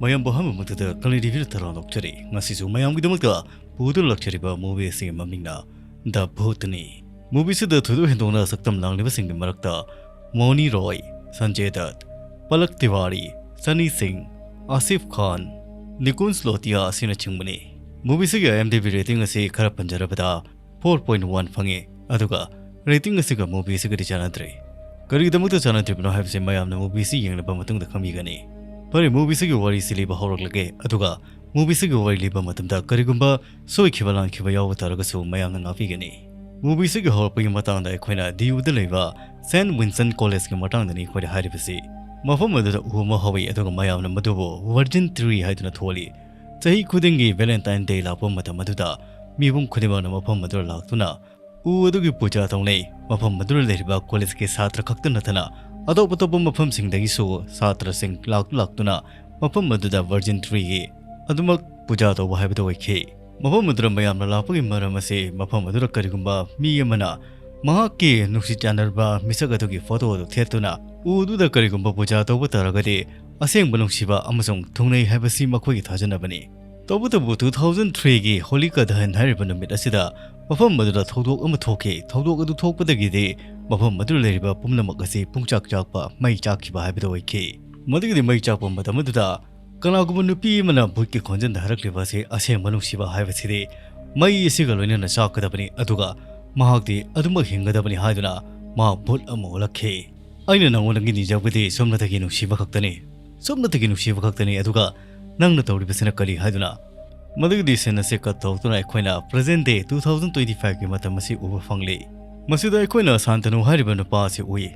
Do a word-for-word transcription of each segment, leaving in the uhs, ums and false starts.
ꯃꯌꯥꯝꯕꯨ ꯑꯍꯥꯟꯕ ꯃꯛꯇꯗ ꯀꯂꯤ ꯔꯤꯚꯤꯌꯨ ꯇꯔꯥꯝꯅ ꯑꯣꯛꯆꯔꯤ꯫ ꯉꯁꯤꯁꯨ ꯃꯌꯥꯝꯒꯤꯗꯃꯛꯇ ꯄꯨꯗꯨꯅ ꯂꯥꯛꯆꯔꯤꯕ movie ꯑꯁꯤꯒꯤ ꯃꯃꯤꯡꯅ The Bhootꯅꯤ꯫ Movie ꯑꯁꯤꯗ ꯊꯣꯏꯗꯣꯛ ꯍꯦꯟꯗꯣꯛꯅ ꯁꯛꯇꯝ ꯂꯥꯡꯂꯤꯕꯁꯤꯡꯒꯤ ꯃꯔꯛꯇ ꯃꯣꯅꯤ ꯔꯣꯏ, ꯁꯟꯖꯦ ꯗꯠ, ꯄꯂꯛ ꯇꯤꯋꯥꯔꯤ, ꯁꯅꯤ ꯁꯤꯡ, ꯑꯥꯁꯤꯐ ꯈꯥꯟ, ꯅꯤꯀꯨꯟꯖ ꯂꯣꯇꯤꯌꯥ ꯑꯁꯤꯅꯆꯤꯡꯕꯅꯤ꯫ Movie ꯑꯁꯤꯒꯤ IMDb rating ꯑꯁꯤ ꯈꯔ ꯄꯟꯖꯔꯕꯗ four point one ꯐꯪꯉꯤ, ꯑꯗꯨꯒ rating ꯑꯁꯤꯒ movie ꯑꯁꯤꯒꯗꯤ ꯆꯥꯟꯅꯗ꯭ꯔꯦ꯫ ꯀꯔꯤꯒꯤꯗꯃꯛꯇ ꯆꯥꯟꯅꯗ꯭ꯔꯤꯕꯅꯣ ꯍꯥꯏꯕꯁꯤ ꯃꯌꯥꯝꯅ movie ꯑꯁꯤ ꯌꯦꯡꯂꯕ ꯃꯇꯨꯡꯗ ꯈꯪꯕꯤꯒꯅꯤ꯫ ꯐꯔꯦ, movie ꯑꯁꯤꯒꯤ ꯋꯥꯔꯤꯁꯤ ꯂꯤꯕ ꯍꯧꯔꯛꯂꯒꯦ, ꯑꯗꯨꯒ movie ꯑꯁꯤꯒꯤ ꯋꯥꯔꯤ ꯂꯤꯕ ꯃꯇꯝꯗ ꯀꯔꯤꯒꯨꯝꯕ ꯁꯣꯏꯈꯤꯕ ꯂꯥꯟꯈꯤꯕ ꯌꯥꯎꯕ ꯇꯥꯔꯒꯁꯨ ꯃꯌꯥꯝꯅ ꯉꯥꯛꯄꯤꯒꯅꯤ꯫ Movie ꯑꯁꯤꯒꯤ ꯍꯧꯔꯛꯄꯒꯤ ꯃꯇꯥꯡꯗ ꯑꯩꯈꯣꯏꯅ ꯗꯤꯌꯨꯗ ꯂꯩꯕ Saint Vincent Collegeꯀꯤ ꯃꯇꯥꯡꯗꯅꯤ ꯑꯩꯈꯣꯏꯅ ꯍꯥꯏꯔꯤꯕꯁꯤ꯫ ꯃꯐꯝ ꯑꯗꯨꯗ ꯎ ꯑꯃ ꯍꯧꯋꯤ, ꯑꯗꯨꯒ ꯃꯌꯥꯝꯅ ꯃꯗꯨꯕꯨ Virgin Tree ꯍꯥꯏꯗꯨꯅ ꯊꯣꯜꯂꯤ꯫ ꯆꯍꯤ ꯈꯨꯗꯤꯡꯒꯤ Valentine Day ꯂꯥꯛꯄ ꯃꯇꯝ ꯑꯗꯨꯗ ꯃꯤꯄꯨꯝ ꯈꯨꯗꯤꯡꯃꯛꯅ ꯃꯐꯝ ꯑꯗꯨꯗ ꯂꯥꯛꯇꯨꯅ ꯎ ꯑꯗꯨꯒꯤ ꯄꯨꯖꯥ ꯇꯧꯅꯩ꯫ ꯃꯐꯝ ꯑꯗꯨꯗ ꯂꯩꯔꯤꯕ collegeꯀꯤ ꯁꯥꯇ꯭ꯔ ꯈꯛꯇ ꯅꯠꯇꯅ ꯑꯇꯣꯞ ꯑꯇꯣꯞꯄ ꯃꯐꯝꯁꯤꯡꯗꯒꯤꯁꯨ ꯁꯥꯇ꯭ꯔꯁꯤꯡ ꯂꯥꯛꯇꯨ ꯂꯥꯛꯇꯨꯅ ꯃꯐꯝ ꯑꯗꯨꯗ Virgin Treeꯒꯤ ꯑꯗꯨꯃꯛ ꯄꯨꯖꯥ ꯇꯧꯕ ꯍꯥꯏꯕꯗꯨ ꯑꯣꯏꯈꯤ꯫ ꯃꯐꯝ ꯑꯗꯨꯗ ꯃꯌꯥꯝꯅ ꯂꯥꯛꯄꯒꯤ ꯃꯔꯝ ꯑꯁꯤ ꯃꯐꯝ ꯑꯗꯨꯗ ꯀꯔꯤꯒꯨꯝꯕ ꯃꯤ ꯑꯃꯅ ꯃꯍꯥꯛꯀꯤ ꯅꯨꯡꯁꯤ ꯆꯥꯟꯅꯔꯕ ꯃꯤꯁꯛ ꯑꯗꯨꯒꯤ photo ꯑꯗꯨ ꯊꯦꯠꯇꯨꯅ ꯎꯗꯨꯗ ꯀꯔꯤꯒꯨꯝꯕ ꯄꯨꯖꯥ ꯇꯧꯕ ꯇꯥꯔꯒꯗꯤ ꯑꯁꯦꯡꯕ ꯅꯨꯡꯁꯤꯕ ꯑꯃꯁꯨꯡ ꯊꯨꯡꯅꯩ ꯍꯥꯏꯕꯁꯤ ꯃꯈꯣꯏꯒꯤ ꯊꯥꯖꯅꯕꯅꯤ꯫ ꯇꯧꯕꯇꯕꯨ two thousand threeꯒꯤ Holika Dahan ꯍꯥꯏꯔꯤꯕ ꯅꯨꯃꯤꯠ ꯑꯁꯤꯗ ꯃꯐꯝ ꯑꯗꯨꯗ ꯊꯧꯗꯣꯛ ꯑꯃ ꯊꯣꯛꯈꯤ꯫ ꯊꯧꯗꯣꯛ ꯑꯗꯨ ꯊꯣꯛꯄꯗꯒꯤꯗꯤ ꯃꯐꯝ ꯑꯗꯨꯗ ꯂꯩꯔꯤꯕ ꯄꯨꯝꯅꯃꯛ ꯑꯁꯤ ꯄꯨꯡꯆꯥꯛ ꯆꯥꯛꯄ, ꯃꯩ ꯆꯥꯛꯈꯤꯕ ꯍꯥꯏꯕꯗꯨ ꯑꯣꯏꯈꯤ꯫ ꯃꯗꯨꯒꯤꯗꯤ ꯃꯩ ꯆꯥꯛꯄ ꯃꯇꯝ ꯑꯗꯨꯗ ꯀꯅꯥꯒꯨꯝꯕ ꯅꯨꯄꯤ ꯑꯃꯅ ꯚꯨꯠꯀꯤ ꯈꯣꯟꯖꯦꯜꯗ ꯍꯥꯏꯔꯛꯂꯤꯕ ꯑꯁꯤ ꯑꯁꯦꯡꯕ ꯅꯨꯡꯁꯤꯕ ꯍꯥꯏꯕꯁꯤꯗꯤ ꯃꯩ ꯑꯁꯤꯒ ꯂꯣꯏꯅꯅ ꯆꯥꯛꯀꯗꯕꯅꯤ, ꯑꯗꯨꯒ ꯃꯍꯥꯛꯇꯤ ꯑꯗꯨꯃꯛ ꯍꯤꯡꯒꯗꯕꯅꯤ ꯍꯥꯏꯗꯨꯅ ꯃꯍꯥꯛ ꯚꯨꯠ ꯑꯃ ꯑꯣꯜꯂꯛꯈꯤ꯫ ꯑꯩꯅ ꯅꯉꯣꯟꯗꯒꯤ ꯅꯤꯖꯕꯗꯤ ꯁꯨꯞꯅꯇꯒꯤ ꯅꯨꯡꯁꯤꯕ ꯈꯛꯇꯅꯤ, ꯁꯨꯞꯅꯇꯒꯤ ꯅꯨꯡꯁꯤꯕ ꯈꯛꯇꯅꯤ, ꯑꯗꯨꯒ ꯅꯪꯅ ꯇꯧꯔꯤꯕꯁꯤꯅ ꯀꯔꯤ ꯍꯥꯏꯗꯨꯅ? ꯃꯗꯨꯒꯤ scene ꯑꯁꯤ cut ꯇꯧꯗꯨꯅ ꯑꯩꯈꯣꯏꯅ present day two thousand twenty fiveꯀꯤ ꯃꯇꯝ ꯑꯁꯤ ꯎꯕ ꯐꯪꯂꯤ꯫ ꯃꯁꯤꯗ ꯑꯩꯈꯣꯏꯅ ꯁꯥꯟꯇꯅꯨ ꯍꯥꯏꯔꯤꯕ ꯅꯨꯄꯥ ꯑꯁꯤ ꯎꯏ꯫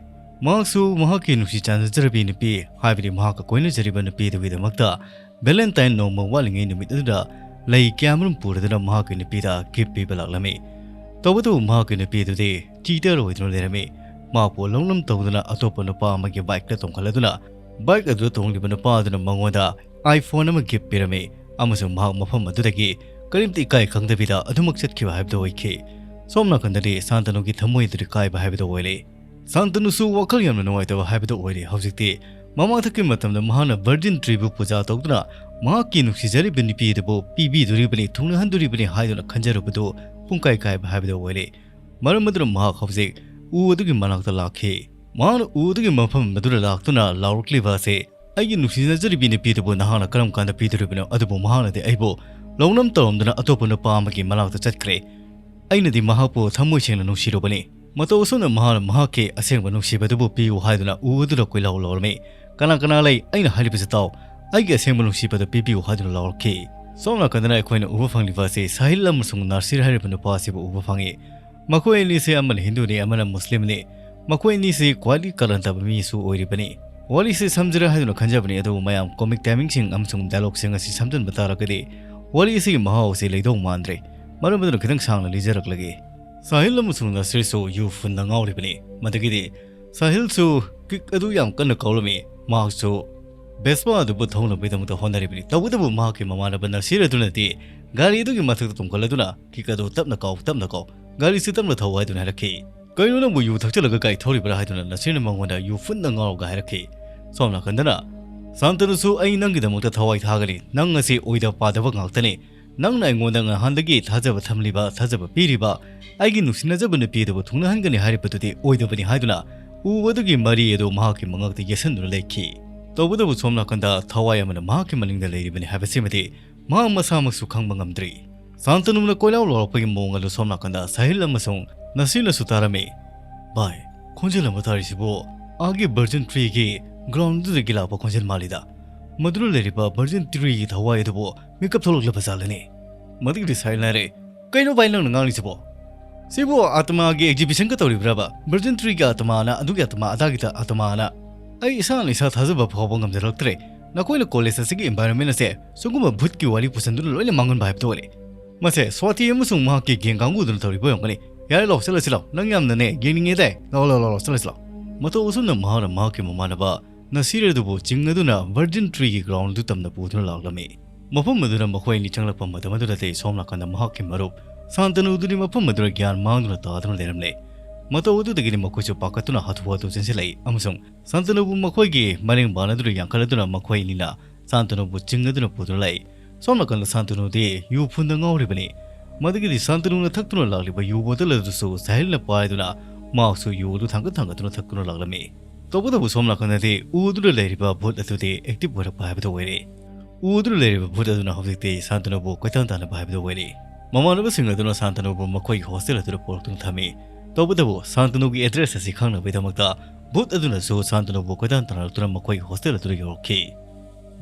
ꯃꯍꯥꯛꯁꯨ ꯃꯍꯥꯛꯀꯤ ꯅꯨꯡꯁꯤ ꯆꯥꯟꯅꯖꯔꯕꯤ ꯅꯨꯄꯤ, ꯍꯥꯏꯕꯗꯤ ꯃꯍꯥꯛꯀ ꯀꯣꯏꯅꯖꯔꯤꯕ ꯅꯨꯄꯤꯗꯨꯒꯤꯗꯃꯛꯇ Valentine ꯅꯣꯡꯃ ꯋꯥꯠꯂꯤꯉꯩ ꯅꯨꯃꯤꯠ ꯑꯗꯨꯗ ꯂꯩ ꯀꯌꯥꯃꯔꯨꯝ ꯄꯨꯔꯗꯨꯅ ꯃꯍꯥꯛꯀꯤ ꯅꯨꯄꯤꯗ gift ꯄꯤꯕ ꯂꯥꯛꯂꯝꯃꯤ꯫ ꯇꯧꯕꯇꯕꯨ ꯃꯍꯥꯛꯀꯤ ꯅꯨꯄꯤ ꯑꯗꯨꯗꯤ cheater ꯑꯣꯏꯗꯨꯅ ꯂꯩꯔꯝꯃꯤ꯫ ꯃꯍꯥꯛꯄꯨ ꯂꯧꯅꯝ ꯇꯧꯗꯨꯅ ꯑꯇꯣꯞꯄ ꯅꯨꯄꯥ ꯑꯃꯒꯤ bikeꯇ ꯇꯣꯡꯈꯠꯂꯗꯨꯅ bike ꯑꯗꯨꯗ ꯇꯣꯡꯂꯤꯕ ꯅꯨꯄꯥ ꯑꯗꯨꯅ ꯃꯉꯣꯟꯗ iPhone ꯑꯃ gift ꯄꯤꯔꯝꯃꯤ, ꯑꯃꯁꯨꯡ ꯃꯍꯥꯛ ꯃꯐꯝ ꯑꯗꯨꯗꯒꯤ ꯀꯔꯤꯝꯇ ꯏꯀꯥꯏ ꯈꯪꯗꯕꯤꯗ ꯑꯗꯨꯃꯛ ꯆꯠꯈꯤꯕ ꯍꯥꯏꯕꯗꯨ ꯑꯣꯏꯈꯤ꯫ ꯁꯣꯝ ꯅꯥꯀꯟꯗꯗꯤ ꯁꯥꯟꯇꯅꯨꯒꯤ ꯊꯃꯣꯏ ꯑꯗꯨꯗꯤ ꯀꯥꯏꯕ ꯍꯥꯏꯕꯗꯨ ꯑꯣꯏꯔꯦ꯫ ꯁꯥꯟꯇꯅꯨꯁꯨ ꯋꯥꯈꯜ ꯌꯥꯝꯅ ꯅꯨꯡꯉꯥꯏꯇꯕ ꯍꯥꯏꯕꯗꯨ ꯑꯣꯏꯔꯦ꯫ ꯍꯧꯖꯤꯛꯇꯤ ꯃꯃꯥꯡꯊꯛꯀꯤ ꯃꯇꯝꯗ ꯃꯍꯥꯛꯅ ꯚꯔꯖꯤꯟ ꯇ꯭ꯔꯤꯕꯨ ꯄꯨꯖꯥ ꯇꯧꯗꯨꯅ ꯃꯍꯥꯛꯀꯤ ꯅꯨꯡꯁꯤꯖꯔꯤꯕ ꯅꯨꯄꯤ ꯑꯗꯨꯕꯨ ꯄꯤꯕꯤꯗꯣꯔꯤꯕꯅꯤ, ꯊꯨꯡꯅꯍꯟꯗꯣꯔꯤꯕꯅꯤ ꯍꯥꯏꯗꯨꯅ ꯈꯟꯖꯔꯨꯕꯗꯨ ꯄꯨꯡꯀꯥꯏ ꯀꯥꯏꯕ ꯍꯥꯏꯕꯗꯨ ꯑꯣꯏꯔꯦ꯫ ꯃꯔꯝ ꯑꯗꯨꯅ ꯃꯍꯥꯛ ꯍꯧꯖꯤꯛ ꯎ ꯑꯗꯨꯒꯤ ꯃꯅꯥꯛꯇ ꯂꯥꯛꯈꯤ꯫ ꯃꯍꯥꯛꯅ ꯎ ꯑꯗꯨꯒꯤ ꯃꯐꯝ ꯑꯗꯨꯗ ꯂꯥꯛꯇꯨꯅ ꯂꯥꯎꯔꯛꯂꯤꯕ ꯑꯁꯤ, "ꯑꯩꯒꯤ ꯅꯨꯡꯁꯤꯅꯖꯔꯤꯕꯤ ꯅꯨꯄꯤ ꯑꯗꯨꯕꯨ ꯅꯍꯥꯛꯅ ꯀꯔꯝ ꯀꯥꯟꯗ ꯄꯤꯗꯣꯔꯤꯕꯅꯣ? ꯑꯗꯨꯕꯨ ꯃꯍꯥꯛꯅꯗꯤ ꯑꯩꯕꯨ ꯂꯧꯅꯝ ꯇꯧꯔꯝꯗꯨꯅ ꯑꯇꯣꯞꯄ ꯅꯨꯄꯥ ꯑꯃꯒꯤ ꯃꯅꯥꯛꯇ ꯆꯠꯈ꯭ꯔꯦ꯫ ꯑꯩꯅꯗꯤ ꯃꯍꯥꯛꯄꯨ ꯊꯃꯣꯏ ꯁꯦꯡꯅ ꯅꯨꯡꯁꯤꯔꯨꯕꯅꯤ꯫ ꯃꯇꯧ ꯑꯁꯨꯝꯅ ꯃꯍꯥꯛꯅ ꯃꯍꯥꯛꯀꯤ ꯑꯁꯦꯡꯕ ꯅꯨꯡꯁꯤꯕꯗꯨꯕꯨ ꯄꯤꯌꯨ ꯍꯥꯏꯗꯨꯅ ꯎ ꯑꯗꯨꯗ ꯀꯣꯏꯂꯥꯎ ꯂꯥꯎꯔꯝꯃꯤ꯫ ꯀꯅꯥ ꯀꯅꯥ ꯂꯩ? ꯑꯩꯅ ꯍꯥꯏꯔꯤꯕꯁꯤ ꯇꯥꯎ꯫ ꯑꯩꯒꯤ ꯑꯁꯦꯡꯕ ꯅꯨꯡꯁꯤꯕꯗꯨ ꯄꯤꯕꯤꯌꯨ" ꯍꯥꯏꯗꯨꯅ ꯂꯥꯎꯔꯛꯈꯤ꯫ ꯁꯣꯝ ꯅꯥꯀꯟꯗꯅ ꯑꯩꯈꯣꯏꯅ ꯎꯕ ꯐꯪꯂꯤꯕ ꯑꯁꯤ ꯁꯥꯍꯤꯜ ꯑꯃꯁꯨꯡ ꯅꯥꯁꯤꯔ ꯍꯥꯏꯔꯤꯕ ꯅꯨꯄꯥ ꯑꯁꯤꯕꯨ ꯎꯕ ꯐꯪꯉꯤ꯫ ꯃꯈꯣꯏ ꯑꯅꯤꯁꯤ ꯑꯃꯅ ꯍꯤꯟꯗꯨꯅꯤ, ꯑꯃꯅ ꯃꯨꯁꯂꯤꯝꯅꯤ꯫ ꯃꯈꯣꯏ ꯑꯅꯤꯁꯤ ꯈ꯭ꯋꯥꯏꯗꯒꯤ ꯀꯔꯟ ꯇꯥꯕ ꯃꯤꯁꯨ ꯑꯣꯏꯔꯤꯕꯅꯤ꯫ ꯋꯥꯔꯤꯁꯤ ꯁꯝꯖꯔꯦ ꯍꯥꯏꯗꯨꯅ ꯈꯟꯖꯕꯅꯤ, ꯑꯗꯨꯕꯨ ꯃꯌꯥꯝ ꯀꯣꯃꯤꯛ ꯇꯥꯏꯃꯤꯡꯁꯤꯡ ꯑꯃꯁꯨꯡ ꯗꯥꯏꯂꯣꯒꯁꯤꯡ ꯑꯁꯤ ꯁꯝꯖꯤꯟꯕ ꯇꯥꯔꯒꯗꯤ ꯋꯥꯔꯤ ꯑꯁꯤꯒꯤ ꯃꯍꯥꯎ ꯑꯁꯤ ꯂꯩꯗꯧ ꯃꯥꯟꯗ꯭ꯔꯦ꯫ ꯃꯔꯝ ꯑꯗꯨꯅ ꯈꯤꯇꯪ ꯁꯥꯡꯅ ꯂꯤꯖꯔꯛꯂꯒꯦ꯫ ꯁꯥꯍꯤꯜ ꯑꯃꯁꯨꯡ ꯅꯁꯤꯔꯁꯨ ꯌꯨ ꯐꯨꯟꯗ ꯉꯥꯎꯔꯤꯕꯅꯤ꯫ ꯃꯗꯒꯤꯗꯤ ꯁꯥꯍꯤꯜꯁꯨ ꯀꯤꯛ ꯑꯗꯨ ꯌꯥꯝ ꯀꯟꯅ ꯀꯥꯎꯔꯝꯃꯤ꯫ ꯃꯍꯥꯛꯁꯨ ꯕꯦꯁꯄꯥ ꯑꯗꯨꯕꯨ ꯊꯧꯅꯕꯒꯤꯗꯃꯛꯇ ꯍꯣꯠꯅꯔꯤꯕꯅꯤ꯫ ꯇꯧꯕꯇꯕꯨ ꯃꯍꯥꯛꯀꯤ ꯃꯃꯥꯟꯅꯕ ꯅꯁꯤꯔ ꯑꯗꯨꯅꯗꯤ ꯒꯥꯔꯤ ꯑꯗꯨꯒꯤ ꯃꯊꯛꯇ ꯇꯣꯡꯈꯠꯂꯗꯨꯅ, "ꯀꯤꯛ ꯑꯗꯨ ꯇꯞꯅ ꯀꯥꯎ, ꯇꯞꯅ ꯀꯥꯎ, ꯒꯥꯔꯤꯁꯤ ꯇꯞꯅ ꯊꯧ" ꯍꯥꯏꯗꯨꯅ ꯍꯥꯏꯔꯛꯈꯤ꯫ "ꯀꯩꯅꯣ, ꯅꯪꯕꯨ ꯌꯨ ꯊꯛꯆꯜꯂꯒ ꯒꯥꯔꯤ ꯊꯧꯔꯤꯕ꯭ꯔꯥ?" ꯍꯥꯏꯗꯨꯅ ꯅꯁꯤꯔꯅ ꯃꯉꯣꯟꯗ ꯌꯨ ꯐꯨꯟꯗ ꯉꯥꯎꯔꯒ ꯍꯥꯏꯔꯛꯈꯤ꯫ ꯁꯣꯝ ꯅꯥꯀꯟꯗꯅ ꯁꯥꯟꯇꯅꯨꯁꯨ, "ꯑꯩ ꯅꯪꯒꯤꯗꯃꯛꯇ ꯊꯋꯥꯏ ꯊꯥꯒꯅꯤ, ꯅꯪ ꯑꯁꯤ ꯑꯣꯏꯗ ꯄꯥꯗꯕ ꯉꯥꯛꯇꯅꯤ꯫ ꯅꯪꯅ ꯑꯩꯉꯣꯟꯗ ꯉꯍꯥꯟꯗꯒꯤ ꯊꯥꯖꯕ ꯊꯝꯂꯤꯕ, ꯊꯥꯖꯕ ꯄꯤꯔꯤꯕ ꯑꯩꯒꯤ ꯅꯨꯡꯁꯤꯅꯖꯕ ꯅꯨꯄꯤ ꯑꯗꯨꯕꯨ ꯊꯨꯡꯅꯍꯟꯒꯅꯤ ꯍꯥꯏꯔꯤꯕꯗꯨꯗꯤ ꯑꯣꯏꯗꯕꯅꯤ" ꯍꯥꯏꯗꯨꯅ ꯎ ꯑꯗꯨꯒꯤ ꯃꯔꯤ ꯑꯗꯨ ꯃꯍꯥꯛꯀꯤ ꯃꯉꯛꯇ ꯌꯦꯠꯁꯟꯗꯨꯅ ꯂꯩꯈꯤ꯫ ꯇꯧꯕꯇꯕꯨ ꯁꯣꯝ ꯅꯥꯀꯟꯗ ꯊꯋꯥꯏ ꯑꯃꯅ ꯃꯍꯥꯛꯀꯤ ꯃꯅꯤꯡꯗ ꯂꯩꯔꯤꯕꯅꯤ ꯍꯥꯏꯕꯁꯤꯃꯗꯤ ꯃꯍꯥꯛ ꯃꯁꯥꯃꯛꯁꯨ ꯈꯪꯕ ꯉꯝꯗ꯭ꯔꯤ꯫ ꯁꯥꯟꯇꯅꯨꯅ ꯀꯣꯏꯂꯥꯎ ꯂꯥꯎꯔꯛꯄꯒꯤ ꯃꯑꯣꯡ ꯑꯗꯨ ꯁꯣꯝ ꯅꯥꯀꯟꯗ ꯁꯥꯍꯤꯜ ꯑꯃꯁꯨꯡ ꯅꯁꯤꯔꯅꯁꯨ ꯇꯥꯔꯝꯃꯤ꯫ "ꯚꯥꯏ, ꯈꯣꯟꯖꯦꯜ ꯑꯃ ꯇꯥꯔꯤꯁꯤꯕꯨ ꯑꯥꯒꯤ ꯚꯔꯖꯤꯟ ꯇ꯭ꯔꯤꯒꯤ ꯒ꯭ꯔꯥꯎꯟꯗꯨꯗꯒꯤ ꯂꯥꯛꯄ ꯈꯣꯟꯖꯦꯜ ꯃꯥꯜꯂꯤꯗ꯫ ꯃꯗꯨꯗ ꯂꯩꯔꯤꯕ ꯚꯔꯖꯤꯟ ꯇ꯭ꯔꯤꯒꯤ ꯊꯋꯥꯏ ꯑꯗꯨꯕꯨ ꯃꯤꯀꯞ ꯊꯣꯛꯂꯛꯂꯕ ꯖꯥꯠꯂꯅꯦ?" ꯃꯗꯨꯒꯤꯗꯤ ꯁꯥꯍꯤꯜꯅ ꯍꯥꯏꯔꯦ, "ꯀꯩꯅꯣ ꯚꯥꯏ ꯅꯪꯅ ꯉꯥꯡꯂꯤꯁꯤꯕꯣ? ꯁꯤꯕꯨ ꯑꯥꯇꯃꯥꯒꯤ ꯑꯦꯛꯖꯤꯕꯤꯁꯟꯒ ꯇꯧꯔꯤꯕ꯭ꯔꯕ? ꯚꯔꯖꯤꯟ ꯇ꯭ꯔꯤꯒꯤ ꯑꯥꯇꯃꯥꯅ, ꯑꯗꯨꯒꯤ ꯑꯥꯇꯃꯥ, ꯑꯗꯥꯒꯤ ꯇ-, ꯑꯥꯇꯃꯥꯅ? ꯑꯩ ꯏꯁꯥꯅ ꯏꯁꯥ ꯊꯥꯖꯕ ꯐꯥꯎꯕ ꯉꯝꯖꯔꯛꯇ꯭ꯔꯦ꯫ ꯅꯈꯣꯏꯅ ꯀꯣꯂꯦꯖ ꯑꯁꯤꯒꯤ ꯏꯟꯚꯥꯏꯔꯣꯟꯃꯦꯟ ꯑꯁꯦ ꯁꯤꯒꯨꯝꯕ ꯚꯨꯠꯀꯤ ꯋꯥꯔꯤ ꯄꯨꯁꯟꯗꯨꯅ ꯂꯣꯏꯅ ꯃꯥꯡꯍꯟꯕ ꯍꯥꯏꯕꯗꯨ ꯑꯣꯏꯔꯦ꯫ ꯃꯁꯦ ꯁ꯭ꯋꯥꯇꯤ ꯑꯃꯁꯨꯡ ꯃꯍꯥꯛꯀꯤ ꯒꯦꯡ ꯀꯥꯡꯕꯨꯗꯨꯅ ꯇꯧꯔꯤꯕ ꯑꯣꯏꯔꯝꯒꯅꯤ꯫ ꯌꯥꯔꯦ, ꯂꯥꯛꯑꯣ, ꯆꯠꯂꯁꯤ ꯂꯥꯛꯑꯣ꯫ ꯅꯪ ꯌꯥꯝꯅꯅꯦ ꯌꯦꯡꯅꯤꯡꯉꯦꯗꯥꯏ꯫ ꯂꯥꯛꯑꯣ, ꯂꯥꯛꯑꯣ, ꯂꯥꯛꯑꯣ, ꯂꯥꯛꯑꯣ, ꯆꯠꯂꯁꯤ ꯂꯥꯛꯑꯣ꯫" ꯃꯇꯧ ꯑꯁꯨꯝꯅ ꯃꯍꯥꯛꯅ ꯃꯍꯥꯛꯀꯤ ꯃꯃꯥꯟꯅꯕ ꯅꯁꯤꯔ ꯑꯗꯨꯕꯨ ꯆꯤꯡꯅꯗꯨꯅ ꯚꯔꯖꯤꯟ ꯇ꯭ꯔꯤꯒꯤ ꯒ꯭ꯔꯥꯎꯟꯗꯨ ꯇꯝꯅ ꯄꯨꯗꯨꯅ ꯂꯥꯛꯂꯝꯃꯤ꯫ ꯃꯐꯝ ꯑꯗꯨꯗ ꯃꯈꯣꯏ ꯑꯅꯤ ꯆꯪꯂꯛꯄ ꯃꯇꯝ ꯑꯗꯨꯗꯗꯤ ꯁꯣꯝ ꯅꯥꯀꯟꯗ ꯃꯍꯥꯛꯀꯤ ꯃꯔꯨꯞ ꯁꯥꯟꯇꯅꯨꯗꯨꯗꯤ ꯃꯐꯝ ꯑꯗꯨꯗ ꯒ꯭ꯌꯥꯟ ꯃꯥꯡꯗꯨꯅ ꯇꯥꯗꯨꯅ ꯂꯩꯔꯝꯂꯦ꯫ ꯃꯇꯧ ꯑꯗꯨꯗꯒꯤꯗꯤ ꯃꯈꯣꯏꯁꯨ ꯄꯥꯈꯠꯇꯨꯅ ꯍꯥꯊꯨ ꯍꯥꯊꯨ ꯆꯦꯟꯁꯤꯜꯂꯛꯏ ꯑꯃꯁꯨꯡ ꯁꯥꯟꯇꯅꯨꯕꯨ ꯃꯈꯣꯏꯒꯤ ꯃꯅꯤꯡ ꯄꯥꯟꯅꯗꯨꯅ ꯌꯥꯡꯈꯠꯂꯗꯨꯅ ꯃꯈꯣꯏ ꯑꯅꯤꯅ ꯁꯥꯟꯇꯅꯨꯕꯨ ꯆꯤꯡꯅꯗꯨꯅ ꯄꯨꯗꯨꯅ ꯂꯥꯛꯏ꯫ ꯁꯣꯝ ꯅꯥꯀꯟꯗ ꯁꯥꯟꯇꯅꯨꯗꯤ ꯌꯨ ꯐꯨꯟꯗ ꯉꯥꯎꯔꯤꯕꯅꯤ꯫ ꯃꯗꯨꯒꯤꯗꯤ ꯁꯥꯟꯇꯅꯨꯅ ꯊꯛꯇꯨꯅ ꯂꯥꯛꯂꯤꯕ ꯌꯨ ꯕꯣꯇꯜ ꯑꯗꯨꯁꯨ ꯁꯥꯍꯤꯜꯅ ꯄꯥꯏꯗꯨꯅ ꯃꯍꯥꯛꯁꯨ ꯌꯨ ꯑꯗꯨ ꯊꯥꯡꯒꯠ ꯊꯥꯡꯒꯠꯇꯨꯅ ꯊꯛꯇꯨꯅ ꯂꯥꯛꯂꯝꯃꯤ꯫ ꯇꯧꯕꯇꯕꯨ ꯁꯣꯝ ꯅꯥꯀꯟꯗꯗꯤ ꯎꯗꯨꯅ ꯂꯩꯔꯤꯕ ꯚꯨꯠ ꯑꯗꯨꯗꯤ ꯑꯦꯛꯇꯤꯚ ꯑꯣꯏꯔꯛꯄ ꯍꯥꯏꯕꯗꯨ ꯑꯣꯏꯔꯦ꯫ ꯎꯗꯨꯅ ꯂꯩꯔꯤꯕ ꯚꯨꯠ ꯑꯗꯨꯅ ꯍꯧꯖꯤꯛꯇꯤ ꯁꯥꯟꯇꯅꯨꯕꯨ ꯀꯣꯏꯇꯥꯟ ꯇꯥꯟꯅꯕ ꯍꯥꯏꯕꯗꯨ ꯑꯣꯏꯔꯦ꯫ ꯃꯃꯥꯟꯅꯕꯁꯤꯡ ꯑꯗꯨꯅ ꯁꯥꯟꯇꯅꯨꯕꯨ ꯃꯈꯣꯏꯒꯤ ꯍꯣꯁꯇꯦꯜ ꯑꯗꯨꯗ ꯄꯨꯔꯛꯇꯨꯅ ꯊꯝꯃꯤ꯫ ꯇꯧꯕꯇꯕꯨ ꯁꯥꯟꯇꯅꯨꯒꯤ ꯑꯦꯗ꯭ꯔꯦꯁ ꯑꯁꯤ ꯈꯪꯅꯕꯒꯤꯗꯃꯛꯇ ꯚꯨꯠ ꯑꯗꯨꯅꯁꯨ ꯁꯥꯟꯇꯅꯨꯕꯨ ꯀꯣꯏꯇꯥꯟ ꯇꯥꯟꯅꯔꯛꯇꯨꯅ ꯃꯈꯣꯏꯒꯤ ꯍꯣꯁꯇꯦꯜ ꯑꯗꯨꯗ ꯌꯧꯔꯛꯈꯤ꯫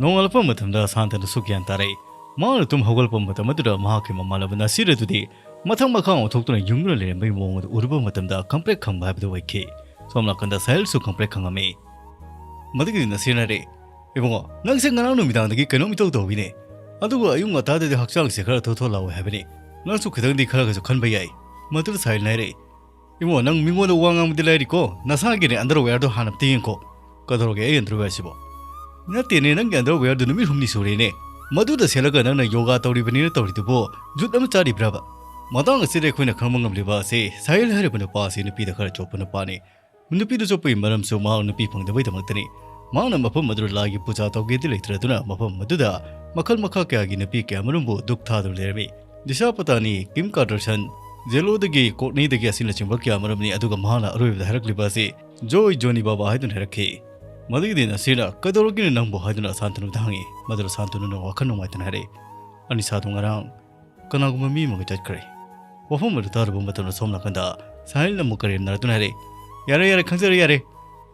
ꯅꯣꯡꯉꯥꯜꯂꯛꯄ ꯃꯇꯝꯗ ꯁꯥꯟꯇꯅꯨꯁꯨ ꯒ꯭ꯌꯥꯟ ꯇꯥꯔꯛꯏ꯫ ꯃꯍꯥꯛꯅ ꯇꯨꯝ ꯍꯧꯒꯠꯂꯛꯄ ꯃꯇꯝ ꯑꯗꯨꯗ ꯃꯍꯥꯛꯀꯤ ꯃꯃꯥꯟꯅꯕ ꯅꯁꯤꯔ ꯑꯗꯨꯗꯤ ꯃꯊꯛ ꯃꯈꯥ ꯑꯣꯟꯊꯣꯛꯇꯨꯅ ꯌꯨꯡꯗꯨꯅ ꯂꯩꯔꯝꯕꯒꯤ ꯃꯑꯣꯡ ꯑꯗꯨ ꯎꯔꯨꯕ ꯃꯇꯝꯗ ꯀꯝꯄ꯭ꯂꯦꯛ ꯈꯪꯕ ꯍꯥꯏꯕꯗꯨ ꯑꯣꯏꯈꯤ꯫ ꯁꯣꯝ ꯅꯥꯀꯟꯗ ꯁꯥꯍꯤꯜꯁꯨ ꯀꯝꯄ꯭ꯂꯦꯛ ꯈꯪꯉꯝꯃꯤ꯫ ꯃꯗꯨꯒꯤꯗꯤ ꯅꯁꯤꯔꯅ ꯍꯥꯏꯔꯛꯏ, "ꯏꯕꯨꯡꯉꯣ, ꯅꯪꯁꯦ ꯉꯔꯥꯡ ꯅꯨꯃꯤꯗꯥꯡꯗꯒꯤ ꯀꯩꯅꯣꯝ ꯏꯇꯧ ꯇꯧꯋꯤꯅꯦ꯫ ꯑꯗꯨꯒ ꯑꯌꯨꯛ ꯉꯟꯇꯥꯗꯗꯤ ꯍꯛꯆꯥꯡꯁꯦ ꯈꯔ ꯊꯣꯠ ꯊꯣꯠ ꯂꯥꯎꯋꯦ ꯍꯥꯏꯕꯅꯤ꯫ ꯅꯪꯁꯨ ꯈꯤꯇꯪꯗꯤ ꯈꯔꯒꯁꯨ ꯈꯟꯕ ꯌꯥꯏ꯫" ꯃꯗꯨꯗ ꯁꯥꯍꯤꯜꯅ ꯍꯥꯏꯔꯛꯏ, "ꯏꯕꯨꯡꯉꯣ, ꯅꯪ ꯃꯤꯉꯣꯟꯗ ꯋꯥ ꯉꯥꯡꯕꯗꯤ ꯂꯥꯏꯔꯤꯀꯣ, ꯅꯁꯥꯒꯤꯅꯦ ꯑꯟꯗꯔꯋꯦꯌꯔꯗꯣ ꯍꯥꯟꯅ ꯑꯝꯇ ꯌꯦꯡꯀꯣ꯫" "ꯀꯗꯧꯔꯒꯦ ꯑꯩ ꯑꯟꯗꯔꯋꯦꯌꯔꯁꯤꯕꯣ?" "ꯅꯠꯇꯦꯅꯦ, ꯅꯪꯒꯤ ꯑꯟꯗꯔꯋꯦꯌꯔꯗꯨ ꯅꯨꯃꯤꯠ ꯍꯨꯝꯅꯤ ꯁꯨꯔꯦꯅꯦ꯫ ꯃꯗꯨꯗ ꯁꯦꯠꯂꯒ ꯅꯪꯅ ꯌꯣꯒꯥ ꯇꯧꯔꯤꯕꯅꯤꯅ ꯇꯧꯔꯤꯗꯨꯕꯨ ꯖꯨꯠ ꯑꯃ ꯆꯥꯔꯤꯕ꯭ꯔꯕ?" ꯃꯇꯥꯡ ꯑꯁꯤꯗ ꯑꯩꯈꯣꯏꯅ ꯈꯪꯕ ꯉꯝꯂꯤꯕ ꯑꯁꯤ ꯁꯥꯍꯤꯜ ꯍꯥꯏꯔꯤꯕ ꯅꯨꯄꯥ ꯑꯁꯤ ꯅꯨꯄꯤꯗ ꯈꯔ ꯆꯣꯞꯄ ꯅꯨꯄꯥꯅꯤ꯫ ꯅꯨꯄꯤꯗ ꯆꯣꯞꯄꯒꯤ ꯃꯔꯝꯁꯨ ꯃꯍꯥꯛ ꯅꯨꯄꯤ ꯐꯪꯗꯕꯩꯗꯃꯛꯇꯅꯤ꯫ ꯃꯍꯥꯛꯅ ꯃꯐꯝ ꯑꯗꯨꯗ ꯂꯥꯏꯒꯤ ꯄꯨꯖꯥ ꯇꯧꯒꯦꯗꯤ ꯂꯩꯇ꯭ꯔꯗꯨꯅ ꯃꯐꯝ ꯑꯗꯨꯗ ꯃꯈꯜ ꯃꯈꯥ ꯀꯌꯥꯒꯤ ꯅꯨꯄꯤ ꯀꯌꯥꯃꯔꯨꯝꯕꯨ ꯗꯨꯛ ꯊꯥꯗꯨꯅ ꯂꯩꯔꯝꯃꯤ꯫ ꯗꯤꯁꯥ ꯄꯇꯥꯅꯤ, ꯀꯤꯝ ꯀꯥꯔꯗꯔꯁꯟ, ꯖꯦꯂꯣꯗꯒꯤ ꯀꯣꯔꯠꯅꯤꯗꯒꯤ ꯑꯁꯤꯅꯆꯤꯡꯕ ꯀꯌꯥꯃꯔꯨꯝꯅꯤ꯫ ꯑꯗꯨꯒ ꯃꯍꯥꯛꯅ ꯑꯔꯣꯏꯕꯗ ꯍꯥꯏꯔꯛꯂꯤꯕ ꯑꯁꯤ ꯖꯣꯏ ꯖꯣꯅꯤ ꯕꯥꯕꯥ ꯍꯥꯏꯗꯨꯅ ꯍꯥꯏꯔꯛꯈꯤ꯫ ꯃꯗꯨꯒꯤꯗꯤ ꯅꯁꯤꯔꯅ "ꯀꯩꯗꯧꯔꯒꯦꯅꯦ ꯅꯪꯕꯨ?" ꯍꯥꯏꯗꯨꯅ ꯁꯥꯟꯇꯅꯨꯗ ꯍꯪꯉꯤ꯫ ꯃꯗꯨꯗ ꯁꯥꯟꯇꯅꯨꯅ ꯋꯥꯈꯜ ꯅꯨꯡꯉꯥꯏꯇꯅ ꯍꯥꯏꯔꯛꯏ, "ꯑꯅꯤꯁꯥꯗꯣ ꯉꯔꯥꯡ ꯀꯅꯥꯒꯨꯝꯕ ꯃꯤ ꯑꯃꯒ ꯆꯠꯈ꯭ꯔꯦ꯫" ꯋꯥꯐꯝ ꯑꯗꯨ ꯇꯥꯔꯨꯕ ꯃꯇꯝꯗ ꯁꯣꯝ ꯅꯥꯀꯟꯗ ꯁꯥꯍꯤꯜꯅ ꯑꯃꯨꯛ ꯀꯔꯦꯝꯅꯔꯗꯨꯅ ꯍꯥꯏꯔꯛꯏ, "ꯌꯥꯔꯦ, ꯌꯥꯔꯦ, ꯈꯪꯖꯔꯦ, ꯌꯥꯔꯦ꯫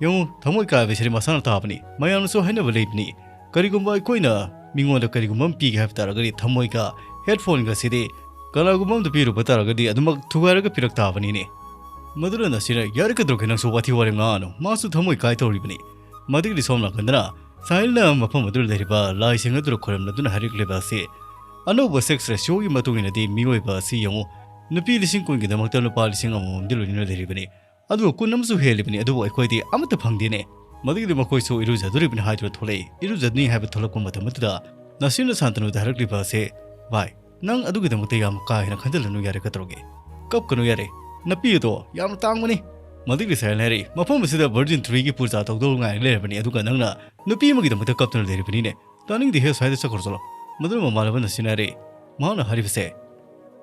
ꯌꯦꯡꯉꯨ, ꯊꯃꯣꯏ ꯀꯥꯏꯕꯁꯤꯗꯤ ꯃꯁꯥꯅ ꯇꯥꯕꯅꯤ꯫ ꯃꯌꯥꯝꯅꯁꯨ ꯍꯥꯏꯅꯕ ꯂꯩꯕꯅꯤ꯫ ꯀꯔꯤꯒꯨꯝꯕ ꯑꯩꯈꯣꯏꯅ ꯃꯤꯉꯣꯟꯗ ꯀꯔꯤꯒꯨꯝꯕ ꯑꯃ ꯄꯤꯒꯦ ꯍꯥꯏꯕ ꯇꯥꯔꯒꯗꯤ ꯊꯃꯣꯏꯒ ꯍꯦꯗꯐꯣꯟꯒꯁꯤꯗꯤ ꯀꯅꯥꯒꯨꯝꯕ ꯑꯃꯗ ꯄꯤꯔꯨꯕ ꯇꯥꯔꯒꯗꯤ ꯑꯗꯨꯃꯛ ꯊꯨꯒꯥꯏꯔꯒ ꯄꯤꯔꯛ ꯇꯥꯕꯅꯤꯅꯦ꯫" ꯃꯗꯨꯅ ꯅꯁꯤꯔ, "ꯌꯥꯔꯦ, ꯀꯩꯗꯧꯔꯒꯦ ꯅꯪꯁꯨ ꯋꯥꯊꯤ ꯋꯥꯔꯦꯝ ꯉꯥꯡꯉꯅꯨ꯫ ꯃꯥꯁꯨ ꯊꯃꯣꯏ ꯀꯥꯏ ꯇꯧꯔꯤꯕꯅꯤ꯫" ꯃꯗꯨꯒꯤꯗꯤ ꯁꯣꯝ ꯅꯥꯀꯟꯗꯅ ꯁꯥꯍꯤꯜꯅ ꯃꯐꯝ ꯑꯗꯨꯗ ꯂꯩꯔꯤꯕ ꯂꯥꯏꯁꯤꯡ ꯑꯗꯨꯗ ꯈꯣꯏꯔꯝꯂꯗꯨꯅ ꯍꯥꯏꯔꯛꯂꯤꯕ ꯑꯁꯤ, "ꯑꯅꯧꯕ ꯁꯦꯛꯁ ꯔꯦꯁꯤꯌꯣꯒꯤ ꯃꯇꯨꯡ ꯏꯟꯅꯗꯤ ꯃꯤꯑꯣꯏꯕ ꯑꯁꯤ ꯌꯦꯡꯉꯨ, ꯅꯨꯄꯤ ꯂꯤꯁꯤꯡ ꯀꯨꯟꯒꯤꯗꯃꯛꯇ ꯅꯨꯄꯥ ꯂꯤꯁꯤꯡ ꯑꯃꯃꯝꯗꯤ ꯂꯣꯏꯅꯅ ꯂꯩꯔꯤꯕꯅꯤ꯫ ꯑꯗꯨꯒ ꯀꯨꯟ ꯑꯃꯁꯨ ꯍꯦꯜꯂꯤꯕꯅꯤ, ꯑꯗꯨꯕꯨ ꯑꯩꯈꯣꯏꯗꯤ ꯑꯃꯠꯇ ꯐꯪꯗꯦꯅꯦ꯫" ꯃꯗꯨꯒꯤꯗꯤ ꯃꯈꯣꯏꯁꯨ ꯏꯔꯨꯖꯗꯣꯔꯤꯕꯅꯤ ꯍꯥꯏꯗꯨꯅ ꯊꯣꯛꯂꯛꯏ꯫ ꯏꯔꯨꯖꯅꯤ ꯍꯥꯏꯕ ꯊꯣꯛꯂꯛꯄ ꯃꯇꯝ ꯑꯗꯨꯗ ꯅꯁꯤꯔꯅ ꯁꯥꯟꯇꯅꯨꯗ ꯍꯥꯏꯔꯛꯂꯤꯕ ꯑꯁꯤ, "ꯚꯥꯏ, ꯅꯪ ꯑꯗꯨꯒꯤꯗꯃꯛꯇ ꯌꯥꯝ ꯀꯥ ꯍꯦꯟꯅ ꯈꯟꯖꯤꯜꯂꯅꯨ, ꯌꯥꯔꯦ, ꯀꯠꯇꯧꯔꯒꯦ꯫ ꯀꯞꯀꯅꯨ, ꯌꯥꯔꯦ꯫ ꯅꯥꯄꯤ ꯑꯗꯣ ꯌꯥꯝꯅ ꯇꯥꯡꯕꯅꯤ꯫ ꯃꯗꯨꯒꯤ ꯁꯥꯍꯦꯜꯅ ꯍꯥꯏꯔꯛꯏ, "ꯃꯐꯝ ꯑꯁꯤꯗ ꯚꯔꯖꯤꯟ ꯇ꯭ꯔꯤꯒꯤ ꯄꯨꯖꯥ ꯇꯧꯗꯧ ꯉꯥꯏꯔ ꯂꯩꯔꯕꯅꯤ, ꯑꯗꯨꯒ ꯅꯪꯅ ꯅꯨꯄꯤ ꯑꯃꯒꯤꯗꯃꯛꯇ ꯀꯞꯇꯨꯅ ꯂꯩꯔꯤꯕꯅꯤꯅꯦ꯫ ꯇꯥꯅꯤꯡꯗꯦꯍꯦ, ꯁ꯭ꯋꯥꯏꯗ ꯆꯠꯈ꯭ꯔꯣ ꯆꯠꯂꯣ꯫" ꯃꯗꯨꯅ ꯃꯃꯥꯟꯅꯕ ꯅꯁꯤꯔꯅ ꯍꯥꯏꯔꯛꯏ, ꯃꯍꯥꯛꯅ ꯍꯥꯏꯔꯤꯕꯁꯦ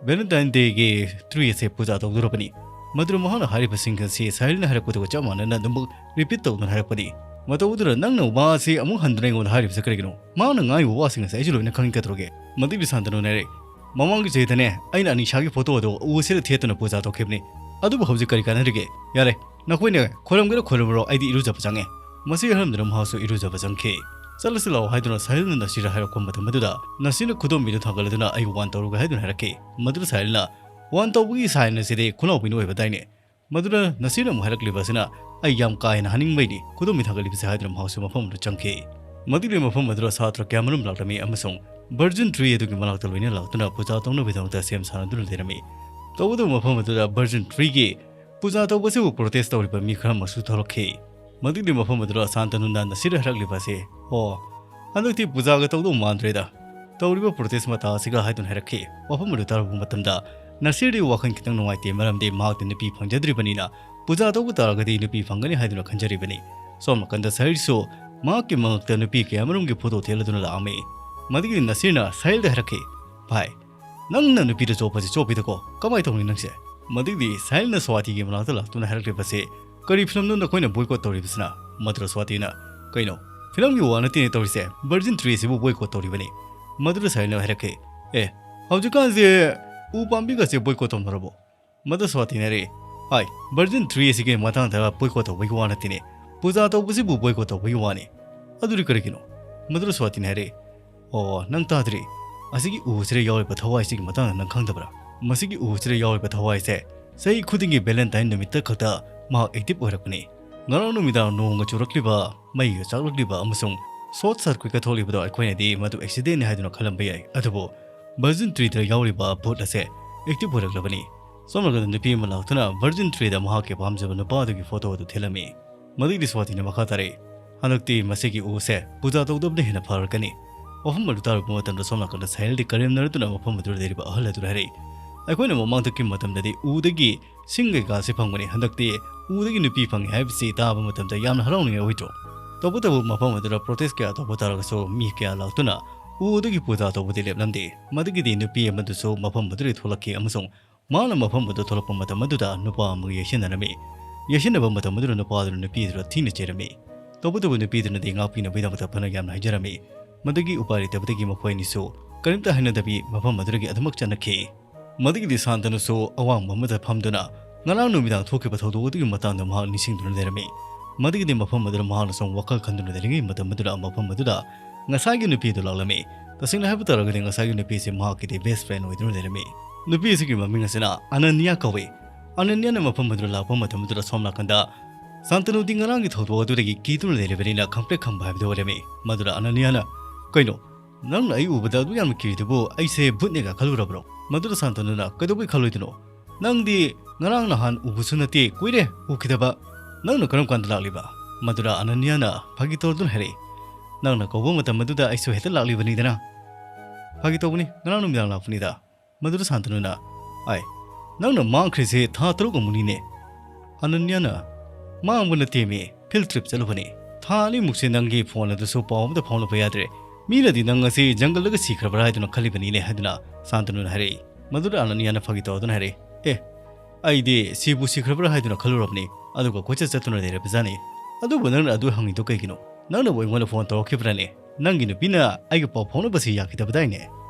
ꯚꯦꯂꯦꯟꯇꯥꯏꯟ ꯗꯦꯒꯤ ꯇ꯭ꯔꯤ ꯑꯁꯦ ꯄꯨꯖꯥ ꯇꯧꯗꯣꯔꯕꯅꯤ꯫ ꯃꯗꯨꯅ ꯃꯍꯥꯛꯅ ꯍꯥꯏꯔꯤꯕꯁꯤꯡ ꯑꯁꯤ ꯁꯥꯍꯦꯜꯅ ꯍꯥꯏꯔꯛꯄꯗꯨꯒ ꯆꯞ ꯃꯥꯟꯅꯅ ꯑꯗꯨꯃꯛ ꯔꯤꯄꯤꯠ ꯇꯧꯗꯨꯅ ꯍꯥꯏꯔꯛꯄꯅꯤ꯫ ꯃꯇꯧ ꯑꯗꯨꯗ ꯅꯪꯅ ꯋꯥ ꯑꯁꯤ ꯑꯃꯨꯛ ꯍꯟꯗꯨꯅ ꯑꯩꯉꯣꯟꯗ ꯍꯥꯏꯔꯤꯕꯁꯦ ꯀꯔꯤꯒꯤꯅꯣ? ꯃꯍꯥꯛꯅ ꯉꯥꯡꯉꯤꯕ ꯋꯥꯁꯤꯡ ꯑꯁꯦ ꯑꯩꯁꯨ ꯂꯣꯏꯅ ꯈꯪꯏ ꯀꯩꯗꯧꯔꯒꯦ? ꯃꯗꯨꯒꯤ ꯁꯥꯟꯇꯅꯨꯅ ꯍꯥꯏꯔꯛꯏ, ꯃꯃꯥꯡꯒꯤ ꯆꯍꯤꯗꯅꯦ, ꯑꯩꯅ ꯑꯅꯤꯁꯥꯒꯤ ꯐꯣꯇꯣ ꯑꯗꯨ ꯎ ꯑꯁꯤꯗ ꯊꯦꯠꯇꯨꯅ ꯄꯨꯖꯥ ꯇꯧꯈꯤꯕꯅꯤ꯫ ꯑꯗꯨꯕꯨ ꯍꯧꯖꯤꯛ ꯀꯔꯤ ꯀꯥꯟꯅꯔꯤꯒꯦ? ꯌꯥꯔꯦ, ꯅꯈꯣꯏꯅ ꯈꯣꯏꯔꯝꯒꯦꯔꯥ ꯈꯣꯏꯔꯝꯃꯔꯣ, ꯑꯩꯗꯤ ꯏꯔꯨꯖꯕ ꯆꯪꯉꯦ꯫ ꯃꯁꯤ ꯍꯥꯏꯔꯝꯗꯨꯅ ꯃꯍꯥꯛꯁꯨ ꯏꯔꯨꯖꯕ ꯆꯪꯈꯤ꯫ "ꯆꯠꯂꯁꯤ ꯂꯥꯛꯑꯣ" ꯍꯥꯏꯗꯨꯅ ꯁꯥꯍꯦꯜꯅ ꯅꯁꯤꯔꯗ ꯍꯥꯏꯔꯛꯄ ꯃꯇꯝ ꯑꯗꯨꯗ ꯅꯁꯤꯔꯅ ꯈꯨꯗꯣꯝꯕꯤꯗꯨ ꯊꯥꯡꯒꯠꯂꯗꯨꯅ "ꯑꯩ ꯋꯥꯟ ꯇꯧꯔꯨꯒꯦ" ꯍꯥꯏꯗꯨꯅ ꯍꯥꯏꯔꯛꯈꯤ꯫ ꯃꯗꯨꯗ ꯁꯥꯍꯦꯜꯅ, "ꯋꯥꯟ ꯇꯧꯕꯒꯤ ꯁꯥꯏꯟ ꯑꯁꯤꯗꯤ ꯈꯨꯅꯥꯎꯕꯤꯅ ꯑꯣꯏꯕꯗꯥꯏꯅꯦ?" ꯃꯗꯨꯗ ꯅꯁꯤꯔꯅ ꯑꯃꯨꯛ ꯍꯥꯏꯔꯛꯂꯤꯕ ꯑꯁꯤꯅ, "ꯑꯩ ꯌꯥꯝ ꯀꯥ ꯍꯦꯟꯅ ꯍꯥꯏꯅꯤꯡꯕꯩꯅꯤ ꯈꯨꯗꯣꯝꯕꯤ ꯊꯥꯡꯒꯠꯂꯤꯕꯁꯦ" ꯍꯥꯏꯗꯨꯅ ꯃꯍꯥꯛꯁꯨ ꯃꯐꯝ ꯑꯗꯨꯗ ꯆꯪꯈꯤ꯫ ꯃꯗꯨꯒꯤ ꯃꯐꯝ ꯑꯗꯨꯗ ꯁꯥꯇ꯭ꯔ ꯀꯌꯥꯃꯔꯨꯝ ꯂꯥꯛꯂꯝꯃꯤ ꯑꯃꯁꯨꯡ ꯚꯔꯖꯤꯟ ꯇ꯭ꯔꯤ ꯑꯗꯨꯒꯤ ꯃꯅꯥꯛꯇ ꯂꯣꯏꯅ ꯂꯥꯛꯇꯨꯅ ꯄꯨꯖꯥ ꯇꯧꯅꯕꯒꯤꯗꯃꯛꯇ ꯁꯦꯝ ꯁꯥꯅꯗꯨꯅ ꯂꯩꯔꯝꯃꯤ꯫ ꯇꯧꯕꯇꯕꯨ ꯃꯐꯝ ꯑꯗꯨꯗ ꯚꯔꯖꯤꯟ ꯇ꯭ꯔꯤꯒꯤ ꯄꯨꯖꯥ ꯇꯧꯕꯁꯤꯕꯨ ꯄ꯭ꯔꯣꯇꯦꯁ ꯇꯧꯔꯤꯕ ꯃꯤ ꯈꯔ ꯑꯃꯁꯨ ꯊꯣꯛꯂꯛꯈꯤ꯫ ꯃꯗꯨꯒꯤ ꯃꯐꯝ ꯑꯗꯨꯗ ꯁꯥꯟꯇꯅꯨꯅ ꯅꯁꯤꯔꯗ ꯍꯥꯏꯔꯛꯂꯤꯕ ꯑꯁꯤ, "ꯑꯣ, ꯍꯟꯗꯛꯇꯤ ꯄꯨꯖꯥꯒ ꯇꯧꯗꯧ ꯃꯥꯟꯗ꯭ꯔꯦꯗ꯫ ꯇꯧꯔꯤꯕ ꯄ꯭ꯔꯣꯇꯦꯁ ꯃꯇꯥ ꯑꯁꯤꯒ" ꯍꯥꯏꯗꯨꯅ ꯍꯥꯏꯔꯛꯈꯤ꯫ ꯋꯥꯐꯝ ꯑꯗꯨ ꯇꯥꯔꯨꯕ ꯃꯇꯝꯗ ꯅꯁꯤꯔꯗꯤ ꯋꯥꯈꯜ ꯈꯤꯇꯪ ꯅꯨꯡꯉꯥꯏꯇꯦ, ꯃꯔꯝꯗꯤ ꯃꯍꯥꯛꯇꯤ ꯅꯨꯄꯤ ꯐꯪꯖꯗ꯭ꯔꯤꯕꯅꯤꯅ ꯄꯨꯖꯥ ꯇꯧꯕ ꯇꯥꯔꯒꯗꯤ ꯅꯨꯄꯤ ꯐꯪꯒꯅꯤ ꯍꯥꯏꯗꯨꯅ ꯈꯟꯖꯔꯤꯕꯅꯤ꯫ ꯁꯣꯝ ꯅꯥꯀꯟꯗ ꯁꯍꯤꯔꯁꯨ ꯃꯍꯥꯛꯀꯤ ꯃꯉꯛꯇ ꯅꯨꯄꯤ ꯀꯌꯥꯃꯔꯨꯝꯒꯤ ꯐꯣꯇꯣ ꯊꯦꯠꯂꯗꯨꯅ ꯂꯥꯛꯑꯝꯃꯤ꯫ ꯃꯗꯨꯒꯤ ꯅꯁꯤꯔꯅ ꯁꯍꯤꯔꯗ ꯍꯥꯏꯔꯛꯈꯤ, "ꯚꯥꯏ, ꯅꯪꯅ ꯅꯨꯄꯤꯗ ꯆꯣꯞꯄꯁꯤ ꯆꯣꯞꯄꯤꯗꯀꯣ, ꯀꯃꯥꯏꯅ ꯇꯧꯅꯤ ꯅꯪꯁꯦ?" ꯃꯗꯨꯒꯤꯗꯤ ꯁꯍꯤꯔꯅ ꯁ꯭ꯋꯥꯇꯤꯒꯤ ꯃꯅꯥꯛꯇ ꯂꯥꯛꯇꯨꯅ ꯍꯥꯏꯔꯛꯂꯤꯕꯁꯤ, "ꯀꯔꯤ ꯐꯤꯂꯝꯅꯣ ꯅꯈꯣꯏꯅ ꯕꯣꯏꯀꯣꯠ ꯇꯧꯔꯤꯕꯁꯤꯅ?" ꯃꯗꯨꯗ ꯁ꯭ꯋꯥꯇꯤꯅ, "ꯀꯩꯅꯣ, ꯐꯤꯂꯝꯒꯤ ꯋꯥ ꯅꯠꯇꯦꯅꯦ ꯇꯧꯔꯤꯁꯦ, ꯚꯔꯖꯤꯟ ꯇ꯭ꯔꯤ ꯑꯁꯤꯕꯨ ꯕꯣꯏꯀꯣꯠ ꯇꯧꯔꯤꯕꯅꯤ꯫" ꯃꯗꯨꯗ ꯁꯍꯤꯔꯅ ꯍꯥꯏꯔꯛꯈꯤ, "ꯑꯦ, ꯍꯧꯖꯤꯛꯀꯥꯟꯁꯦ ꯎ ꯄꯥꯝꯕꯤꯒꯁꯦ ꯕꯣꯏꯀꯣꯠ ꯇꯧꯅꯔꯕꯣ?" ꯃꯗꯨ ꯁ꯭ꯋꯥꯇꯤꯅ ꯍꯥꯏꯔꯛꯏ, "ꯍꯥꯏ, ꯚꯔꯖꯤꯟ ꯇ꯭ꯔꯤ ꯑꯁꯤꯒꯤ ꯃꯇꯥꯡꯗ ꯕꯣꯏꯀꯣꯠ ꯇꯧꯕꯒꯤ ꯋꯥ ꯅꯠꯇꯦꯅꯦ, ꯄꯨꯖꯥ ꯇꯧꯕꯁꯤꯕꯨ ꯕꯣꯏꯀꯣꯠ ꯇꯧꯕꯒꯤ ꯋꯥꯅꯤ꯫" "ꯑꯗꯨꯗꯤ ꯀꯔꯤꯒꯤꯅꯣ?" ꯃꯗꯨꯗ ꯁ꯭ꯋꯥꯇꯤꯅ ꯍꯥꯏꯔꯛꯏ, "ꯑꯣ, ꯅꯪ ꯇꯥꯗ꯭ꯔꯤ? ꯑꯁꯤꯒꯤ ꯎ ꯑꯁꯤꯗ ꯌꯥꯎꯔꯤꯕ ꯊꯋꯥꯏꯁꯤꯒꯤ ꯃꯇꯥꯡꯗ ꯅꯪ ꯈꯪꯗꯕ꯭ꯔꯥ? ꯃꯁꯤꯒꯤ ꯎ ꯑꯁꯤꯗ ꯌꯥꯎꯔꯤꯕ ꯊꯋꯥꯏꯁꯦ ꯆꯍꯤ ꯈꯨꯗꯤꯡꯒꯤ ꯚꯦꯂꯦꯟꯇꯥꯏꯟ ꯅꯨꯃꯤꯠꯇ ꯈꯛꯇ ꯃꯍꯥꯛ ꯑꯦꯛꯇꯤꯚ ꯑꯣꯏꯔꯛꯄꯅꯤ꯫ ꯉꯔꯥꯡ ꯅꯨꯃꯤꯗꯥꯡ ꯅꯣꯡꯒ ꯆꯨꯔꯛꯂꯤꯕ, ꯃꯩꯒ ꯆꯥꯛꯂꯛꯂꯤꯕ ꯑꯃꯁꯨꯡ ꯁꯣꯔꯠ ꯁꯔꯀ꯭ꯌꯨꯠꯀ ꯊꯣꯛꯂꯤꯕꯗꯣ ꯑꯩꯈꯣꯏꯅꯗꯤ ꯃꯗꯨ ꯑꯦꯛꯁꯤꯗꯦꯟꯅꯤ ꯍꯥꯏꯗꯨꯅ ꯈꯜꯂꯝꯕ ꯌꯥꯏ, ꯑꯗꯨꯕꯨ ꯚꯔꯖꯤꯟ ꯇ꯭ꯔꯤꯗ ꯌꯥꯎꯔꯤꯕ ꯚꯨꯠ ꯑꯁꯦ ꯑꯦꯛꯇꯤꯚ ꯑꯣꯏꯔꯛꯂꯕꯅꯤ꯫" ꯁꯣꯝ ꯅꯥꯀꯟꯗ ꯅꯨꯄꯤ ꯑꯃ ꯂꯥꯛꯇꯨꯅ ꯚꯔꯖꯤꯟ ꯇ꯭ꯔꯤꯗ ꯃꯍꯥꯛꯀꯤ ꯄꯥꯝꯖꯕ ꯅꯨꯄꯥ ꯑꯗꯨꯒꯤ ꯐꯣꯇꯣ ꯑꯗꯨ ꯊꯦꯠꯂꯝꯃꯤ꯫ ꯃꯗꯨꯒꯤ ꯁ꯭ꯋꯥꯇꯤꯅ ꯃꯈꯥ ꯇꯥꯔꯛꯏ, "ꯍꯟꯗꯛꯇꯤ ꯃꯁꯤꯒꯤ ꯎꯁꯦ ꯄꯨꯖꯥ ꯇꯧꯗꯕꯅ ꯍꯦꯟꯅ ꯐꯔꯛꯀꯅꯤ꯫" ꯋꯥꯐꯝ ꯑꯗꯨ ꯇꯥꯔꯨꯕ ꯃꯇꯝꯗ ꯁꯣꯝ ꯅꯥꯀꯟꯗ ꯁꯍꯤꯔꯗꯤ ꯀꯔꯦꯝꯅꯔꯗꯨꯅ ꯃꯐꯝ ꯑꯗꯨꯗ ꯂꯩꯔꯤꯕ ꯑꯍꯜ ꯑꯗꯨꯗ ꯍꯥꯏꯔꯛꯏ, ꯑꯩꯈꯣꯏꯅ ꯃꯃꯥꯡꯗ ꯀꯤ ꯃꯇꯝꯗꯗꯤ ꯎꯗꯒꯤ ꯁꯤꯡ ꯀꯩꯀꯥꯁꯦ ꯐꯪꯕꯅꯤ, ꯍꯟꯗꯛꯇꯤ ꯎꯗꯒꯤ ꯅꯨꯄꯤ ꯐꯪꯉꯦ ꯍꯥꯏꯕꯁꯤ ꯇꯥꯕ ꯃꯇꯝꯗ ꯌꯥꯝꯅ ꯍꯔꯥꯎꯅꯤꯡꯉꯥꯏ ꯑꯣꯏꯗ꯭ꯔꯣ? ꯇꯧꯕꯇꯕꯨ ꯃꯐꯝ ꯑꯗꯨꯗ protest ꯀꯌꯥ ꯇꯧꯕ ꯇꯥꯔꯒꯁꯨ ꯃꯤ ꯀꯌꯥ ꯂꯥꯛꯇꯨꯅ ꯎꯗꯒꯤ ꯄꯨꯖꯥ ꯇꯧꯕꯗꯤ ꯂꯦꯞꯂꯝꯗꯦ꯫ ꯃꯗꯨꯒꯤꯗꯤ ꯅꯨꯄꯤ ꯑꯃꯗꯨꯁꯨ ꯃꯐꯝ ꯑꯗꯨꯗꯒꯤ ꯊꯣꯛꯂꯛꯈꯤ ꯑꯃꯁꯨꯡ ꯃꯍꯥꯛꯅ ꯃꯐꯝ ꯑꯗꯨ ꯊꯣꯛꯂꯛꯄ ꯃꯇꯝ ꯑꯗꯨꯗ ꯅꯨꯄꯥ ꯑꯃꯒ ꯌꯦꯛꯁꯤꯟꯅꯔꯝꯃꯤ꯫ ꯌꯦꯛꯁꯤꯟꯅꯕ ꯃꯇꯝ ꯑꯗꯨꯗ ꯅꯨꯄꯥ ꯑꯗꯨꯅ ꯅꯨꯄꯤ ꯑꯗꯨꯗ ꯊꯤꯅ ꯆꯩꯔꯝꯃꯤ꯫ ꯇꯧꯕꯇꯕꯨ ꯅꯨꯄꯤ ꯑꯗꯨꯅꯗꯤ ꯉꯥꯛꯄꯤꯅꯕꯒꯤꯗꯃꯛꯇ ꯐꯅ ꯌꯥꯝꯅ ꯍꯥꯏꯖꯔꯝꯃꯤ꯫ ꯃꯗꯨꯒꯤ ꯎꯄꯥꯏ ꯂꯩꯇꯕꯗꯒꯤ ꯃꯈꯣꯏ ꯑꯅꯤꯁꯨ ꯀꯔꯤꯝꯇ ꯍꯥꯏꯅꯗꯕꯤ ꯃꯐꯝ ꯑꯗꯨꯗꯒꯤ ꯑꯗꯨꯃꯛ ꯆꯠꯅꯈꯤ꯫ ꯃꯗꯨꯒꯤꯗꯤ ꯁꯥꯟꯇꯅꯨꯁꯨ ꯑꯋꯥꯡꯕ ꯑꯃꯗ ꯐꯝꯗꯨꯅ ꯉꯔꯥꯡ ꯅꯨꯃꯤꯗꯥꯡ ꯊꯣꯛꯈꯤꯕ ꯊꯧꯗꯣꯛ ꯑꯗꯨꯒꯤ ꯃꯇꯥꯡꯗ ꯃꯍꯥꯛ ꯅꯤꯡꯁꯤꯡꯗꯨꯅ ꯂꯩꯔꯝꯃꯤ꯫ ꯃꯗꯨꯒꯤꯗꯤ ꯃꯐꯝ ꯑꯗꯨꯗ ꯃꯍꯥꯛꯅ ꯁꯨꯝ ꯋꯥꯈꯜ ꯈꯟꯗꯨꯅ ꯂꯩꯔꯤꯉꯩ ꯃꯇꯝ ꯑꯗꯨꯗ ꯃꯐꯝ ꯑꯗꯨꯗ ꯉꯁꯥꯏꯒꯤ ꯅꯨꯄꯤ ꯑꯗꯨ ꯂꯥꯛꯂꯝꯃꯤ꯫ ꯇꯁꯦꯡꯅ ꯍꯥꯏꯕ ꯇꯥꯔꯒꯗꯤ ꯉꯁꯥꯏꯒꯤ ꯅꯨꯄꯤ ꯑꯁꯤ ꯃꯍꯥꯛꯀꯤꯗꯤ best friend ꯑꯣꯏꯗꯨꯅ ꯂꯩꯔꯝꯃꯤ꯫ ꯅꯨꯄꯤ ꯑꯁꯤꯒꯤ ꯃꯃꯤꯡ ꯑꯁꯤꯅ ꯑꯅꯅꯤꯌꯥ ꯀꯧꯏ꯫ ꯑꯅꯅꯤꯌꯥꯅ ꯃꯐꯝ ꯑꯗꯨꯗ ꯂꯥꯛꯄ ꯃꯇꯝ ꯑꯗꯨꯗ ꯁꯣꯝ ꯅꯥꯀꯟꯗ ꯁꯥꯟꯇꯅꯨꯗꯤ ꯉꯔꯥꯡꯒꯤ ꯊꯧꯗꯣꯛ ꯑꯗꯨꯗꯒꯤ ꯀꯤꯗꯨꯅ ꯂꯩꯔꯕꯅꯤꯅ ꯈꯪꯄ꯭ꯔꯦꯛ ꯈꯪꯕ ꯍꯥꯏꯕꯗꯨ ꯑꯣꯏꯔꯝꯃꯤ꯫ ꯃꯗꯨꯗ ꯑꯅꯅꯤꯌꯥꯅ, "ꯀꯩꯅꯣ, ꯅꯪꯅ ꯑꯩ ꯎꯕꯗ ꯑꯗꯨ ꯌꯥꯝꯅ ꯀꯤꯔꯤꯗꯨꯕꯨ ꯑꯩꯁꯦ ꯚꯨꯠꯅꯦꯒ ꯈꯜꯂꯨꯔꯕ꯭ꯔꯣ?" ꯃꯗꯨꯗ ꯁꯥꯟꯇꯅꯨꯅ, "ꯀꯩꯗꯧꯕꯩ ꯈꯜꯂꯣꯏꯗꯣꯏꯅꯣ? ꯅꯪꯗꯤ ꯉꯔꯥꯡ ꯅꯍꯥꯟ ꯎꯕꯁꯨ ꯅꯠꯇꯦ, ꯀꯨꯏꯔꯦ ꯎꯈꯤꯗꯕ꯫ ꯅꯪꯅ ꯀꯔꯝ ꯀꯥꯟꯗ ꯂꯥꯛꯂꯤꯕ?" ꯃꯗꯨꯗ ꯑꯅꯅꯤꯌꯥꯅ ꯐꯥꯒꯤ ꯇꯧꯗꯨꯅ ꯍꯥꯏꯔꯛꯏ, "ꯅꯪꯅ ꯀꯧꯕ ꯃꯇꯝ ꯑꯗꯨꯗ ꯑꯩꯁꯨ ꯍꯦꯛꯇ ꯂꯥꯛꯂꯤꯕꯅꯤꯗꯅ꯫ ꯐꯥꯒꯤ ꯇꯧꯕꯅꯤ, ꯉꯔꯥꯡ ꯅꯨꯃꯤꯗꯥꯡ ꯂꯥꯛꯄꯅꯤꯗ꯫" ꯃꯗꯨꯗ ꯁꯥꯟꯇꯅꯨꯅ, "ꯑꯥꯏ, ꯅꯪꯅ ꯃꯥꯡꯈ꯭ꯔꯤꯁꯦ ꯊꯥ ꯇꯔꯨꯛ ꯑꯃꯨꯛꯅꯤꯅꯦ?" ꯑꯅꯅꯤꯌꯥꯅ, "ꯃꯥꯡꯕ ꯅꯠꯇꯦꯃꯤ, field trip ꯆꯠꯂꯨꯕꯅꯤ꯫ ꯊꯥ ꯑꯅꯤꯃꯨꯛꯁꯦ ꯅꯪꯒꯤ phone ꯑꯗꯨꯁꯨ ꯄꯥꯎ ꯑꯃꯇ ꯐꯥꯎꯅꯕ ꯌꯥꯗ꯭ꯔꯦ꯫ ꯃꯤꯅꯗꯤ ꯅꯪ ꯑꯁꯤ ꯖꯪꯒꯜꯗꯒ ꯁꯤꯈ꯭ꯔꯕ꯭ꯔꯥ ꯍꯥꯏꯗꯨꯅ ꯈꯜꯂꯤꯕꯅꯤꯅꯦ" ꯍꯥꯏꯗꯨꯅ ꯁꯥꯟꯇꯅꯨꯅ ꯍꯥꯏꯔꯛꯏ꯫ ꯃꯗꯨꯗ ꯑꯅꯅꯤꯌꯥꯅ ꯐꯥꯒꯤ ꯇꯧꯗꯨꯅ ꯍꯥꯏꯔꯛꯏ, "ꯑꯦ, ꯑꯩꯗꯤ ꯁꯤꯕꯨ ꯁꯤꯈ꯭ꯔꯕ꯭ꯔꯥ ꯍꯥꯏꯗꯨꯅ ꯈꯜꯂꯨꯔꯕꯅꯤ, ꯑꯗꯨꯒ ꯀꯣꯏꯆꯠ ꯆꯠꯇꯨꯅ ꯂꯩꯔꯕꯖꯥꯠꯅꯤ꯫ ꯑꯗꯨꯕꯨ ꯅꯪꯅ ꯑꯗꯨ ꯍꯪꯉꯤꯗꯣ ꯀꯩꯒꯤꯅꯣ? ꯅꯪꯅꯕꯨ ꯑꯩꯉꯣꯟꯗ phone ꯇꯧꯔꯛꯈꯤꯕ꯭ꯔꯥꯅꯦ? ꯅꯪꯒꯤ ꯅꯨꯄꯤꯅ ꯑꯩꯒ ꯄꯥꯎ ꯐꯥꯎꯅꯕꯁꯤ ꯌꯥꯈꯤꯗꯕꯗꯥꯏꯅꯦ?"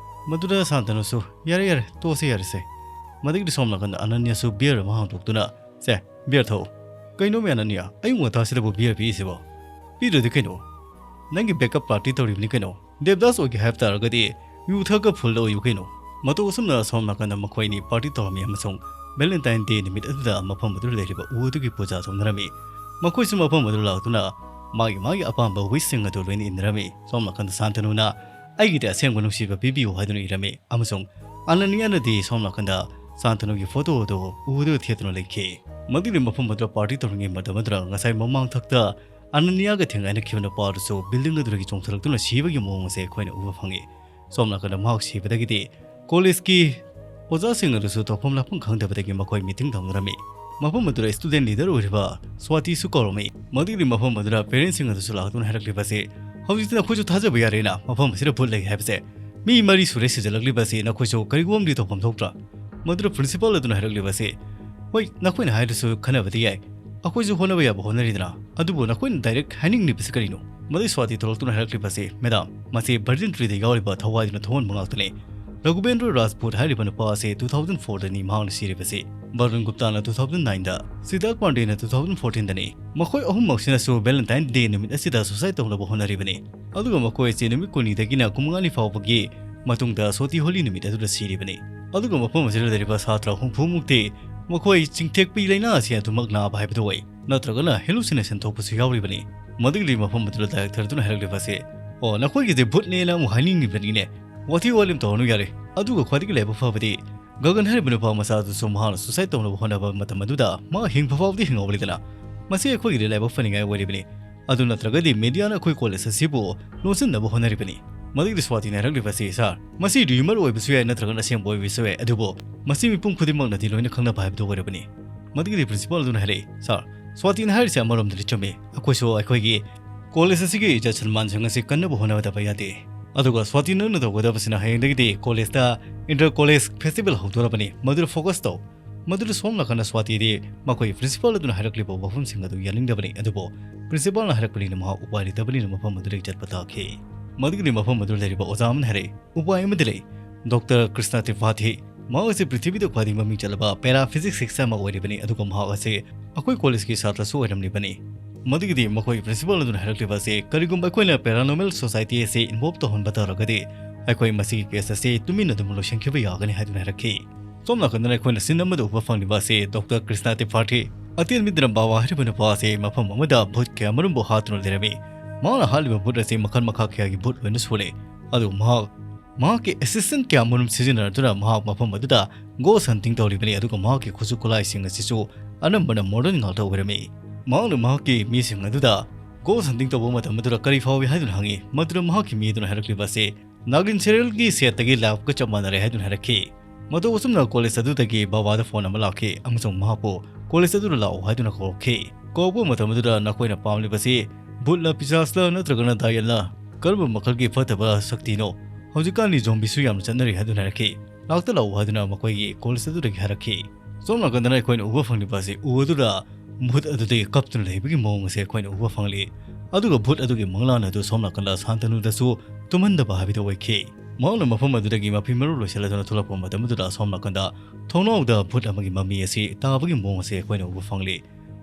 ꯃꯗꯨꯗ ꯁꯥꯟꯇꯅꯨꯁꯨ, "ꯌꯥꯔꯦ, ꯌꯥꯔꯦ, ꯇꯣꯛꯑꯁꯦ, ꯌꯥꯔꯦꯁꯦ꯫" ꯃꯗꯨꯒꯤꯗꯤ ꯁꯣꯝ ꯅꯥꯀꯟꯗ ꯑꯅꯅꯤꯌꯥꯁꯨ beer ꯑꯃ ꯍꯥꯡꯗꯣꯛꯇꯨꯅ, "ꯁꯦ, beer ꯊꯛꯎ꯫" "ꯀꯩꯅꯣ ꯃꯦ ꯑꯅꯅꯤꯌꯥ, ꯑꯌꯨꯛ ꯉꯟꯇꯥꯁꯤꯗꯕꯨ beer ꯄꯤꯔꯤꯁꯤꯕꯣ?" "ꯄꯤꯗ꯭ꯔꯗꯤ ꯀꯩꯅꯣ? ꯅꯪꯒꯤ backup party ꯇꯧꯔꯤꯕꯅꯤ ꯀꯩꯅꯣ꯫ ꯗꯦꯕꯗꯥꯁ ꯑꯣꯏꯒꯦ ꯍꯥꯏꯕ ꯇꯥꯔꯒꯗꯤ ꯌꯨ ꯊꯛꯑꯒ full ꯑꯣꯏꯌꯨ ꯀꯩꯅꯣ꯫" ꯃꯇꯧ ꯑꯁꯨꯝꯅ ꯁꯣꯝ ꯅꯥꯀꯟꯗ ꯃꯈꯣꯏ ꯑꯅꯤ party ꯇꯧꯔꯝꯃꯤ ꯑꯃꯁꯨꯡ Valentine Day ꯅꯨꯃꯤꯠ ꯑꯗꯨꯗ ꯃꯐꯝ ꯑꯗꯨꯗ ꯂꯩꯔꯤꯕ ꯎ ꯑꯗꯨꯒꯤ ꯄꯨꯖꯥ ꯇꯧꯅꯔꯝꯃꯤ꯫ ꯃꯈꯣꯏꯁꯨ ꯃꯐꯝ ꯑꯗꯨꯗ ꯂꯥꯛꯇꯨꯅ ꯃꯥꯒꯤ ꯃꯥꯒꯤ ꯑꯄꯥꯝꯕ wishꯁꯤꯡ ꯑꯗꯨ ꯂꯣꯏꯅ ꯏꯟꯅꯔꯝꯃꯤ꯫ ꯁꯣꯝ ꯅꯥꯀꯟꯗ ꯁꯥꯟꯇꯅꯨꯅ "ꯑꯩꯒꯤꯗꯤ ꯑꯁꯦꯡꯕ ꯅꯨꯡꯁꯤꯕ ꯄꯤꯕꯤꯌꯨ" ꯍꯥꯏꯗꯨꯅ ꯏꯔꯝꯃꯤ ꯑꯃꯁꯨꯡ ꯑꯅꯅꯤꯌꯥꯅꯗꯤ ꯁꯣꯝ ꯅꯥꯀꯟꯗ ꯁꯥꯟꯇꯅꯨꯒꯤ photo ꯑꯗꯨ ꯎ ꯑꯗꯨꯗ ꯊꯦꯠꯇꯨꯅ ꯂꯩꯈꯤ꯫ ꯃꯗꯨꯒꯤ ꯃꯐꯝ ꯑꯗꯨꯗ party ꯇꯧꯔꯤꯉꯩ ꯃꯇꯝ ꯑꯗꯨꯗ ꯉꯁꯥꯏ ꯃꯃꯥꯡꯊꯛꯇ ꯑꯅꯅꯤꯌꯥꯒ ꯊꯦꯡꯒꯥꯏꯅꯈꯤꯕ ꯅꯨꯄꯥ ꯑꯗꯨꯁꯨ building ꯑꯗꯨꯗꯒꯤ ꯆꯣꯡꯊꯔꯛꯇꯨꯅ ꯁꯤꯕꯒꯤ ꯃꯑꯣꯡ ꯑꯁꯦ ꯑꯩꯈꯣꯏꯅ ꯎꯕ ꯐꯪꯉꯤ꯫ ꯁꯣꯝ ꯅꯥꯀꯟꯗ ꯃꯍꯥꯛ ꯁꯤꯕꯗꯒꯤꯗꯤ collegeꯀꯤ ꯑꯣꯖꯥꯁꯤꯡ ꯑꯗꯨꯁꯨ ꯇꯧꯐꯝ ꯂꯥꯛꯐꯝ ꯈꯪꯗꯕꯗꯒꯤ ꯃꯈꯣꯏ ꯃꯤꯇꯤꯡ ꯇꯧꯅꯔꯝꯃꯤ꯫ ꯃꯐꯝ ꯑꯗꯨꯗ student leader ꯑꯣꯏꯔꯤꯕ ꯁ꯭ꯋꯥꯇꯤꯁꯨ ꯀꯧꯔꯝꯃꯤ꯫ ꯃꯗꯨꯒꯤꯗꯤ ꯃꯐꯝ ꯑꯗꯨꯗ parents ꯁꯤꯡ ꯑꯗꯨꯁꯨ ꯂꯥꯛꯇꯨꯅ ꯍꯥꯏꯔꯛꯂꯤꯕ ꯑꯁꯤ, "ꯍꯧꯖꯤꯛꯇꯤ ꯅꯈꯣꯏꯁꯨ ꯊꯥꯖꯕ ꯌꯥꯔꯦꯅ, ꯃꯐꯝ ꯑꯁꯤꯗ ꯚꯨꯠ ꯂꯩ ꯍꯥꯏꯕꯁꯦ꯫ ꯃꯤ ꯃꯔꯤ ꯁꯨꯔꯦ ꯁꯤꯖꯤꯜꯂꯛꯂꯤꯕ ꯑꯁꯤ, ꯅꯈꯣꯏꯁꯨ ꯀꯔꯤꯒꯨꯝꯕ ꯑꯃꯗꯤ ꯇꯧꯐꯝ ꯊꯣꯛꯇ꯭ꯔꯥ?" ꯃꯗꯨꯗ principal ꯑꯗꯨꯅ ꯍꯥꯏꯔꯛꯂꯤꯕ ꯑꯁꯤ, "ꯍꯣꯏ, ꯅꯈꯣꯏꯅ ꯍꯥꯏꯔꯁꯨ ꯈꯟꯅꯕꯗꯤ ꯌꯥꯏ꯫ ꯑꯩꯈꯣꯏꯁꯨ ꯍꯣꯠꯅꯕ ꯌꯥꯕ ꯍꯣꯠꯅꯔꯤꯗꯅ꯫ ꯑꯗꯨꯕꯨ ꯅꯈꯣꯏꯅ direct ꯍꯥꯏꯅꯤꯡꯂꯤꯕꯁꯤ ꯀꯔꯤꯅꯣ?" ꯃꯗꯨ ꯁ꯭ꯋꯥꯇꯤ ꯊꯣꯛꯂꯛꯇꯨꯅ ꯍꯥꯏꯔꯛꯂꯤꯕ ꯑꯁꯤ, "Madam, ꯃꯁꯤ ꯕ꯭ꯔꯖꯦꯟꯗ꯭ꯔꯤꯗ ꯌꯥꯎꯔꯤꯕ ꯊꯋꯥꯏꯗꯨꯅ ꯊꯣꯛꯍꯟꯕ ꯉꯥꯛꯇꯅꯤ꯫ ꯔꯘꯨꯕꯦꯟꯗ꯭ꯔ ꯔꯥꯖꯄꯨꯠ ꯍꯥꯏꯔꯤꯕ ꯅꯨꯄꯥ ꯑꯁꯤ two thousand four ꯗꯅꯤ ꯃꯍꯥꯛꯅ ꯁꯤꯔꯤꯕꯁꯤ꯫ ꯕꯔꯨꯟ ꯒꯨꯞꯇꯥꯅ two thousand nine ꯗ, ꯁꯤꯗꯥꯔꯊ ꯄꯥꯟꯗꯦꯅ two thousand fourteen ꯗꯅꯤ꯫ ꯃꯈꯣꯏ ꯑꯍꯨꯝꯃꯛꯁꯤꯅꯁꯨ Valentine Day ꯅꯨꯃꯤꯠ ꯑꯁꯤꯗ suicide ꯇꯧꯅꯕ ꯍꯣꯠꯅꯔꯤꯕꯅꯤ꯫ ꯑꯗꯨꯒ ꯃꯈꯣꯏ ꯑꯁꯤ ꯅꯨꯃꯤꯠ ꯀꯨꯟꯅꯤꯗꯒꯤꯅ ꯀꯨꯟꯃꯉꯥꯅꯤ ꯐꯥꯎꯕꯒꯤ ꯃꯇꯨꯡꯗ ꯁꯣꯇꯤ ꯍꯣꯂꯤ ꯅꯨꯃꯤꯠ ꯑꯗꯨꯗ ꯁꯤꯔꯤꯕꯅꯤ꯫ ꯑꯗꯨꯒ ꯃꯐꯝ ꯑꯁꯤꯗ ꯂꯩꯔꯤꯕ ꯁꯥꯇ꯭ꯔ ꯍꯨꯝꯐꯨ ꯃꯨꯛꯇꯤ ꯃꯈꯣꯏ ꯆꯤꯡꯊꯦꯛꯄꯤ ꯂꯥꯏꯅꯥ ꯑꯁꯤ ꯑꯗꯨꯃꯛ ꯅꯥꯕ ꯍꯥꯏꯕꯗꯨ ꯑꯣꯏ, ꯅꯠꯇ꯭ꯔꯒꯅ hallucination ꯊꯣꯛꯄꯁꯨ ꯌꯥꯎꯔꯤꯕꯅꯤ꯫ ꯃꯗꯨꯒꯤꯗꯤ ꯃꯐꯝ ꯑꯗꯨꯗ director ꯗꯨꯅ ꯍꯥꯏꯔꯛꯂꯤꯕ ꯑꯁꯤ, "ꯑꯣ, ꯅꯈꯣꯏꯒꯤꯁꯦ ꯚꯨꯠꯅꯦꯅ ꯑꯃꯨꯛ ꯍꯥꯏꯅꯤꯡꯂꯤꯕꯅꯤꯅꯦ꯫ ꯋꯥꯊꯤ ꯋꯥꯔꯦꯝ ꯇꯧꯔꯅꯨ ꯌꯥꯔꯦ꯫ ꯑꯗꯨꯒ ꯈ꯭ꯋꯥꯏꯗꯒꯤ ꯂꯥꯏꯕꯛ ꯐꯕꯗꯤ, ꯒꯒꯟ ꯍꯥꯏꯔꯤꯕ ꯅꯨꯄꯥ ꯃꯆꯥ ꯑꯗꯨꯁꯨ ꯃꯍꯥꯛꯅ suicide ꯇꯧꯅꯕ ꯍꯣꯠꯅꯕ ꯃꯇꯝ ꯑꯗꯨꯗ ꯃꯥ ꯍꯤꯡꯕ ꯐꯥꯎꯕꯗꯤ ꯍꯤꯡꯍꯧꯕꯅꯤꯗꯅ꯫ ꯃꯁꯤ ꯑꯩꯈꯣꯏꯒꯤꯗꯤ ꯂꯥꯏꯕꯛ ꯐꯅꯤꯡꯉꯥꯏ ꯑꯣꯏꯔꯤꯕꯅꯤ꯫ ꯑꯗꯨ ꯅꯠꯇ꯭ꯔꯒꯗꯤ media ꯅ ꯑꯩꯈꯣꯏ college ꯑꯁꯤꯕꯨ ꯂꯣꯟꯁꯤꯟꯅꯕ ꯍꯣꯠꯅꯔꯤꯕꯅꯤ꯫" ꯃꯗꯨꯒꯤꯗꯤ ꯁ꯭ꯋꯥꯇꯤꯅ ꯍꯥꯏꯔꯛꯂꯤꯕ ꯑꯁꯤ, "Sir, ꯃꯁꯤ rumor ꯑꯣꯏꯕꯁꯨ ꯌꯥꯏ, ꯅꯠꯇ꯭ꯔꯒꯅ ꯑꯁꯦꯡꯕ ꯑꯣꯏꯕꯁꯨ ꯌꯥꯏ, ꯑꯗꯨꯕꯨ ꯃꯁꯤ ꯃꯤꯄꯨꯝ ꯈꯨꯗꯤꯡꯃꯛꯅꯗꯤ ꯂꯣꯏꯅ ꯈꯪꯅꯕ ꯍꯥꯏꯕꯗꯨ ꯑꯣꯏꯔꯕꯅꯤ꯫" ꯃꯗꯨꯒꯤꯗꯤ principal ꯑꯗꯨꯅ ꯍꯥꯏꯔꯛꯏ, "Sir, ꯁ꯭ꯋꯥꯇꯤꯅ ꯍꯥꯏꯔꯤꯁꯦ ꯑꯃꯔꯣꯝꯗꯗꯤ ꯆꯨꯝꯃꯤ꯫ ꯑꯩꯈꯣꯏꯁꯨ ꯑꯩꯈꯣꯏꯒꯤ college ꯑꯁꯤꯒꯤ ꯏꯖꯠ ꯁꯟꯃꯥꯟꯁꯤꯡ ꯑꯁꯤ ꯀꯟꯅꯕ ꯍꯣꯠꯅꯗꯕ ꯌꯥꯗꯦ꯫ ꯑꯗꯨꯒ ꯁ꯭ꯋꯥꯇꯤ, ꯅꯪꯅ ꯇꯧꯒꯗꯕꯁꯤꯅ ꯍꯌꯦꯡꯗꯒꯤꯗꯤ college ꯇ inter college festival ꯍꯧꯗꯣꯔꯕꯅꯤ, ꯃꯗꯨꯗ focus ꯇꯧ꯫" ꯃꯗꯨꯗ ꯁꯣꯝ ꯅꯥꯀꯟꯗ ꯁ꯭ꯋꯥꯇꯤꯗꯤ ꯃꯈꯣꯏ principal ꯑꯗꯨꯅ ꯍꯥꯏꯔꯛꯂꯤꯕ ꯋꯥꯐꯝꯁꯤꯡ ꯑꯗꯨ ꯌꯥꯅꯤꯡꯗꯕꯅꯤ, ꯑꯗꯨꯕꯨ principal ꯅ ꯍꯥꯏꯔꯛꯄꯅꯤꯅ ꯃꯍꯥꯛ ꯎꯄꯥꯏ ꯂꯩꯇꯕꯅꯤꯅ ꯃꯐꯝ ꯑꯗꯨꯗꯒꯤ ꯆꯠꯄ ꯇꯥꯈꯤ꯫ ꯃꯗꯨꯒꯤꯗꯤ ꯃꯐꯝ ꯑꯗꯨꯗ ꯂꯩꯔꯤꯕ ꯑꯣꯖꯥ ꯑꯃꯅ ꯍꯥꯏꯔꯛꯏ, "ꯎꯄꯥꯏ ꯑꯃꯗꯤ ꯂꯩ꯫ Doctor ꯀ꯭ꯔꯤꯁꯅ ꯇ꯭ꯔꯤꯄꯥꯊꯤ, ꯃꯍꯥꯛ ꯑꯁꯤ ꯄ꯭ꯔꯤꯊꯤꯕꯤꯗ ꯈ꯭ꯋꯥꯏꯗꯒꯤ ꯃꯃꯤꯡ ꯆꯠꯂꯕ paraphysicist ꯑꯃ ꯑꯣꯏꯔꯤꯕꯅꯤ, ꯑꯗꯨꯒ ꯃꯍꯥꯛ ꯑꯁꯤ ꯑꯩꯈꯣꯏ college ꯀꯤ ꯁꯥꯇ꯭ꯔꯁꯨ ꯑꯣꯏꯔꯝꯂꯤꯕꯅꯤ꯫" ꯃꯗꯨꯒꯤꯗꯤ ꯃꯈꯣꯏ principal ꯑꯗꯨꯅ ꯍꯥꯏꯔꯛꯂꯤꯕ ꯑꯁꯤ, "ꯀꯔꯤꯒꯨꯝꯕ ꯑꯩꯈꯣꯏꯅ paranormal society ꯑꯁꯤ involve ꯇꯧꯍꯟꯕ ꯇꯥꯔꯒꯗꯤ, ꯑꯩꯈꯣꯏ ꯃꯁꯤꯒꯤ case ꯑꯁꯤ ꯇꯨꯃꯤꯟꯅ ꯑꯗꯨꯝ ꯂꯣꯏꯁꯤꯟꯈꯤꯕ ꯌꯥꯒꯅꯤ" ꯍꯥꯏꯗꯨꯅ ꯍꯥꯏꯔꯛꯈꯤ꯫ ꯁꯣꯝ ꯅꯥꯀꯟꯗꯅ ꯑꯩꯈꯣꯏꯅ scene ꯑꯃꯗ ꯎꯕ ꯐꯪꯂꯤꯕ ꯑꯁꯤ Doctor ꯀ꯭ꯔꯤꯁꯅ ꯇ꯭ꯔꯤꯄꯥꯊꯤ, ꯑꯇꯦꯟꯕꯤ ꯗ꯭ꯔꯝꯕꯥꯋꯥ ꯍꯥꯏꯔꯤꯕ ꯅꯨꯄꯥ ꯑꯁꯤ ꯃꯐꯝ ꯑꯃꯗ ꯚꯨꯠ ꯀꯌꯥꯃꯔꯨꯝꯕꯨ ꯍꯥꯠꯇꯨꯅ ꯂꯩꯔꯝꯃꯤ꯫ ꯃꯍꯥꯛꯅ ꯍꯥꯠꯂꯤꯕ ꯚꯨꯠ ꯑꯁꯤ ꯃꯈꯜ ꯃꯈꯥ ꯀꯌꯥꯒꯤ ꯚꯨꯠ ꯂꯣꯏꯅ ꯁꯨꯔꯦ꯫ ꯑꯗꯨꯒ ꯃꯍꯥꯛ ꯃꯍꯥꯛꯀꯤ assistant ꯀꯌꯥꯃꯔꯨꯝ ꯁꯤꯖꯤꯟꯅꯗꯨꯅ ꯃꯍꯥꯛ ꯃꯐꯝ ꯑꯗꯨꯗ ghost hunting ꯇꯧꯔꯤꯕꯅꯤ, ꯑꯗꯨꯒ ꯃꯍꯥꯛꯀꯤ ꯈꯨꯠꯁꯨ ꯈꯨꯠꯂꯥꯏꯁꯤꯡ ꯑꯁꯤꯁꯨ ꯑꯅꯝꯕꯅ modern ꯉꯥꯛꯇ ꯑꯣꯏꯔꯝꯃꯤ꯫ ꯃꯍꯥꯛꯅ ꯃꯍꯥꯛꯀꯤ ꯃꯤꯁꯤꯡ ꯑꯗꯨꯗ ghost hunting ꯇꯧꯕ ꯃꯇꯝ ꯑꯗꯨꯗ ꯀꯔꯤ ꯐꯥꯎꯏ ꯍꯥꯏꯗꯨꯅ ꯍꯪꯉꯤ꯫ ꯃꯗꯨꯗ ꯃꯍꯥꯛꯀꯤ ꯃꯤ ꯑꯗꯨꯅ ꯍꯥꯏꯔꯛꯂꯤꯕ ꯑꯁꯤ, "Nagin serial ꯒꯤ set ꯇꯒꯤ ꯂꯥꯛꯄꯒ ꯆꯞ ꯃꯥꯟꯅꯔꯦ" ꯍꯥꯏꯗꯨꯅ ꯍꯥꯏꯔꯛꯈꯤ꯫ ꯃꯇꯧ ꯑꯁꯨꯝꯅ ꯀꯣꯂꯦꯖ ꯑꯗꯨꯗꯒꯤ ꯕꯕꯥꯗ ꯐꯣꯟ ꯑꯃ ꯂꯥꯛꯈꯤ ꯑꯃꯁꯨꯡ ꯃꯍꯥꯛꯄꯨ ꯀꯣꯂꯦꯖ ꯑꯗꯨꯗ ꯂꯥꯛꯎ ꯍꯥꯏꯗꯨꯅ ꯀꯧꯔꯛꯈꯤ꯫ ꯀꯧꯔꯛꯄ ꯃꯇꯝ ꯑꯗꯨꯗ ꯅꯈꯣꯏꯅ ꯄꯥꯝꯂꯤꯕꯁꯤ ꯚꯨꯠꯂ, ꯄꯤꯁꯥꯁꯂ ꯅꯠꯇ꯭ꯔꯒꯅ ꯗꯥꯏꯌꯟꯂ, ꯀꯔꯝꯕ ꯃꯈꯜꯒꯤ ꯐꯠꯇꯕ ꯁꯛꯇꯤꯅꯣ? ꯍꯧꯖꯤꯛꯀꯥꯟꯗꯤ ꯖꯣꯝꯕꯤꯁꯨ ꯌꯥꯝꯅ ꯆꯠꯅꯔꯤ ꯍꯥꯏꯗꯨꯅ ꯍꯥꯏꯔꯛꯈꯤ꯫ ꯂꯥꯛꯇ ꯂꯥꯛꯎ ꯍꯥꯏꯗꯨꯅ ꯃꯈꯣꯏꯒꯤ ꯀꯣꯂꯦꯖ ꯑꯗꯨꯗꯒꯤ ꯍꯥꯏꯔꯛꯈꯤ꯫ ꯁꯣꯝ ꯅꯥꯀꯟꯗꯅ ꯑꯩꯈꯣꯏꯅ ꯎꯕ ꯐꯪꯂꯤꯕ ꯑꯁꯤ ꯎ ꯑꯗꯨꯗ ꯚꯨꯠ ꯑꯗꯨꯗꯒꯤ ꯀꯞꯇꯨꯅ ꯂꯩꯕꯒꯤ ꯃꯑꯣꯡ ꯑꯁꯤ ꯑꯩꯈꯣꯏꯅ ꯎꯕ ꯐꯪꯂꯤ꯫ ꯑꯗꯨꯒ ꯚꯨꯠ ꯑꯗꯨꯒꯤ ꯃꯪꯂꯥꯟ ꯑꯗꯨ ꯁꯣꯝ ꯅꯥꯀꯟꯗ ꯁꯥꯟꯇꯅꯨꯗꯁꯨ ꯇꯨꯝꯍꯟꯗꯕ ꯍꯥꯏꯕꯗꯨ ꯑꯣꯏꯈꯤ꯫ ꯃꯍꯥꯛꯅ ꯃꯐꯝ ꯑꯗꯨꯗꯒꯤ ꯃꯐꯤ ꯃꯔꯣꯜ ꯂꯣꯏꯁꯤꯜꯂꯗꯨꯅ ꯊꯣꯛꯂꯛꯄ ꯃꯇꯝ ꯑꯗꯨꯗ ꯁꯣꯝ ꯅꯥꯀꯟꯗ ꯊꯣꯡꯅꯥꯎꯗ ꯚꯨꯠ ꯑꯃꯒꯤ ꯃꯃꯤ ꯑꯁꯤ ꯇꯥꯕꯒꯤ ꯃꯑꯣꯡ ꯑꯁꯤ ꯑꯩꯈꯣꯏꯅ ꯎꯕ ꯐꯪꯂꯤ꯫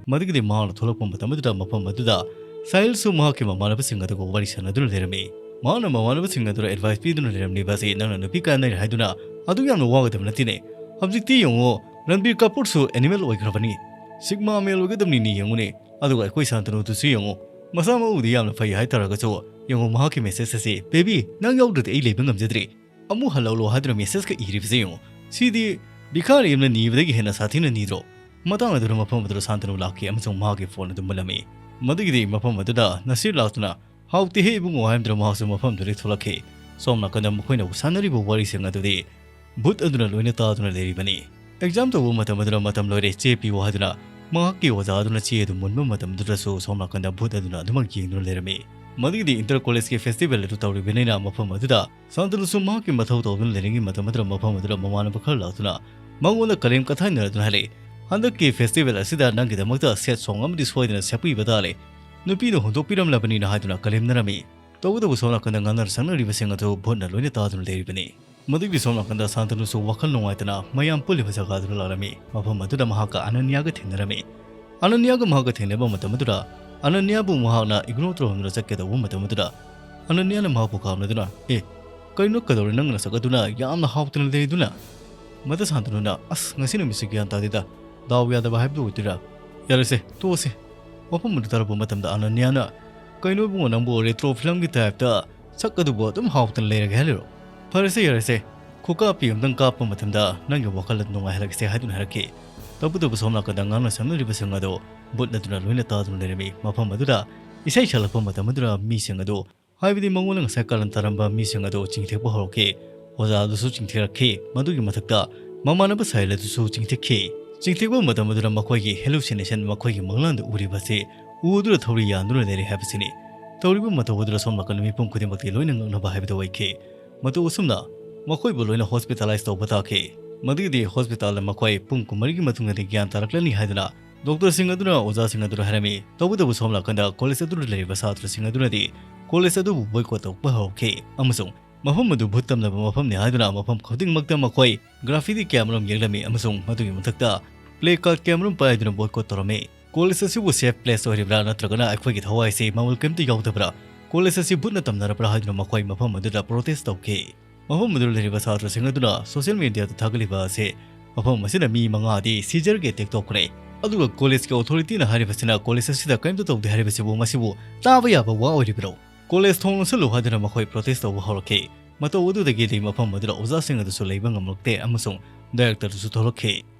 ꯃꯗꯨꯒꯤꯗꯤ ꯃꯍꯥꯛꯅ ꯊꯣꯛꯂꯛꯄ ꯃꯇꯝ ꯑꯗꯨꯗ ꯃꯐꯝ ꯑꯗꯨꯗ ꯁꯥꯏꯜꯁꯨ ꯃꯍꯥꯛꯀꯤ ꯃꯃꯥꯟꯅꯕꯁꯤꯡ ꯑꯗꯨꯒ ꯋꯥꯔꯤ ꯁꯥꯟꯅꯗꯨꯅ ꯂꯩꯔꯝꯃꯤ꯫ ꯃꯍꯥꯛꯅ ꯃꯃꯥꯟꯅꯕꯁꯤꯡ ꯑꯗꯨꯗ ꯑꯦꯗꯚꯥꯏꯁ ꯄꯤꯗꯨꯅ ꯂꯩꯔꯝꯂꯤꯕ ꯑꯁꯤ ꯅꯪꯅ ꯅꯨꯄꯤ ꯀꯥꯏꯅꯔꯦ ꯍꯥꯏꯗꯨꯅ ꯑꯗꯨ ꯌꯥꯝꯅ ꯋꯥꯒꯗꯕ ꯅꯠꯇꯦꯅꯦ꯫ ꯍꯧꯖꯤꯛꯇꯤ ꯌꯦꯡꯉꯨ, ꯔꯟꯕꯤꯔ ꯀꯄꯨꯔꯁꯨ ꯑꯦꯅꯤꯃꯦꯜ ꯑꯣꯏꯈ꯭ꯔꯕꯅꯤ꯫ ꯁꯤꯒꯃꯥ ꯃꯦꯜ ꯑꯣꯏꯒꯗꯕꯅꯤꯅꯦ ꯌꯦꯡꯉꯨꯅꯦ꯫ ꯑꯗꯨꯒ ꯑꯩꯈꯣꯏ ꯁꯥꯟꯇꯅꯨꯗꯨꯁꯨ ꯌꯦꯡꯉꯨ, ꯃꯁꯥ ꯃꯎꯗꯤ ꯌꯥꯝꯅ ꯐꯩ ꯍꯥꯏꯇꯥꯔꯒꯁꯨ ꯌꯦꯡꯉꯨ ꯃꯍꯥꯛꯀꯤ ꯃꯦꯁꯦꯖ ꯑꯁꯤ, "ꯕꯦꯕꯤ, ꯅꯪ ꯌꯥꯎꯗ꯭ꯔꯗꯤ ꯑꯩ ꯂꯩꯕ ꯉꯝꯖꯗ꯭ꯔꯦ꯫ ꯑꯃꯨꯛ ꯍꯜꯂꯛꯂꯣ" ꯍꯥꯏꯗꯨꯅ ꯃꯦꯁꯦꯖꯀ ꯏꯔꯤꯕꯁꯦ ꯌꯦꯡꯉꯨ꯫ ꯁꯤꯗꯤ ꯚꯤꯈꯥꯔꯤ ꯑꯃꯅ ꯅꯤꯕꯗꯒꯤ ꯍꯦꯟꯅ ꯁꯥꯊꯤꯅ ꯅꯤꯗ꯭ꯔꯣ? ꯃꯇꯥꯡ ꯑꯗꯨꯗ ꯃꯐꯝ ꯑꯗꯨꯗ ꯁꯥꯟꯇꯅꯨ ꯂꯥꯛꯈꯤ ꯑꯃꯁꯨꯡ ꯃꯍꯥꯛꯀꯤ ꯐꯣꯟ ꯑꯗꯨ ꯃꯨꯠꯂꯝꯃꯤ꯫ ꯃꯗꯨꯒꯤꯗꯤ ꯃꯐꯝ ꯑꯗꯨꯗ ꯅꯁꯤꯔ ꯂꯥꯛꯇꯨꯅ, "ꯍꯥꯎꯇꯦꯍꯦ ꯏꯕꯨꯡꯉꯣ" ꯍꯥꯏꯔꯝꯗꯨꯅ ꯃꯍꯥꯛꯁꯨ ꯃꯐꯝꯗꯨꯗꯒꯤ ꯊꯣꯛꯂꯛꯈꯤ꯫ ꯁꯣꯝ ꯅꯥꯀꯟꯗ ꯃꯈꯣꯏꯅ ꯁꯥꯟꯅꯔꯤꯕ ꯋꯥꯔꯤꯁꯤꯡ ꯑꯗꯨꯗꯤ ꯚꯨꯠ ꯑꯗꯨꯅ ꯂꯣꯏꯅ ꯇꯥꯗꯨꯅ ꯂꯩꯔꯤꯕꯅꯤ꯫ ꯑꯦꯛꯖꯥꯝ ꯇꯧꯕ ꯃꯇꯝ ꯑꯗꯨꯗ ꯃꯇꯝ ꯂꯣꯏꯔꯦ, ꯆꯦ ꯄꯤꯌꯨ ꯍꯥꯏꯗꯨꯅ ꯃꯍꯥꯛꯀꯤ ꯑꯣꯖꯥ ꯑꯗꯨꯅ ꯆꯦ ꯑꯗꯨ ꯃꯨꯟꯕ ꯃꯇꯝ ꯑꯗꯨꯗꯁꯨ ꯁꯣꯝ ꯅꯥꯀꯟꯗ ꯚꯨꯠ ꯑꯗꯨꯅ ꯑꯗꯨꯃꯛ ꯌꯦꯡꯗꯨꯅ ꯂꯩꯔꯝꯃꯤ꯫ ꯃꯗꯨꯒꯤꯗꯤ ꯏꯟꯇꯔ ꯀꯣꯂꯦꯖꯀꯤ ꯐꯦꯁꯇꯤꯚꯦꯜ ꯑꯗꯨ ꯇꯧꯔꯤꯕꯅꯤꯅ ꯃꯐꯝ ꯑꯗꯨꯗ ꯁꯥꯟꯇꯅꯨꯁꯨ ꯃꯍꯥꯛꯀꯤ ꯃꯊꯧ ꯇꯧꯗꯨꯅ ꯂꯩꯔꯤꯉꯩ ꯃꯇꯝ ꯑꯗꯨꯗ ꯃꯐꯝ ꯑꯗꯨꯗ ꯃꯃꯥꯟꯅꯕ ꯈꯔ ꯂꯥꯛꯇꯨꯅ ꯃꯉꯣꯟꯗ ꯀꯔꯦꯝ ꯀꯊꯥꯏꯅꯔꯗꯨꯅ ꯍꯥꯏꯔꯛꯏ, "ꯍꯟꯗꯛꯀꯤ ꯐꯦꯁꯇꯤꯚꯦꯜ ꯑꯁꯤꯗ ꯅꯪꯒꯤꯗꯃꯛꯇ ꯁꯦꯠ ꯁꯣꯡ ꯑꯃꯗꯤ ꯁꯣꯏꯗꯅ ꯁꯦꯞꯄꯤꯕ ꯇꯥꯔꯦ꯫ ꯅꯨꯄꯤꯗꯨ ꯍꯨꯟꯗꯣꯛꯄꯤꯔꯝꯂꯕꯅꯤꯅ" ꯍꯥꯏꯗꯨꯅ ꯀꯔꯦꯝꯅꯔꯝꯃꯤ꯫ ꯇꯧꯕꯇꯕꯨ ꯁꯣꯝ ꯅꯥꯀꯟꯗ ꯉꯥꯡꯅ ꯁꯛꯅꯔꯤꯕꯁꯤꯡ ꯑꯗꯨ ꯚꯨꯠꯅ ꯂꯣꯏꯅ ꯇꯥꯗꯨꯅ ꯂꯩꯔꯤꯕꯅꯤ꯫ ꯃꯗꯨꯒꯤ ꯁꯣꯝ ꯅꯥꯀꯟꯗ ꯁꯥꯟꯇꯅꯨꯁꯨ ꯋꯥꯈꯜ ꯅꯨꯡꯉꯥꯏꯇꯅ ꯃꯌꯥꯝ ꯄꯨꯜꯂꯤꯕ ꯖꯒꯥꯗꯨꯗ ꯂꯥꯛꯂꯝꯃꯤ꯫ ꯃꯐꯝ ꯑꯗꯨꯗ ꯃꯍꯥꯛꯀ ꯑꯅꯟꯌꯥꯒ ꯊꯦꯡꯅꯔꯝꯃꯤ꯫ ꯑꯅꯟꯌꯥꯒ ꯃꯍꯥꯛꯀ ꯊꯦꯡꯅꯕ ꯃꯇꯝ ꯑꯗꯨꯗ ꯑꯅꯟꯌꯥꯕꯨ ꯃꯍꯥꯛꯅ ꯏꯒꯅꯣꯔ ꯇꯧꯔꯝꯗꯨꯅ ꯆꯠꯀꯗꯧꯕ ꯃꯇꯝ ꯑꯗꯨꯗ ꯑꯅꯟꯌꯥꯅ ꯃꯍꯥꯛꯄꯨ ꯀꯥꯝꯅꯗꯨꯅ, "ꯑꯦ, ꯀꯩꯅꯣ ꯀꯩꯗꯧꯔꯦ? ꯅꯪ ꯅꯁꯛ ꯑꯗꯨꯅ ꯌꯥꯝꯅ ꯍꯥꯎꯇꯅ ꯂꯩꯗꯨꯅ?" ꯃꯗ ꯁꯥꯟꯇꯅꯨꯅ, "ꯑꯁ, ꯉꯁꯤ ꯅꯨꯃꯤꯠꯁꯤ ꯒ꯭ꯌꯥꯟ ꯇꯥꯗꯦꯗ꯫ ꯗꯥꯎ ꯌꯥꯗꯕ ꯍꯥꯏꯕꯗꯨ ꯑꯣꯏꯗꯣꯏꯔꯥ? ꯌꯥꯔꯦꯁꯦ, ꯇꯣꯛꯑꯁꯦ꯫" ꯋꯥꯐꯝ ꯑꯗꯨ ꯇꯥꯔꯛꯄ ꯃꯇꯝꯗ ꯑꯅꯟꯌꯥꯅ, "ꯀꯩꯅꯣ ꯏꯕꯨꯡꯉꯣ, ꯅꯪꯕꯨ ꯔꯦꯇ꯭ꯔꯣ ꯐꯤꯂꯝꯒꯤ ꯇꯥꯏꯞꯇ ꯁꯛ ꯑꯗꯨꯕꯨ ꯑꯗꯨꯝ ꯍꯥꯎꯇꯅ ꯂꯩꯔꯒꯦ ꯍꯥꯏꯔꯤꯔꯣ? ꯐꯔꯦꯁꯦ, ꯌꯥꯔꯦꯁꯦ, ꯈꯨꯀꯥꯞꯄꯤ ꯑꯝꯇꯪ ꯀꯥꯞꯄ ꯃꯇꯝꯗ ꯅꯪꯒꯤ ꯋꯥꯈꯜ ꯑꯗꯨ ꯅꯨꯡꯉꯥꯏꯍꯜꯂꯒꯦꯁꯦ" ꯍꯥꯏꯗꯨꯅ ꯍꯥꯏꯔꯛꯈꯤ꯫ ꯇꯧꯕꯇꯕꯨ ꯁꯣꯝ ꯅꯥꯀꯟꯗ ꯉꯥꯡꯅ ꯁꯛꯅꯔꯤꯕꯁꯤꯡ ꯑꯗꯨ ꯚꯨꯠ ꯑꯗꯨꯅ ꯂꯣꯏꯅ ꯇꯥꯗꯨꯅ ꯂꯩꯔꯝꯃꯤ꯫ ꯃꯐꯝ ꯑꯗꯨꯗ ꯏꯁꯩ ꯁꯛꯂꯛꯄ ꯃꯇꯝ ꯑꯗꯨꯗ ꯃꯤꯁꯤꯡ ꯑꯗꯨ, ꯍꯥꯏꯕꯗꯤ ꯃꯉꯣꯟꯗ ꯉꯁꯥꯏ ꯀꯥꯔꯟ ꯇꯥꯔꯝꯕ ꯃꯤꯁꯤꯡ ꯑꯗꯨ ꯆꯤꯡꯊꯦꯛꯄ ꯍꯧꯔꯛꯈꯤ꯫ ꯑꯣꯖꯥ ꯑꯗꯨꯁꯨ ꯆꯤꯡꯊꯤꯔꯛꯈꯤ꯫ ꯃꯗꯨꯒꯤ ꯃꯊꯛꯇ ꯃꯃꯥꯟꯅꯕ ꯁꯥꯍꯤꯜ ꯑꯗꯨꯁꯨ ꯆꯤꯡꯊꯤꯈꯤ꯫ ꯆꯤꯡꯊꯤꯕ ꯃꯇꯝ ꯑꯗꯨꯗ ꯃꯈꯣꯏꯒꯤ hallucination, ꯃꯈꯣꯏꯒꯤ ꯃꯪꯂꯥꯟꯗ ꯎꯔꯤꯕ ꯑꯁꯤ ꯎꯗꯨꯅ ꯊꯧꯔꯤ ꯌꯥꯟꯗꯨꯅ ꯂꯩꯔꯦ ꯍꯥꯏꯕꯁꯤꯅꯤ꯫ ꯇꯧꯔꯤꯕ ꯃꯇꯧ ꯑꯗꯨꯗ ꯁꯣꯝ ꯅꯥꯀꯟꯗ ꯃꯤꯄꯨꯝ ꯈꯨꯗꯤꯡꯃꯛꯇꯤ ꯂꯣꯏꯅ ꯉꯛꯅꯕ ꯍꯥꯏꯕꯗꯨ ꯑꯣꯏꯈꯤ꯫ ꯃꯇꯧ ꯑꯁꯨꯝꯅ ꯃꯈꯣꯏꯕꯨ ꯂꯣꯏꯅ hospitalize ꯇꯧꯕ ꯇꯥꯈꯤ꯫ ꯃꯗꯨꯒꯤꯗꯤ hospital ꯗ ꯃꯈꯣꯏ ꯄꯨꯡ ꯀꯨꯟꯃꯔꯤꯒꯤ ꯃꯇꯨꯡꯗꯗꯤ ꯒ꯭ꯌꯥꯟ ꯇꯥꯔꯛꯂꯅꯤ ꯍꯥꯏꯗꯨꯅ doctor ꯁꯤꯡ ꯑꯗꯨꯅ ꯑꯣꯖꯥꯁꯤꯡ ꯑꯗꯨꯗ ꯍꯥꯏꯔꯝꯃꯤ꯫ ꯇꯧꯕꯇꯕꯨ ꯁꯣꯝ ꯅꯥꯀꯟꯗ college ꯑꯗꯨꯗ ꯂꯩꯔꯤꯕ ꯁꯥꯇ꯭ꯔꯁꯤꯡ ꯑꯗꯨꯅꯗꯤ college ꯑꯗꯨꯕꯨ boycott ꯇꯧꯕ ꯍꯧꯔꯛꯈꯤ ꯑꯃꯁꯨꯡ ꯃꯐꯝ ꯑꯗꯨ ꯚꯨꯠ ꯇꯝꯅꯕ ꯃꯐꯝꯅꯤ ꯍꯥꯏꯗꯨꯅ ꯃꯐꯝ ꯈꯨꯗꯤꯡꯃꯛꯇ ꯃꯈꯣꯏ graffiti ꯀꯌꯥꯃꯔꯨꯝ ꯌꯦꯛꯂꯝꯃꯤ ꯑꯃꯁꯨꯡ ꯃꯗꯨꯒꯤ ꯃꯊꯛꯇ placard ꯀꯌꯥꯃꯔꯨꯝ ꯄꯥꯏꯗꯨꯅ boycott ꯇꯧꯔꯝꯃꯤ꯫ College ꯑꯁꯤꯕꯨ safe place ꯑꯣꯏꯔꯤꯕ꯭ꯔꯥ ꯅꯠꯇ꯭ꯔꯒꯅ ꯑꯩꯈꯣꯏꯒꯤ ꯊꯋꯥꯏ ꯑꯁꯤ ꯃꯃꯜ ꯀꯔꯤꯝꯇ ꯌꯥꯎꯗꯕ꯭ꯔꯥ? College ꯑꯁꯤ ꯚꯨꯠꯅ ꯇꯝꯅꯔꯕ꯭ꯔꯥ ꯍꯥꯏꯗꯨꯅ ꯃꯈꯣꯏ ꯃꯐꯝ ꯑꯗꯨꯗ protest ꯇꯧꯈꯤ꯫ ꯃꯐꯝ ꯑꯗꯨꯗ ꯂꯩꯔꯤꯕ ꯁꯥꯇ꯭ꯔꯁꯤꯡ ꯑꯗꯨꯅ social media ꯗ ꯊꯥꯒꯠꯂꯤꯕ ꯑꯁꯤ ꯃꯐꯝ ꯑꯁꯤꯗ ꯃꯤ ꯃꯉꯥꯗꯤ seizure ꯒꯤ attack ꯇꯧꯈ꯭ꯔꯦ꯫ ꯑꯗꯨꯒ college ꯀꯤ authority ꯅ ꯍꯥꯏꯔꯤꯕꯁꯤꯅ college ꯑꯁꯤꯗ ꯀꯔꯤꯝꯇ ꯇꯧꯗꯦ ꯍꯥꯏꯔꯤꯕꯁꯤꯕꯨ ꯃꯁꯤꯕꯨ ꯇꯥꯕ ꯌꯥꯕ ꯋꯥ ꯑꯣꯏꯔꯤꯕ꯭ꯔꯣ? College ꯊꯣꯡ ꯂꯣꯟꯁꯤꯜꯂꯨ ꯍꯥꯏꯗꯨꯅ ꯃꯈꯣꯏ protest ꯇꯧꯕ ꯍꯧꯔꯛꯈꯤ꯫ ꯃꯇꯧ ꯑꯗꯨꯗꯒꯤꯗꯤ ꯃꯐꯝ ꯑꯗꯨꯗ ꯑꯣꯖꯥꯁꯤꯡ ꯑꯗꯨꯁꯨ ꯂꯩꯕ ꯉꯝꯂꯛꯇꯦ ꯑꯃꯁꯨꯡ director ꯗꯨꯁꯨ ꯊꯣꯛꯂꯛꯈꯤ꯫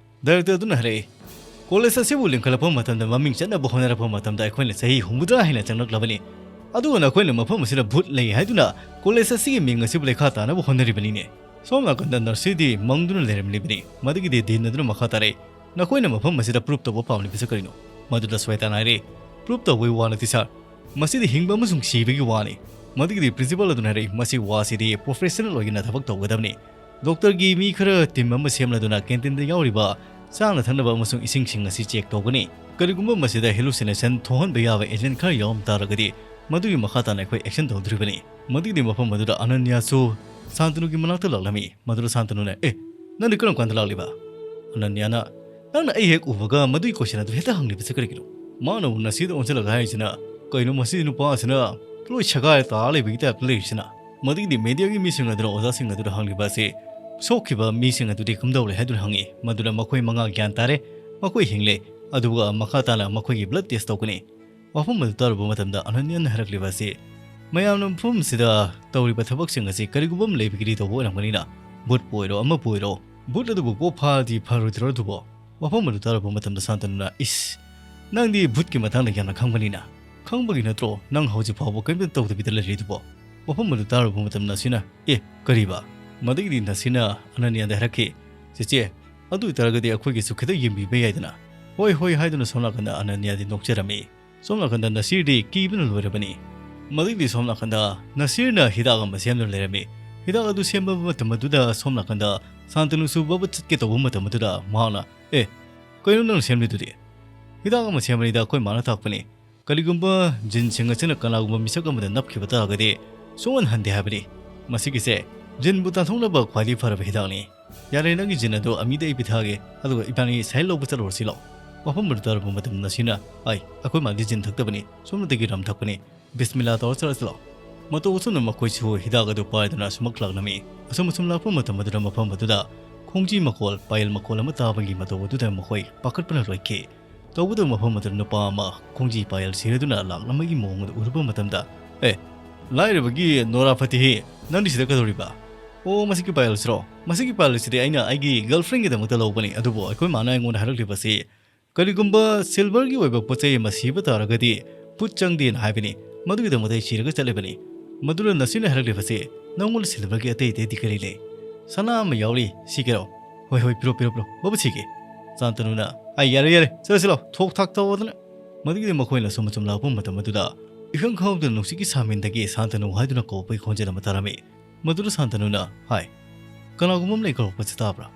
Director ꯑꯗꯨꯅ ꯍꯥꯏꯔꯛꯏ, "College ꯑꯁꯤꯕꯨ ꯂꯤꯡꯈꯠꯂꯛꯄ ꯃꯇꯝꯗ, ꯃꯃꯤꯡ ꯆꯠꯅꯕ ꯍꯣꯠꯅꯔꯛꯄ ꯃꯇꯝꯗ ꯑꯩꯈꯣꯏꯅ ꯆꯍꯤ ꯍꯨꯝꯐꯨꯇꯔꯥ ꯍꯦꯟꯅ ꯆꯪꯂꯛꯂꯕꯅꯤ, ꯑꯗꯨꯒ ꯅꯈꯣꯏꯅ ꯃꯐꯝ ꯑꯁꯤꯗ ꯚꯨꯠ ꯂꯩ ꯍꯥꯏꯗꯨꯅ college ꯑꯁꯤꯒꯤ ꯃꯤꯡ ꯑꯁꯤꯕꯨ ꯂꯩꯈꯥ ꯇꯥꯅꯕ ꯍꯣꯠꯅꯔꯤꯕꯅꯤꯅꯦ꯫" ꯁꯣꯝ ꯅꯥꯀꯟꯗ nurse ꯗꯤ ꯃꯪꯗꯨꯅ ꯂꯩꯔꯝꯂꯤꯕꯅꯤ꯫ ꯃꯗꯨꯒꯤꯗꯤ Dean ꯑꯗꯨꯅ ꯃꯈꯥ ꯇꯥꯔꯛꯏ, "ꯅꯈꯣꯏꯅ ꯃꯐꯝ ꯑꯁꯤꯗ proof ꯇꯧꯕ ꯄꯥꯝꯂꯤꯕꯁꯤ ꯀꯔꯤꯅꯣ?" ꯃꯗꯨꯗ ꯁ꯭ꯋꯦꯇꯥꯅ ꯍꯥꯏꯔꯛꯏ, "Proof ꯇꯧꯕꯒꯤ ꯋꯥ ꯅꯠꯇꯦ sir, ꯃꯁꯤꯗꯤ ꯍꯤꯡꯕ ꯑꯃꯁꯨꯡ ꯁꯤꯕꯒꯤ ꯋꯥꯅꯤ꯫" ꯃꯗꯨꯒꯤꯗꯤ principal ꯑꯗꯨꯅ ꯍꯥꯏꯔꯛꯏ, "ꯃꯁꯤ ꯋꯥꯁꯤꯗꯤ professional ꯑꯣꯏꯅ ꯊꯕꯛ ꯇꯧꯒꯗꯕꯅꯤ꯫ Doctor ꯒꯤ ꯃꯤ ꯈꯔ team ꯑꯃ ꯁꯦꯝꯂꯗꯨꯅ canteen ꯗ ꯌꯥꯎꯔꯤꯕ ꯆꯥꯅ ꯊꯛꯅꯕ ꯑꯃꯁꯨꯡ ꯏꯁꯤꯡꯁꯤꯡ ꯑꯁꯤ check ꯇꯧꯒꯅꯤ꯫ ꯀꯔꯤꯒꯨꯝꯕ ꯃꯁꯤꯗ hallucination ꯊꯣꯛꯍꯟꯕ ꯌꯥꯕ agent ꯈꯔ ꯌꯥꯎꯔꯝ ꯇꯥꯔꯒꯗꯤ ꯃꯗꯨꯒꯤ ꯃꯈꯥ ꯇꯥꯅ ꯑꯩꯈꯣꯏ action ꯇꯧꯗꯣꯔꯤꯕꯅꯤ꯫" ꯃꯗꯨꯒꯤꯗꯤ ꯃꯐꯝ ꯑꯗꯨꯗ ꯑꯅꯟꯌꯥꯁꯨ ꯁꯥꯟꯇꯅꯨꯒꯤ ꯃꯅꯥꯛꯇ ꯂꯥꯛꯂꯝꯃꯤ꯫ ꯃꯗꯨꯗ ꯁꯥꯟꯇꯅꯨꯅ, "ꯑꯦ, ꯅꯪꯗꯤ ꯀꯔꯝ ꯀꯥꯟꯗ ꯂꯥꯛꯂꯤꯕ?" ꯑꯅꯟꯌꯥꯅ, "ꯅꯪꯅ ꯑꯩ ꯍꯦꯛ ꯎꯕꯒ ꯃꯗꯨꯒꯤ question ꯑꯗꯨ ꯍꯦꯛꯇ ꯍꯪꯂꯤꯕꯁꯤ ꯀꯔꯤꯒꯤꯅꯣ?" ꯃꯥꯅ ꯎꯅꯁꯤꯗ ꯑꯣꯟꯁꯤꯜꯂꯒ ꯍꯥꯏꯔꯤꯁꯤꯅ, "ꯀꯩꯅꯣ ꯃꯁꯤ ꯅꯨꯄꯥꯁꯤꯅ ꯂꯣꯏ ꯁꯦꯒꯥꯏ ꯇꯥꯔ ꯂꯩꯕꯒꯤ type ꯇ ꯂꯩꯔꯤꯁꯤꯅ?" ꯃꯗꯨꯒꯤꯗꯤ media ꯒꯤ ꯃꯤꯁꯤꯡ ꯑꯗꯨꯅ ꯑꯣꯖꯥꯁꯤꯡ ꯑꯗꯨꯗ ꯍꯪꯂꯤꯕ ꯑꯁꯤ, "ꯁꯣꯛꯈꯤꯕ ꯃꯤꯁꯤꯡ ꯑꯗꯨꯗꯤ ꯀꯝꯗꯧꯔꯦ?" ꯍꯥꯏꯗꯨꯅ ꯍꯪꯉꯤ꯫ ꯃꯗꯨꯗ ꯃꯈꯣꯏ ꯃꯉꯥ ꯒ꯭ꯌꯥꯟ ꯇꯥꯔꯦ, ꯃꯈꯣꯏ ꯍꯤꯡꯂꯦ, ꯑꯗꯨꯒ ꯃꯈꯥ ꯇꯥꯅ ꯃꯈꯣꯏꯒꯤ blood test ꯇꯧꯒꯅꯤ꯫ ꯋꯥꯐꯝ ꯑꯗꯨ ꯇꯥꯔꯨꯕ ꯃꯇꯝꯗ ꯑꯅꯟꯌꯥꯅ ꯍꯥꯏꯔꯛꯂꯤꯕ ꯑꯁꯤ, "ꯃꯌꯥꯝꯅ ꯃꯐꯝ ꯑꯁꯤꯗ ꯇꯧꯔꯤꯕ ꯊꯕꯛꯁꯤꯡ ꯑꯁꯤ ꯀꯔꯤꯒꯨꯝꯕ ꯑꯃ ꯂꯩꯕꯒꯤꯗꯤ ꯇꯧꯕ ꯑꯣꯏꯔꯝꯒꯅꯤꯅ, ꯚꯨꯠꯄꯨ ꯑꯣꯏꯔꯣ ꯑꯃꯕꯨ ꯑꯣꯏꯔꯣ, ꯚꯨꯠ ꯑꯗꯨꯕꯨ ꯀꯣꯛ ꯐꯥꯔꯗꯤ ꯐꯔꯣꯏꯗ꯭ꯔꯣ ꯑꯗꯨꯕꯣ?" ꯋꯥꯐꯝ ꯑꯗꯨ ꯇꯥꯔꯨꯕ ꯃꯇꯝꯗ ꯁꯥꯟꯇꯅꯨꯅ, "ꯏꯁ, ꯅꯪꯗꯤ ꯚꯨꯠꯀꯤ ꯃꯇꯥꯡꯗ ꯌꯥꯝꯅ ꯈꯪꯕꯅꯤꯅ, ꯈꯪꯕꯒꯤ ꯅꯠꯇ꯭ꯔꯣ ꯅꯪ ꯍꯧꯖꯤꯛ ꯐꯥꯎꯕ ꯀꯔꯤꯝꯇ ꯇꯧꯗꯕꯤꯗ ꯂꯩꯔꯤꯗꯨꯕꯣ?" ꯋꯥꯐꯝ ꯑꯗꯨ ꯇꯥꯔꯨꯕ ꯃꯇꯝꯗ ꯑꯁꯤꯅ, "ꯑꯦ, ꯀꯔꯤꯕ? ꯃꯗꯨꯒꯤꯗꯤ ꯅꯁꯤꯔꯅ ꯑꯅꯅ꯭ꯌꯥꯗ ꯍꯥꯏꯔꯛꯈꯤ, "ꯆꯦꯆꯦ, ꯑꯗꯨ ꯑꯣꯏꯇꯥꯔꯒꯗꯤ ꯑꯩꯈꯣꯏꯒꯤꯁꯨ ꯈꯤꯇꯪ ꯌꯦꯡꯕꯤꯕ ꯌꯥꯏꯗꯅ?" "ꯍꯣꯏ, ꯍꯣꯏ" ꯍꯥꯏꯗꯨꯅ ꯁꯣꯝ ꯅꯥꯀꯟꯗ ꯑꯅꯅ꯭ꯌꯥꯗꯤ ꯅꯣꯛꯆꯔꯝꯃꯤ꯫ ꯁꯣꯝ ꯅꯥꯀꯟꯗ ꯅꯁꯤꯔꯗꯤ ꯀꯤꯕꯅ ꯂꯣꯏꯔꯕꯅꯤ꯫ ꯃꯗꯨꯒꯤꯗꯤ ꯁꯣꯝ ꯅꯥꯀꯟꯗ ꯅꯁꯤꯔꯅ ꯍꯤꯗꯥꯛ ꯑꯃ ꯁꯦꯝꯗꯨꯅ ꯂꯩꯔꯝꯃꯤ꯫ ꯍꯤꯗꯥꯛ ꯑꯗꯨ ꯁꯦꯝꯕ ꯃꯇꯝ ꯑꯗꯨꯗ ꯁꯣꯝ ꯅꯥꯀꯟꯗ ꯁꯥꯟꯇꯅꯨꯁꯨ ꯕꯕꯠ ꯆꯠꯀꯦ ꯇꯧꯕ ꯃꯇꯝ ꯑꯗꯨꯗ ꯃꯍꯥꯛꯅ, "ꯑꯦ, ꯀꯩꯅꯣ ꯅꯪꯅ ꯁꯦꯝꯂꯤꯗꯨꯗꯤ?" "ꯍꯤꯗꯥꯛ ꯑꯃ ꯁꯦꯝꯕꯅꯤꯗ, ꯑꯩꯈꯣꯏ ꯃꯥꯅ ꯊꯥꯛꯄꯅꯤ꯫ ꯀꯔꯤꯒꯨꯝꯕ ꯖꯤꯟꯁꯤꯡ ꯑꯁꯤꯅ ꯀꯅꯥꯒꯨꯝꯕ ꯃꯤꯁꯛ ꯑꯃꯗ ꯅꯞꯈꯤꯕ ꯇꯥꯔꯒꯗꯤ ꯁꯨꯡꯍꯟ ꯍꯟꯗꯦ ꯍꯥꯏꯕꯅꯤ꯫ ꯃꯁꯤꯒꯤꯁꯦ ꯖꯤꯟꯕꯨ ꯇꯥꯟꯊꯣꯛꯅꯕ ꯈ꯭ꯋꯥꯏꯗꯒꯤ ꯐꯔꯕ ꯍꯤꯗꯥꯛꯅꯤ꯫ ꯌꯥꯔꯦ, ꯅꯪꯒꯤ ꯖꯤꯟ ꯑꯗꯨ ꯑꯃꯤꯗ ꯑꯩ ꯄꯤꯊꯛꯑꯒꯦ, ꯑꯗꯨꯒ ꯏꯕꯥꯅꯤ ꯁꯥꯍꯤꯜ ꯂꯧꯕ ꯆꯠꯂꯨꯔꯁꯤ ꯂꯥꯛꯑꯣ꯫" ꯃꯐꯝ ꯑꯗꯨ ꯇꯥꯔꯨꯕ ꯃꯇꯝꯗ ꯅꯁꯤꯔꯅ, "ꯑꯩ, ꯑꯩꯈꯣꯏ ꯃꯥꯗꯤ ꯖꯤꯟ ꯊꯛꯇꯕꯅꯤ, ꯁꯣꯝꯅꯇꯒꯤ ꯔꯝ ꯊꯛꯄꯅꯤ꯫ ꯕꯤꯁꯃꯤꯜꯂꯥ ꯇꯧꯔ ꯆꯠꯂꯁꯤ ꯂꯥꯛꯑꯣ꯫" ꯃꯇꯧ ꯑꯁꯨꯝꯅ ꯃꯈꯣꯏꯁꯨ ꯍꯤꯗꯥꯛ ꯑꯗꯨ ꯄꯥꯏꯗꯨꯅ ꯑꯁꯨꯃꯛ ꯂꯥꯛꯂꯝꯃꯤ꯫ ꯑꯁꯨꯝ ꯑꯁꯨꯝ ꯂꯥꯛꯄ ꯃꯇꯝ ꯑꯗꯨꯗ ꯃꯐꯝ ꯑꯗꯨꯗ ꯈꯣꯡꯖꯤ ꯃꯈꯣꯜ, ꯄꯥꯌꯦꯜ ꯃꯈꯣꯜ ꯑꯃ ꯇꯥꯕꯒꯤ ꯃꯇꯧ ꯑꯗꯨꯗ ꯃꯈꯣꯏ ꯄꯥꯈꯠꯄꯅ ꯂꯣꯏꯈꯤ꯫ ꯇꯧꯕꯇꯕꯨ ꯃꯐꯝ ꯑꯗꯨꯗ ꯅꯨꯄꯥ ꯑꯃ ꯈꯣꯡꯖꯤ ꯄꯥꯌꯦꯜ ꯁꯤꯔꯗꯨꯅ ꯂꯥꯛꯂꯝꯕꯒꯤ ꯃꯑꯣꯡ ꯑꯗꯨ ꯎꯔꯨꯕ ꯃꯇꯝꯗ, "ꯑꯦ, ꯂꯥꯏꯔꯕꯒꯤ ꯅꯣꯔꯥ ꯐꯇꯤꯍꯤ, ꯅꯪꯗꯤ ꯁꯤꯗ ꯀꯩꯗꯧꯔꯤꯕ?" "ꯑꯣ, ꯃꯁꯤꯒꯤ ꯄꯥꯌꯦꯜꯁꯤꯔꯣ? ꯃꯁꯤꯒꯤ ꯄꯥꯌꯦꯜꯁꯤꯗꯤ ꯑꯩꯅ ꯑꯩꯒꯤ ꯒꯔꯜꯐ꯭ꯔꯦꯟꯒꯤꯗꯃꯛꯇ ꯂꯧꯕꯅꯤ, ꯑꯗꯨꯕꯨ ꯑꯩꯈꯣꯏ ꯃꯥꯅ ꯑꯩꯉꯣꯟꯗ ꯍꯥꯏꯔꯛꯂꯤꯕꯁꯤ ꯀꯔꯤꯒꯨꯝꯕ ꯁꯤꯜꯚꯔꯒꯤ ꯑꯣꯏꯕ ꯄꯣꯠ ꯆꯩ ꯑꯃ ꯁꯤꯕ ꯇꯥꯔꯒꯗꯤ ꯄꯨꯠ ꯆꯪꯗꯦꯅ ꯍꯥꯏꯕꯅꯤ꯫ ꯃꯗꯨꯒꯤꯗꯃꯛꯇ ꯑꯩ ꯁꯤꯔꯒ ꯆꯠꯂꯤꯕꯅꯤ꯫" ꯃꯗꯨꯅ ꯅꯁꯤꯔꯅ ꯍꯥꯏꯔꯛꯂꯤꯕꯁꯤ, "ꯅꯪꯉꯣꯟꯗ ꯁꯤꯜꯚꯔꯒꯤ ꯑꯇꯩ ꯑꯇꯩꯗꯤ ꯀꯔꯤ ꯂꯩ?" "ꯁꯅꯥ ꯑꯃ ꯌꯥꯎꯔꯤ, ꯁꯤꯒꯦꯔꯣ?" "ꯍꯣꯏ, ꯍꯣꯏ, ꯄꯤꯔꯣ, ꯄꯤꯔꯣ, ꯄꯤꯔꯣ, ꯕꯕꯠ ꯁꯤꯒꯦ꯫" ꯁꯥꯟꯇꯅꯨꯅ, "ꯑꯩ, ꯌꯥꯔꯦ, ꯌꯥꯔꯦ, ꯆꯠꯂꯁꯤ ꯂꯥꯎ, ꯊꯣꯛ ꯊꯥꯛ ꯇꯧꯗꯅ꯫" ꯃꯗꯨꯒꯤꯗꯤ ꯃꯈꯣꯏꯅ ꯁꯨꯝ ꯑꯁꯨꯝ ꯂꯥꯛꯄ ꯃꯇꯝ ꯑꯗꯨꯗ ꯏꯈꯪ ꯈꯪꯍꯧꯗꯅ ꯅꯨꯡꯁꯤꯠꯀꯤ ꯁꯥꯃꯤꯟꯗꯒꯤ ꯁꯥꯟꯇꯅꯨ ꯍꯥꯏꯗꯨꯅ ꯀꯧꯕꯒꯤ ꯈꯣꯟꯖꯦꯜ ꯑꯃ ꯇꯥꯔꯝꯃꯤ꯫ ꯃꯗꯨꯗ ꯁꯥꯟꯇꯅꯨꯅ, "ꯍꯥꯏ, ꯀꯅꯥꯒꯨꯝꯕ ꯑꯃꯅ ꯑꯩ ꯀꯧꯔꯛꯄꯁꯤ ꯇꯥꯕ꯭ꯔꯥ?"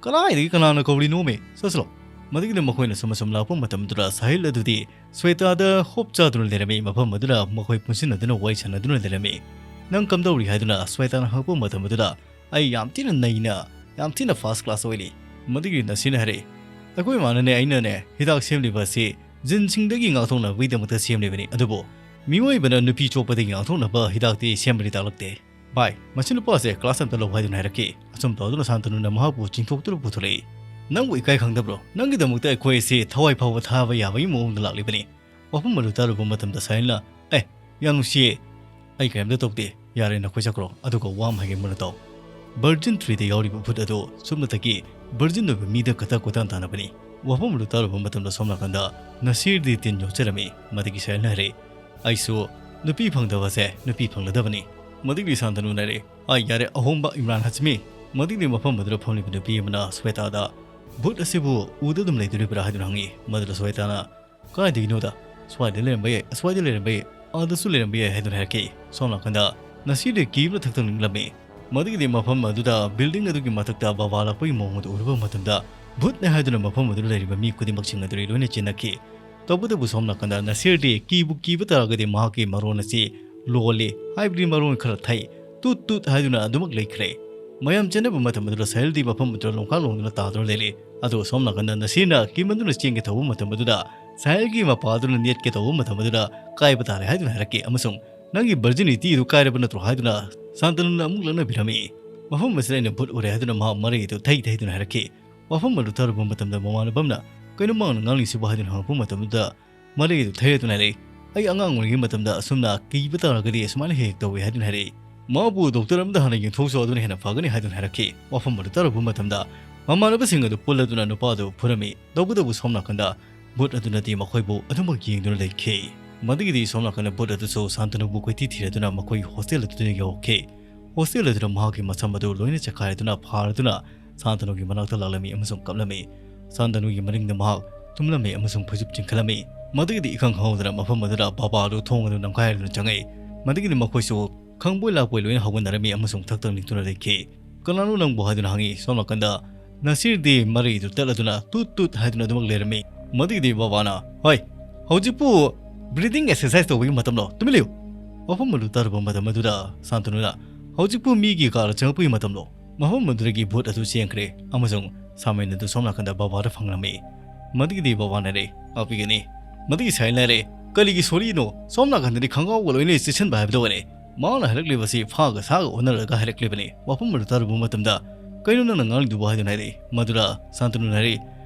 "ꯀꯗꯥꯏꯗꯒꯤ ꯀꯅꯥꯅ ꯀꯧꯔꯤꯅꯣꯃꯤ? ꯆꯠꯁꯤꯂꯣ꯫" ꯃꯗꯨꯒꯤꯗꯤ ꯃꯈꯣꯏꯅ ꯁꯨꯝ ꯑꯁꯨꯝ ꯂꯥꯛꯄ ꯃꯇꯝꯗꯨꯗ ꯁꯥꯍꯤꯜ ꯑꯗꯨꯗꯤ ꯁ꯭ꯋꯦꯇꯥꯗ ꯍꯣꯞ ꯆꯥꯗꯨꯅ ꯂꯩꯔꯝꯃꯤ꯫ ꯃꯐꯝ ꯑꯗꯨꯗ ꯃꯈꯣꯏ ꯄꯨꯟꯁꯤꯟꯅꯗꯨꯅ ꯋꯥꯔꯤ ꯁꯥꯟꯅꯗꯨꯅ ꯂꯩꯔꯝꯃꯤ꯫ "ꯅꯪ ꯀꯝꯗꯧꯔꯤ?" ꯍꯥꯏꯗꯨꯅ ꯁ꯭ꯋꯦꯇꯥꯅ ꯍꯪꯉꯛꯄ ꯃꯇꯝ ꯑꯗꯨꯗ, "ꯑꯩ ꯌꯥꯝ ꯊꯤꯅ ꯅꯩꯅ, ꯌꯥꯝ ꯊꯤꯅ ꯐꯥꯔꯁ ꯀ꯭ꯂꯥꯁ ꯑꯣꯏꯔꯤ꯫" ꯃꯗꯨꯒꯤ ꯅꯁꯤꯔꯅ ꯍꯥꯏꯔꯛꯏ, "ꯑꯩꯈꯣꯏ ꯏꯃꯥꯅꯅꯦ, ꯑꯩꯅꯅꯦ ꯍꯤꯗꯥꯛ ꯁꯦꯝꯂꯤꯕ ꯑꯁꯤ ꯖꯤꯟꯁꯤꯡꯗꯒꯤ ꯉꯥꯛꯊꯣꯛꯅꯕꯒꯤꯗꯃꯛꯇ ꯁꯦꯝꯂꯤꯕꯅꯤ, ꯑꯗꯨꯕꯨ ꯃꯤꯑꯣꯏꯕꯅ ꯅꯨꯄꯤ ꯆꯣꯞꯄꯗꯒꯤ ꯉꯥꯛꯊꯣꯛꯅꯕ ꯍꯤꯗꯥꯛꯇꯤ ꯁꯦꯝꯕꯗꯤ ꯇꯥꯛꯂꯛꯇꯦ꯫ ꯚꯥꯏ, ꯃꯁꯤ ꯅꯨꯄꯥꯁꯦ ꯀ꯭ꯂꯥꯁ ꯑꯝꯇ ꯂꯧ" ꯍꯥꯏꯗꯨꯅ ꯍꯥꯏꯔꯛꯈꯤ꯫ ꯑꯁꯨꯝ ꯇꯧꯗꯨꯅ ꯁꯥꯟꯇꯅꯨꯅ ꯃꯍꯥꯛꯄꯨ ꯆꯤꯡꯊꯣꯛꯇꯨꯅ ꯄꯨꯊꯣꯔꯛꯏ꯫ "ꯅꯪꯕꯨ ꯏꯀꯥꯏ ꯈꯪꯗꯕ꯭ꯔꯣ? ꯅꯪꯒꯤꯗꯃꯛꯇ ꯑꯩꯈꯣꯏ ꯑꯁꯤ ꯊꯋꯥꯏ ꯐꯥꯎꯕ ꯊꯥꯕ ꯌꯥꯕꯒꯤ ꯃꯑꯣꯡꯗ ꯂꯥꯛꯂꯤꯕꯅꯤ꯫" ꯋꯥꯐꯝ ꯑꯗꯨ ꯇꯥꯔꯨꯕ ꯃꯇꯝꯗ ꯁꯥꯍꯤꯜꯅ, "ꯑꯦ, ꯌꯥꯝ ꯅꯨꯡꯁꯤꯌꯦ꯫ ꯑꯩ ꯀꯔꯤꯝꯇ ꯇꯧꯗꯦ꯫ ꯌꯥꯔꯦ, ꯅꯈꯣꯏ ꯆꯠꯈ꯭ꯔꯣ꯫ ꯑꯗꯨꯒ ꯋꯥ ꯑꯃ ꯍꯥꯏꯒꯦ ꯃꯨꯟꯅ ꯇꯥꯎ꯫ ꯚꯔꯖꯤꯟ ꯊ꯭ꯔꯤꯗ ꯌꯥꯎꯔꯤꯕ ꯚꯨꯠ ꯑꯗꯨ ꯁꯨꯞꯅꯇꯒꯤ ꯚꯔꯖꯤꯟ ꯑꯣꯏꯕ ꯃꯤꯗ ꯈꯛꯇ ꯀꯣꯏꯇꯥꯟ ꯇꯥꯟꯅꯕꯅꯤ꯫" ꯋꯥꯐꯝ ꯑꯗꯨ ꯇꯥꯔꯨꯕ ꯃꯇꯝꯗ ꯁꯣꯝ ꯅꯥꯀꯟꯗ ꯅꯁꯤꯔꯗꯤ ꯇꯤꯟ ꯌꯣꯠꯆꯔꯝꯃꯤ꯫ ꯃꯗꯨꯒꯤ ꯁꯥꯍꯤꯜꯅ ꯍꯥꯏꯔꯛꯏ, "ꯑꯩꯁꯨ ꯅꯨꯄꯤ ꯐꯪꯗꯕꯁꯦ ꯅꯨꯄꯤ ꯐꯪꯅꯗꯕꯅꯤ꯫ ꯃꯗꯨꯒꯤ ꯁꯥꯟꯇꯅꯨꯅ ꯍꯥꯏꯔꯦ, "ꯑꯥ, ꯌꯥꯔꯦ, ꯑꯍꯣꯡꯕ ꯏꯝꯔꯥꯟ ꯍꯥꯁꯃꯤ"꯫ ꯃꯗꯨꯒꯤ ꯃꯐꯝ ꯑꯗꯨꯗ ꯐꯝꯂꯤꯕ ꯅꯨꯄꯤ ꯑꯃꯅ ꯁ꯭ꯋꯦꯇꯥꯗ, "ꯚꯨꯠ ꯑꯁꯤꯕꯨ ꯎꯗ ꯑꯗꯨꯝ ꯂꯩꯗꯣꯔꯤꯕ꯭ꯔꯥ?" ꯍꯥꯏꯗꯨꯅ ꯍꯪꯉꯤ꯫ ꯃꯗꯨꯗ ꯁ꯭ꯋꯦꯇꯥꯅ, "ꯀꯥꯏꯗꯒꯤꯅꯣꯗ? ꯁ꯭ꯋꯥꯏꯗ ꯂꯩꯔꯝꯕ ꯌꯥꯏ, ꯑꯁ꯭ꯋꯥꯏꯗ ꯂꯩꯔꯝꯕ ꯌꯥꯏ, ꯑꯥꯗꯁꯨ ꯂꯩꯔꯝꯕ ꯌꯥꯏ" ꯍꯥꯏꯗꯨꯅ ꯍꯥꯏꯔꯛꯈꯤ꯫ ꯁꯣꯝ ꯅꯥꯀꯟꯗ ꯅꯁꯤꯔꯗꯤ ꯀꯤꯕꯅ ꯊꯛ ꯊꯛ ꯅꯤꯛꯂꯝꯃꯤ꯫ ꯃꯗꯨꯒꯤꯗꯤ ꯃꯐꯝ ꯑꯗꯨꯗ building ꯑꯗꯨꯒꯤ ꯃꯊꯛꯇ ꯕꯕꯥ ꯂꯥꯛꯄꯒꯤ ꯃꯑꯣꯡ ꯑꯗꯨ ꯎꯔꯨꯕ ꯃꯇꯝꯗ, ꯚꯨꯠꯅꯦ ꯍꯥꯏꯗꯨꯅ ꯃꯐꯝ ꯑꯗꯨꯗ ꯂꯩꯔꯤꯕ ꯃꯤ ꯈꯨꯗꯤꯡꯃꯛꯁꯤꯡ ꯑꯗꯨ ꯂꯣꯏꯅ ꯆꯦꯟꯅꯈꯤ꯫ ꯇꯧꯕꯇꯕꯨ ꯁꯣꯝ ꯅꯥꯀꯟꯗ ꯅꯁꯤꯔꯗꯤ ꯀꯤꯕꯨ ꯀꯤꯕ ꯇꯥꯔꯒꯗꯤ ꯃꯍꯥꯛꯀꯤ ꯃꯔꯣꯟ ꯑꯁꯤ ꯂꯣꯜꯂꯤ, ꯍꯥꯏꯕꯗꯤ ꯃꯔꯣꯟ ꯈꯔ ꯊꯩ, ꯇꯨꯠ ꯇꯨꯠ ꯍꯥꯏꯗꯨꯅ ꯑꯗꯨꯃꯛ ꯂꯩꯈ꯭ꯔꯦ꯫ ꯃꯌꯥꯝ ꯆꯦꯟꯅꯕ ꯃꯇꯝ ꯑꯗꯨꯗ ꯁꯍꯦꯜꯗꯤ ꯃꯐꯝ ꯑꯗꯨꯗ ꯂꯣꯡꯈꯥ ꯂꯣꯡꯗꯨꯅ ꯇꯥꯗꯨꯅ ꯂꯩꯔꯤ꯫ ꯑꯗꯨꯒ ꯁꯣꯝ ꯅꯥꯀꯟꯗ ꯅꯁꯤꯔꯅ ꯀꯤꯃꯟꯗꯨꯅ ꯆꯦꯟꯒꯦ ꯇꯧꯕ ꯃꯇꯝ ꯑꯗꯨꯗ ꯁꯍꯦꯜꯒꯤ ꯃꯄꯥ ꯑꯗꯨꯅ ꯅꯦꯠꯀꯦ ꯇꯧꯕ ꯃꯇꯝ ꯑꯗꯨꯗ ꯀꯥꯏꯕ ꯇꯥꯔꯦ ꯍꯥꯏꯗꯨꯅ ꯍꯥꯏꯔꯛꯈꯤ ꯑꯃꯁꯨꯡ "ꯅꯪꯒꯤ virginity ꯑꯗꯨ ꯀꯥꯏꯔꯕ ꯅꯠꯇ꯭ꯔꯣ?" ꯍꯥꯏꯗꯨꯅ ꯁꯥꯟꯇꯅꯨꯅ ꯑꯃꯨꯛ ꯂꯛꯅꯕꯤꯔꯝꯃꯤ꯫ ꯃꯐꯝ ꯑꯁꯤꯗ ꯑꯩꯅ ꯚꯨꯠ ꯎꯔꯦ ꯍꯥꯏꯗꯨꯅ ꯃꯍꯥꯛ ꯃꯔꯩ ꯑꯗꯨ ꯊꯩ ꯊꯩꯗꯨꯅ ꯍꯥꯏꯔꯛꯈꯤ꯫ ꯋꯥꯐꯝ ꯑꯗꯨ ꯇꯥꯔꯨꯕ ꯃꯇꯝꯗ ꯃꯃꯥꯟꯅꯕ ꯑꯃꯅ, "ꯀꯩꯅꯣ ꯃꯥꯅ ꯉꯥꯡꯂꯤꯁꯤꯕꯨ?" ꯍꯥꯏꯗꯨꯅ ꯍꯪꯉꯛꯄ ꯃꯇꯝꯗꯨꯗ ꯃꯔꯩ ꯑꯗꯨ ꯊꯩꯔꯗꯨꯅ ꯍꯥꯏꯔꯛꯏ, "ꯑꯩ ꯑꯉꯥꯡ ꯑꯣꯏꯔꯤꯉꯩ ꯃꯇꯝꯗ ꯑꯁꯨꯝꯅ ꯀꯤꯕ ꯇꯥꯔꯒꯗꯤ ꯑꯁꯨꯃꯥꯏꯅ ꯍꯦꯛ ꯍꯦꯛ ꯇꯧꯏ" ꯍꯥꯏꯗꯨꯅ ꯍꯥꯏꯔꯛꯏ꯫ "ꯃꯥꯕꯨ ꯗꯣꯛꯇꯔ ꯑꯃꯗ ꯍꯥꯟꯅ ꯌꯦꯡꯊꯣꯛꯎꯆꯣ, ꯑꯗꯨꯅ ꯍꯦꯟꯅ ꯐꯒꯅꯤ" ꯍꯥꯏꯗꯨꯅ ꯍꯥꯏꯔꯛꯈꯤ꯫ ꯋꯥꯐꯝ ꯑꯗꯨ ꯇꯥꯔꯨꯕ ꯃꯇꯝꯗ ꯃꯃꯥꯟꯅꯕꯁꯤꯡ ꯑꯗꯨ ꯄꯨꯜꯂꯗꯨꯅ ꯅꯨꯄꯥ ꯑꯗꯨ ꯐꯨꯔꯝꯃꯤ꯫ ꯇꯧꯕꯇꯕꯨ ꯁꯣꯝ ꯅꯥꯀꯟꯗ ꯚꯨꯠ ꯑꯗꯨꯅꯗꯤ ꯃꯈꯣꯏꯕꯨ ꯑꯗꯨꯃꯛ ꯌꯦꯡꯗꯨꯅ ꯂꯩꯈꯤ꯫ ꯃꯗꯨꯒꯤꯗꯤ ꯁꯣꯝ ꯅꯥꯀꯟꯗ ꯚꯨꯠ ꯑꯗꯨꯁꯨ ꯁꯥꯟꯇꯅꯨꯕꯨ ꯀꯣꯏꯊꯤ ꯊꯤꯔꯗꯨꯅ ꯃꯈꯣꯏꯒꯤ ꯍꯣꯁꯇꯦꯜ ꯑꯗꯨꯗ ꯌꯧꯔꯛꯈꯤ꯫ ꯍꯣꯁꯇꯦꯜ ꯑꯗꯨꯗ ꯃꯍꯥꯛꯀꯤ ꯃꯁꯝ ꯑꯗꯨ ꯂꯣꯏꯅ ꯆꯦꯈꯥꯏꯔꯗꯨꯅ ꯐꯥꯔꯗꯨꯅ ꯁꯥꯟꯇꯅꯨꯒꯤ ꯃꯅꯥꯛꯇ ꯂꯥꯛꯂꯝꯃꯤ ꯑꯃꯁꯨꯡ ꯀꯞꯂꯝꯃꯤ꯫ ꯁꯥꯟꯇꯅꯨꯒꯤ ꯃꯅꯤꯡꯗ ꯃꯍꯥꯛ ꯇꯨꯝꯂꯝꯃꯤ ꯑꯃꯁꯨꯡ ꯐꯩꯖꯨꯞ ꯆꯤꯡꯈꯠꯂꯝꯃꯤ꯫ ꯃꯗꯨꯒꯤꯗꯤ ꯏꯈꯪ ꯈꯪꯍꯧꯗꯅ ꯃꯐꯝ ꯑꯗꯨꯗ ꯕꯕꯥ ꯑꯗꯨ ꯊꯣꯡ ꯑꯗꯨ ꯅꯝꯈꯥꯏꯔꯗꯨꯅ ꯆꯪꯉꯛꯏ꯫ ꯃꯗꯨꯒꯤꯗꯤ ꯃꯈꯣꯏꯁꯨ ꯈꯪꯕꯣꯏ ꯂꯥꯛꯄꯣꯏ ꯂꯣꯏꯅ ꯍꯧꯒꯠꯅꯔꯝꯃꯤ ꯑꯃꯁꯨꯡ ꯊꯛ ꯊꯛ ꯅꯤꯛꯇꯨꯅ ꯂꯩꯈꯤ꯫ "ꯀꯅꯥꯅꯣ ꯅꯪꯕꯨ?" ꯍꯥꯏꯗꯨꯅ ꯍꯪꯉꯤ꯫ ꯁꯣꯝ ꯅꯥꯀꯟꯗ ꯅꯁꯤꯔꯗꯤ ꯃꯔꯩꯗꯨ ꯇꯠꯂꯗꯨꯅ ꯇꯨꯠ ꯇꯨꯠ ꯍꯥꯏꯗꯨꯅ ꯑꯗꯨꯃꯛ ꯂꯩꯔꯝꯃꯤ꯫ ꯃꯗꯨꯒꯤꯗꯤ ꯕꯕꯥꯅ, "ꯍꯣꯏ, ꯍꯧꯖꯤꯛꯄꯨ breathing exercise ꯇꯧꯕꯒꯤ ꯃꯇꯝꯂꯣ? ꯇꯨꯃꯤꯟ ꯂꯩꯌꯨ!" ꯋꯥꯐꯝ ꯑꯗꯨ ꯇꯥꯔꯨꯕ ꯃꯇꯝ ꯑꯗꯨꯗ ꯁꯥꯟꯇꯅꯨꯅ, "ꯍꯧꯖꯤꯛꯄꯨ ꯃꯤꯒꯤ ꯀꯥꯗ ꯆꯪꯉꯛꯄꯒꯤ ꯃꯇꯝꯂꯣ?" ꯃꯐꯝ ꯑꯗꯨꯗꯒꯤ ꯚꯨꯠ ꯑꯗꯨ ꯆꯦꯟꯈ꯭ꯔꯦ ꯑꯃꯁꯨꯡ ꯁꯥꯃꯦꯟ ꯑꯗꯨ ꯁꯣꯝ ꯅꯥꯀꯟꯗ ꯕꯕꯥꯗ ꯐꯪꯂꯝꯃꯤ꯫ ꯃꯗꯨꯒꯤꯗꯤ ꯕꯕꯥꯅ ꯍꯥꯏꯔꯦ, "ꯉꯥꯛꯄꯤꯒꯅꯤ꯫" ꯃꯗꯨꯒꯤ ꯁꯥꯏꯟ ꯂꯩꯔꯦ, "ꯀꯔꯤꯒꯤ ꯁꯣꯔꯤꯅꯣ? ꯁꯣꯝ ꯅꯥꯀꯟꯗꯗꯤ ꯈꯪꯒꯥꯎꯒ ꯂꯣꯏꯅ ꯆꯦꯠꯁꯤꯟꯕ ꯍꯥꯏꯕꯗꯨ ꯑꯣꯏꯔꯦ꯫ ꯃꯥꯅ ꯍꯥꯏꯔꯛꯂꯤꯕꯁꯤ ꯐꯥꯒ ꯁꯥꯒ ꯑꯣꯟꯅꯔꯒ ꯍꯥꯏꯔꯛꯂꯤꯕꯅꯤ꯫" ꯋꯥꯐꯝ ꯑꯗꯨ ꯇꯥꯔꯨꯕ ꯃꯇꯝꯗ, "ꯀꯩꯅꯣ ꯅꯪꯅ ꯉꯥꯡꯂꯤꯗꯨꯕꯨ?" ꯍꯥꯏꯗꯨꯅ ꯍꯥꯏꯔꯛꯏ꯫ ꯃꯗꯨꯗ ꯁꯥꯟꯇꯅꯨꯅ ꯍꯥꯏꯔꯛꯏ,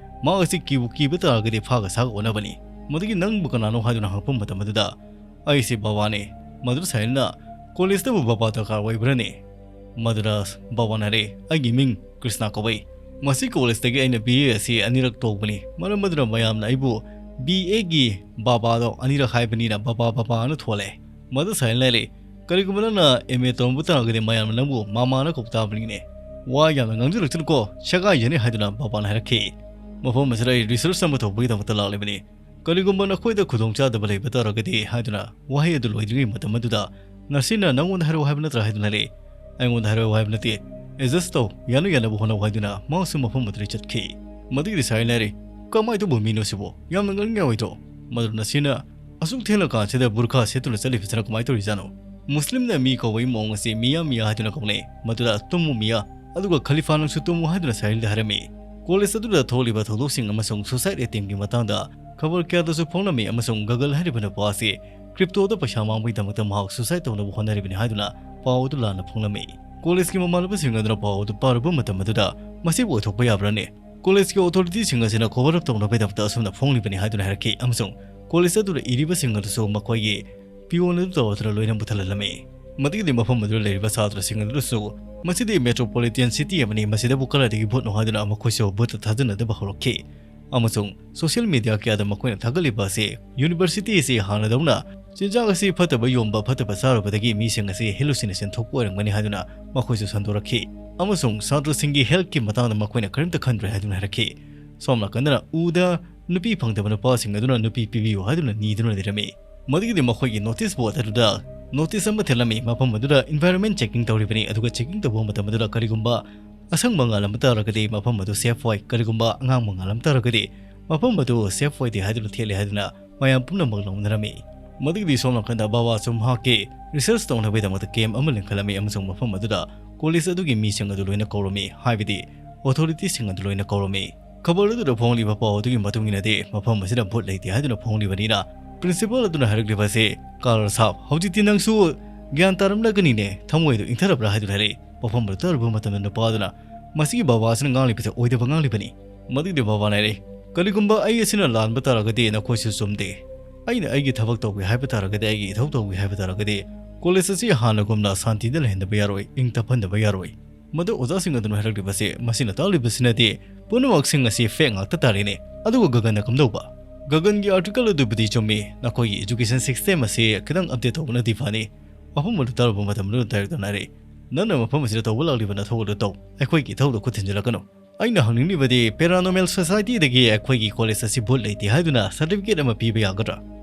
"ꯃꯥ ꯑꯁꯤ ꯀꯤꯕꯨ ꯀꯤꯕ ꯇꯥꯔꯒꯗꯤ ꯐꯥꯒ ꯁꯥꯒ ꯑꯣꯟꯅꯕꯅꯤ꯫ ꯃꯗꯨꯒꯤ ꯅꯪꯕꯨ ꯀꯅꯥꯅꯣ?" ꯍꯥꯏꯗꯨꯅ ꯍꯪꯉꯛꯄ ꯃꯇꯝ ꯑꯗꯨꯗ, "ꯑꯩꯁꯦ ꯕꯕꯥꯅꯤ꯫" ꯃꯗꯨꯗ ꯁꯥꯏꯟꯅ, "ꯀꯣꯂꯦꯖꯇꯕꯨ ꯕꯕꯥ ꯗꯔꯀꯥꯔ ꯑꯣꯏꯕ꯭ꯔꯅꯦ?" ꯃꯗꯨꯗ ꯕꯕꯥꯅ ꯍꯥꯏꯔꯛꯏ, "ꯑꯩꯒꯤ ꯃꯤꯡ ꯀ꯭ꯔꯤꯁꯅ ꯀꯧꯏ꯫ ꯃꯁꯤ ꯀꯣꯂꯦꯖꯇꯒꯤ ꯑꯩꯅ B A ꯑꯁꯤ ꯑꯅꯤꯔꯛ ꯇꯧꯕꯅꯤ꯫ ꯃꯔꯝ ꯑꯗꯨꯅ ꯃꯌꯥꯝꯅ ꯑꯩꯕꯨ B A ꯒꯤ ꯕꯕꯥꯗꯣ ꯑꯅꯤꯔꯛ ꯍꯥꯏꯕꯅꯤꯅ ꯕꯕꯥ ꯕꯕꯥꯅ ꯊꯣꯜꯂꯦ꯫" ꯃꯗꯨ ꯁꯥꯏꯟ ꯂꯩꯔꯦ꯫ "ꯀꯔꯤꯒꯨꯝꯕ ꯅꯪꯅ ꯑꯦꯝ ꯑꯦ ꯇꯧꯔꯝꯕ ꯇꯥꯔꯒꯗꯤ ꯃꯌꯥꯝꯅ ꯅꯪꯕꯨ ꯃꯃꯥꯅ ꯀꯧꯕ ꯇꯥꯕꯅꯤꯅꯦ꯫ ꯋꯥ ꯌꯥꯝꯅ ꯉꯥꯡꯖꯔꯛꯇꯅꯨꯀꯣ, ꯁꯦꯒꯥꯏꯖꯅꯤ" ꯍꯥꯏꯗꯨꯅ ꯕꯕꯥꯅ ꯍꯥꯏꯔꯛꯈꯤ꯫ "ꯃꯐꯝ ꯑꯁꯤꯗ ꯑꯩ ꯔꯤꯁꯔꯁ ꯑꯃ ꯇꯧꯕꯒꯤꯗꯃꯛꯇ ꯂꯥꯛꯂꯤꯕꯅꯤ꯫ ꯀꯔꯤꯒꯨꯝꯕ ꯅꯈꯣꯏꯗ ꯈꯨꯗꯣꯡꯆꯥꯗꯕ ꯂꯩꯕ ꯇꯥꯔꯒꯗꯤ" ꯍꯥꯏꯗꯨꯅ ꯋꯥꯍꯩ ꯑꯗꯨ ꯂꯣꯏꯗ꯭ꯔꯤꯉꯩ ꯃꯇꯝ ꯑꯗꯨꯗ ꯅꯔꯁꯤꯅ "ꯅꯉꯣꯟꯗ ꯍꯥꯏꯔꯛꯑꯣ ꯍꯥꯏꯕ ꯅꯠꯇ꯭ꯔꯥ?" ꯍꯥꯏꯗꯨꯅ ꯍꯥꯏꯔꯛꯏ꯫ "ꯑꯩꯉꯣꯟꯗ ꯍꯥꯏꯔꯛꯑꯣ ꯍꯥꯏꯕ ꯅꯠꯇꯦ, ꯑꯦꯗꯖꯁ ꯇꯧ, ꯌꯥꯅ ꯌꯥꯅꯕ ꯍꯣꯠꯅꯧ" ꯍꯥꯏꯗꯨꯅ ꯃꯍꯥꯛꯁꯨ ꯃꯐꯝ ꯑꯗꯨꯗꯒꯤ ꯆꯠꯈꯤ꯫ ꯃꯗꯨꯒꯤꯗꯤ ꯁꯥꯏꯂꯦꯟ ꯍꯥꯏꯔꯤ, "ꯀꯃꯥꯏꯅ ꯇꯧꯕ ꯃꯤꯅꯣ ꯁꯤꯕꯣ? ꯌꯥꯝꯅ ꯉꯛꯅꯤꯡꯉꯥꯏ ꯑꯣꯏꯗ꯭ꯔꯣ?" ꯃꯗꯨ ꯅꯔꯁꯤꯅ "ꯑꯁꯨꯛ ꯊꯦꯡꯂꯀꯥꯟꯁꯤꯗ ꯕꯨꯔꯈꯥ ꯁꯦꯠꯇꯨꯅ ꯆꯠꯂꯤꯕꯁꯤꯅ ꯀꯃꯥꯏꯅ ꯇꯧꯔꯤꯖꯥꯠꯅꯣ? ꯃꯨꯁꯂꯤꯝꯅ ꯃꯤ ꯀꯧꯕꯒꯤ ꯃꯑꯣꯡ ꯑꯁꯤ ꯃꯤꯌꯥ ꯃꯤꯌꯥ ꯍꯥꯏꯗꯨꯅ ꯀꯧꯅꯩ, ꯃꯗꯨꯗ ꯇꯨꯝꯃꯨ ꯃꯤꯌꯥ, ꯑꯗꯨꯒ ꯈꯂꯤꯐꯥ ꯅꯪꯁꯨ ꯇꯨꯝꯃꯨ" ꯍꯥꯏꯗꯨꯅ ꯁꯥꯍꯤꯜꯗ ꯍꯥꯏꯔꯝꯃꯤ꯫ ꯀꯣꯂꯦꯖ ꯑꯗꯨꯗ ꯊꯣꯛꯂꯤꯕ ꯊꯧꯗꯣꯛꯁꯤꯡ ꯑꯃꯁꯨꯡ ꯁꯨꯁꯥꯏꯠ ꯑꯦꯇꯦꯝꯒꯤ ꯃꯇꯥꯡꯗ ꯈꯕꯔ ꯀꯌꯥꯗꯁꯨ ꯐꯣꯡꯂꯝꯃꯤ ꯑꯃꯁꯨꯡ ꯒꯒꯜ ꯍꯥꯏꯔꯤꯕ ꯅꯨꯄꯥ ꯑꯁꯤ ꯀ꯭ꯔꯤꯞꯇꯣꯗ ꯄꯩꯁꯥ ꯃꯥꯡꯕꯒꯤꯗꯃꯛꯇ ꯃꯍꯥꯛ ꯁꯨꯁꯥꯏꯠ ꯇꯧꯅꯕ ꯍꯣꯠꯅꯔꯤꯕꯅꯤ ꯍꯥꯏꯗꯨꯅ ꯄꯥꯎ ꯑꯗꯨ ꯂꯥꯟꯅ ꯐꯣꯡꯂꯝꯃꯤ꯫ ꯀꯣꯂꯦꯖꯀꯤ ꯃꯃꯥꯟꯅꯕꯁꯤꯡ ꯑꯗꯨꯅ ꯄꯥꯎ ꯑꯗꯨ ꯄꯥꯔꯨꯕ ꯃꯇꯝ ꯑꯗꯨꯗ "ꯃꯁꯤꯕꯨ ꯑꯣꯏꯊꯣꯛꯄ ꯌꯥꯕ꯭ꯔꯥꯅꯦ? ꯀꯣꯂꯦꯖꯀꯤ ꯑꯣꯊꯣꯔꯤꯇꯤꯁꯤꯡ ꯑꯁꯤꯅ ꯀꯣꯚꯔ ꯑꯞ ꯇꯧꯅꯕꯒꯤꯗꯃꯛꯇ ꯑꯁꯨꯝꯅ ꯐꯣꯡꯂꯤꯕꯅꯤ" ꯍꯥꯏꯗꯨꯅ ꯍꯥꯏꯔꯛꯈꯤ ꯑꯃꯁꯨꯡ ꯀꯣꯂꯦꯖ ꯑꯗꯨꯗ ꯏꯔꯤꯕꯁꯤꯡ ꯑꯗꯨꯁꯨ ꯃꯈꯣꯏꯒꯤ ꯄꯤꯌꯣꯟ ꯑꯗꯨ ꯇꯧꯔꯗꯨꯅ ꯂꯣꯏꯅ ꯃꯨꯊꯠꯍꯜꯂꯝꯃꯤ꯫ ꯃꯗꯨꯒꯤꯗꯤ ꯃꯐꯝ ꯑꯗꯨꯗ ꯂꯩꯔꯤꯕ ꯁꯥꯇ꯭ꯔꯁꯤꯡ ꯑꯗꯨꯁꯨ "ꯃꯁꯤꯗꯤ ꯃꯦꯇ꯭ꯔꯣꯄꯣꯂꯤꯇꯥꯟ ꯁꯤꯇꯤ ꯑꯃꯅꯤ, ꯃꯁꯤꯗꯕꯨ ꯀꯗꯥꯏꯗꯒꯤ ꯚꯣꯠꯅꯣ?" ꯍꯥꯏꯗꯨꯅ ꯃꯈꯣꯏꯁꯨ ꯚꯣꯠꯇ ꯊꯥꯖꯅꯗꯕ ꯍꯧꯔꯛꯈꯤ꯫ ꯑꯃꯁꯨꯡ ꯁꯣꯁꯤꯌꯦꯜ ꯃꯤꯗꯤꯌꯥ ꯀꯌꯥꯗ ꯃꯈꯣꯏꯅ ꯊꯥꯒꯠꯂꯤꯕ ꯑꯁꯤ ꯌꯨꯅꯤꯚꯔꯁꯤꯇꯤ ꯑꯁꯤ ꯍꯥꯟꯅꯗꯧꯅ ꯆꯤꯟꯖꯥꯛ ꯑꯁꯤ ꯐꯠꯇꯕ ꯌꯣꯟꯕ, ꯐꯠꯇꯕ ꯆꯥꯔꯨꯕꯗꯒꯤ ꯃꯤꯁꯤꯡ ꯑꯁꯤ ꯍꯦꯂꯨꯁꯤꯅꯦꯁꯟ ꯊꯣꯛꯄ ꯑꯣꯏꯔꯝꯒꯅꯤ ꯍꯥꯏꯗꯨꯅ ꯃꯈꯣꯏꯁꯨ ꯁꯟꯗꯣꯔꯛꯈꯤ꯫ ꯑꯃꯁꯨꯡ ꯁꯥꯇ꯭ꯔꯁꯤꯡꯒꯤ ꯍꯦꯜꯊꯀꯤ ꯃꯇꯥꯡꯗ ꯃꯈꯣꯏꯅ ꯀꯔꯤꯝꯇ ꯈꯟꯗ꯭ꯔꯦ ꯍꯥꯏꯗꯨꯅ ꯍꯥꯏꯔꯛꯈꯤ꯫ ꯁꯣꯝ ꯅꯥꯀꯟꯗꯅ ꯎꯗ ꯅꯨꯄꯤ ꯐꯪꯗꯕ ꯅꯨꯄꯥꯁꯤꯡ ꯑꯗꯨꯅ ꯅꯨꯄꯤ ꯄꯤꯕꯤꯌꯨ ꯍꯥꯏꯗꯨꯅ ꯅꯤꯗꯨꯅ ꯂꯩꯔꯝꯃꯤ꯫ ꯃꯗꯨꯒꯤꯗꯤ ꯃꯈꯣꯏꯒꯤ ꯅꯣꯇꯤꯁ ꯕꯣꯔꯗ ꯑꯗꯨꯗ ꯅꯣꯇꯤꯁ ꯑꯃ ꯊꯦꯠꯂꯝꯃꯤ, ꯃꯐꯝ ꯑꯗꯨꯗ ꯏꯟꯚꯥꯏꯔꯣꯟꯃꯦꯟ ꯆꯦꯀꯤꯡ ꯇꯧꯔꯤꯕꯅꯤ, ꯑꯗꯨꯒ ꯆꯦꯀꯤꯡ ꯇꯧꯕ ꯃꯇꯝ ꯑꯗꯨꯗ ꯀꯔꯤꯒꯨꯝꯕ ꯑꯁꯪꯕ ꯉꯥꯜꯂꯝꯕ ꯇꯥꯔꯒꯗꯤ ꯃꯐꯝ ꯑꯗꯨ ꯁꯦꯐ ꯑꯣꯏ, ꯀꯔꯤꯒꯨꯝꯕ ꯑꯉꯥꯡꯕ ꯉꯥꯜꯂꯝꯕ ꯇꯥꯔꯒꯗꯤ ꯃꯐꯝ ꯑꯗꯨ ꯁꯦꯐ ꯑꯣꯏꯗꯦ ꯍꯥꯏꯗꯨꯅ ꯊꯦꯠꯂꯦ ꯍꯥꯏꯗꯨꯅ ꯃꯌꯥꯝ ꯄꯨꯝꯅꯃꯛ ꯂꯥꯎꯅꯔꯝꯃꯤ꯫ ꯃꯗꯨꯒꯤꯗꯤ ꯁꯣꯝ ꯅꯥꯀꯟꯗ ꯕꯕꯥꯁꯨ ꯃꯍꯥꯛꯀꯤ ꯔꯤꯁꯔꯁ ꯇꯧꯅꯕꯒꯤꯗꯃꯛꯇ ꯀꯦꯝ ꯑꯃ ꯂꯤꯡꯈꯠꯂꯝꯃꯤ ꯑꯃꯁꯨꯡ ꯃꯐꯝ ꯑꯗꯨꯗ ꯀꯣꯂꯦꯖ ꯑꯗꯨꯒꯤ ꯃꯤꯁꯤꯡ ꯑꯗꯨ ꯂꯣꯏꯅ ꯀꯧꯔꯝꯃꯤ, ꯍꯥꯏꯕꯗꯤ ꯑꯣꯊꯣꯔꯤꯇꯤꯁꯤꯡ ꯑꯗꯨ ꯂꯣꯏꯅ ꯀꯧꯔꯝꯃꯤ꯫ ꯈꯕꯔ ꯑꯗꯨꯗ ꯐꯣꯡꯂꯤꯕ ꯄꯥꯎ ꯑꯗꯨꯒꯤ ꯃꯇꯨꯡ ꯏꯟꯅꯗꯤ ꯃꯐꯝ ꯑꯁꯤꯗ ꯚꯣꯠ ꯂꯩꯇꯦ ꯍꯥꯏꯗꯨꯅ ꯐꯣꯡꯂꯤꯕꯅꯤꯅ ꯄ꯭ꯔꯤꯟꯁꯤꯄꯥꯜ ꯑꯗꯨꯅ ꯍꯥꯏꯔꯛꯂꯤꯕ ꯑꯁꯤ, "ꯀꯥꯔꯜ ꯁꯥꯍꯕ, ꯍꯧꯖꯤꯛꯇꯤ ꯅꯪꯁꯨ ꯒ꯭ꯌꯥꯟ ꯇꯥꯔꯝꯂꯒꯅꯤꯅꯦ, ꯊꯃꯣꯏ ꯑꯗꯨ ꯏꯪꯊꯔꯕ꯭ꯔꯥ?" ꯍꯥꯏꯗꯨꯅ ꯍꯥꯏꯔꯛꯏ꯫ ꯃꯐꯝ ꯑꯗꯨ ꯇꯥꯔꯨꯕ ꯃꯇꯝꯗ ꯅꯨꯄꯥ ꯑꯗꯨꯅ, "ꯃꯁꯤꯒꯤ ꯕꯕꯥ ꯑꯁꯤꯅ ꯉꯥꯡꯂꯤꯕꯁꯦ ꯑꯣꯏꯗꯕ ꯉꯥꯡꯂꯤꯕꯅꯤ"꯫ ꯃꯗꯨꯒꯤꯗꯤ ꯕꯕꯥꯅ ꯍꯥꯏꯔꯛꯏ, "ꯀꯔꯤꯒꯨꯝꯕ ꯑꯩ ꯑꯁꯤꯅ ꯂꯥꯟꯕ ꯇꯥꯔꯒꯗꯤ ꯅꯈꯣꯏꯁꯨ ꯆꯨꯝꯗꯦ꯫ ꯑꯩꯅ ꯑꯩꯒꯤ ꯊꯕꯛ ꯇꯧꯒꯦ ꯍꯥꯏꯕ ꯇꯥꯔꯒꯗꯤ, ꯑꯩꯒꯤ ꯏꯊꯧ ꯇꯧꯒꯦ ꯍꯥꯏꯕ ꯇꯥꯔꯒꯗꯤ ꯀꯣꯂꯦꯖ ꯑꯁꯤ ꯍꯥꯟꯅꯒꯨꯝꯅ ꯁꯥꯟꯇꯤꯗ ꯂꯩꯍꯟꯗꯕ ꯌꯥꯔꯣꯏ, ꯏꯪ ꯇꯞꯍꯟꯗꯕ ꯌꯥꯔꯣꯏ"꯫ ꯃꯗꯨ ꯑꯣꯖꯥꯁꯤꯡ ꯑꯗꯨꯅ ꯍꯥꯏꯔꯛꯂꯤꯕꯁꯤ, "ꯃꯁꯤꯅ ꯇꯥꯛꯂꯤꯕꯁꯤꯅꯗꯤ ꯄꯨꯝꯅꯃꯛꯁꯤꯡ ꯑꯁꯤ ꯐꯦꯛ ꯉꯥꯛꯇ ꯇꯥꯔꯦꯅꯦ꯫ ꯑꯗꯨꯒ ꯒꯒꯟꯅ ꯀꯝꯗꯧꯕ?" "ꯒꯒꯟꯒꯤ ꯑꯥꯔꯇꯤꯀꯜ ꯑꯗꯨꯕꯨꯗꯤ ꯆꯨꯝꯃꯤ, ꯅꯈꯣꯏꯒꯤ ꯑꯦꯖꯨꯀꯦꯁꯟ ꯁꯤꯁꯇꯦꯝ ꯑꯁꯤ ꯈꯤꯇꯪ ꯑꯞꯗꯦꯠ ꯇꯧꯕꯅꯗꯤ ꯐꯅꯤ꯫ ꯃꯐꯝ ꯑꯗꯨ ꯇꯥꯔꯨꯕ ꯃꯇꯝꯗ ꯗꯥꯏꯔꯦꯛꯇꯔꯅ ꯍꯥꯏꯔꯛꯏ, "ꯅꯪꯅ ꯃꯐꯝ ꯑꯁꯤꯗ ꯇꯧꯕ ꯂꯥꯛꯂꯤꯕ ꯅꯊꯧ ꯑꯗꯨ ꯇꯧ, ꯑꯩꯈꯣꯏꯒꯤ ꯏꯊꯧꯗ ꯈꯨꯠ ꯊꯤꯟꯖꯤꯜꯂꯛꯀꯅꯨ꯫ ꯑꯩꯅ ꯍꯪꯅꯤꯡꯂꯤꯕꯗꯤ Paranormal Societyꯗꯒꯤ ꯑꯩꯈꯣꯏꯒꯤ ꯀꯣꯂꯦꯖ ꯑꯁꯤ ꯚꯨꯠ ꯂꯩꯇꯦ ꯍꯥꯏꯗꯨꯅ ꯁꯥꯔꯇꯤꯐꯤꯀꯦꯠ ꯑꯃ ꯄꯤꯕ ꯌꯥꯒꯗ꯭ꯔꯥ?"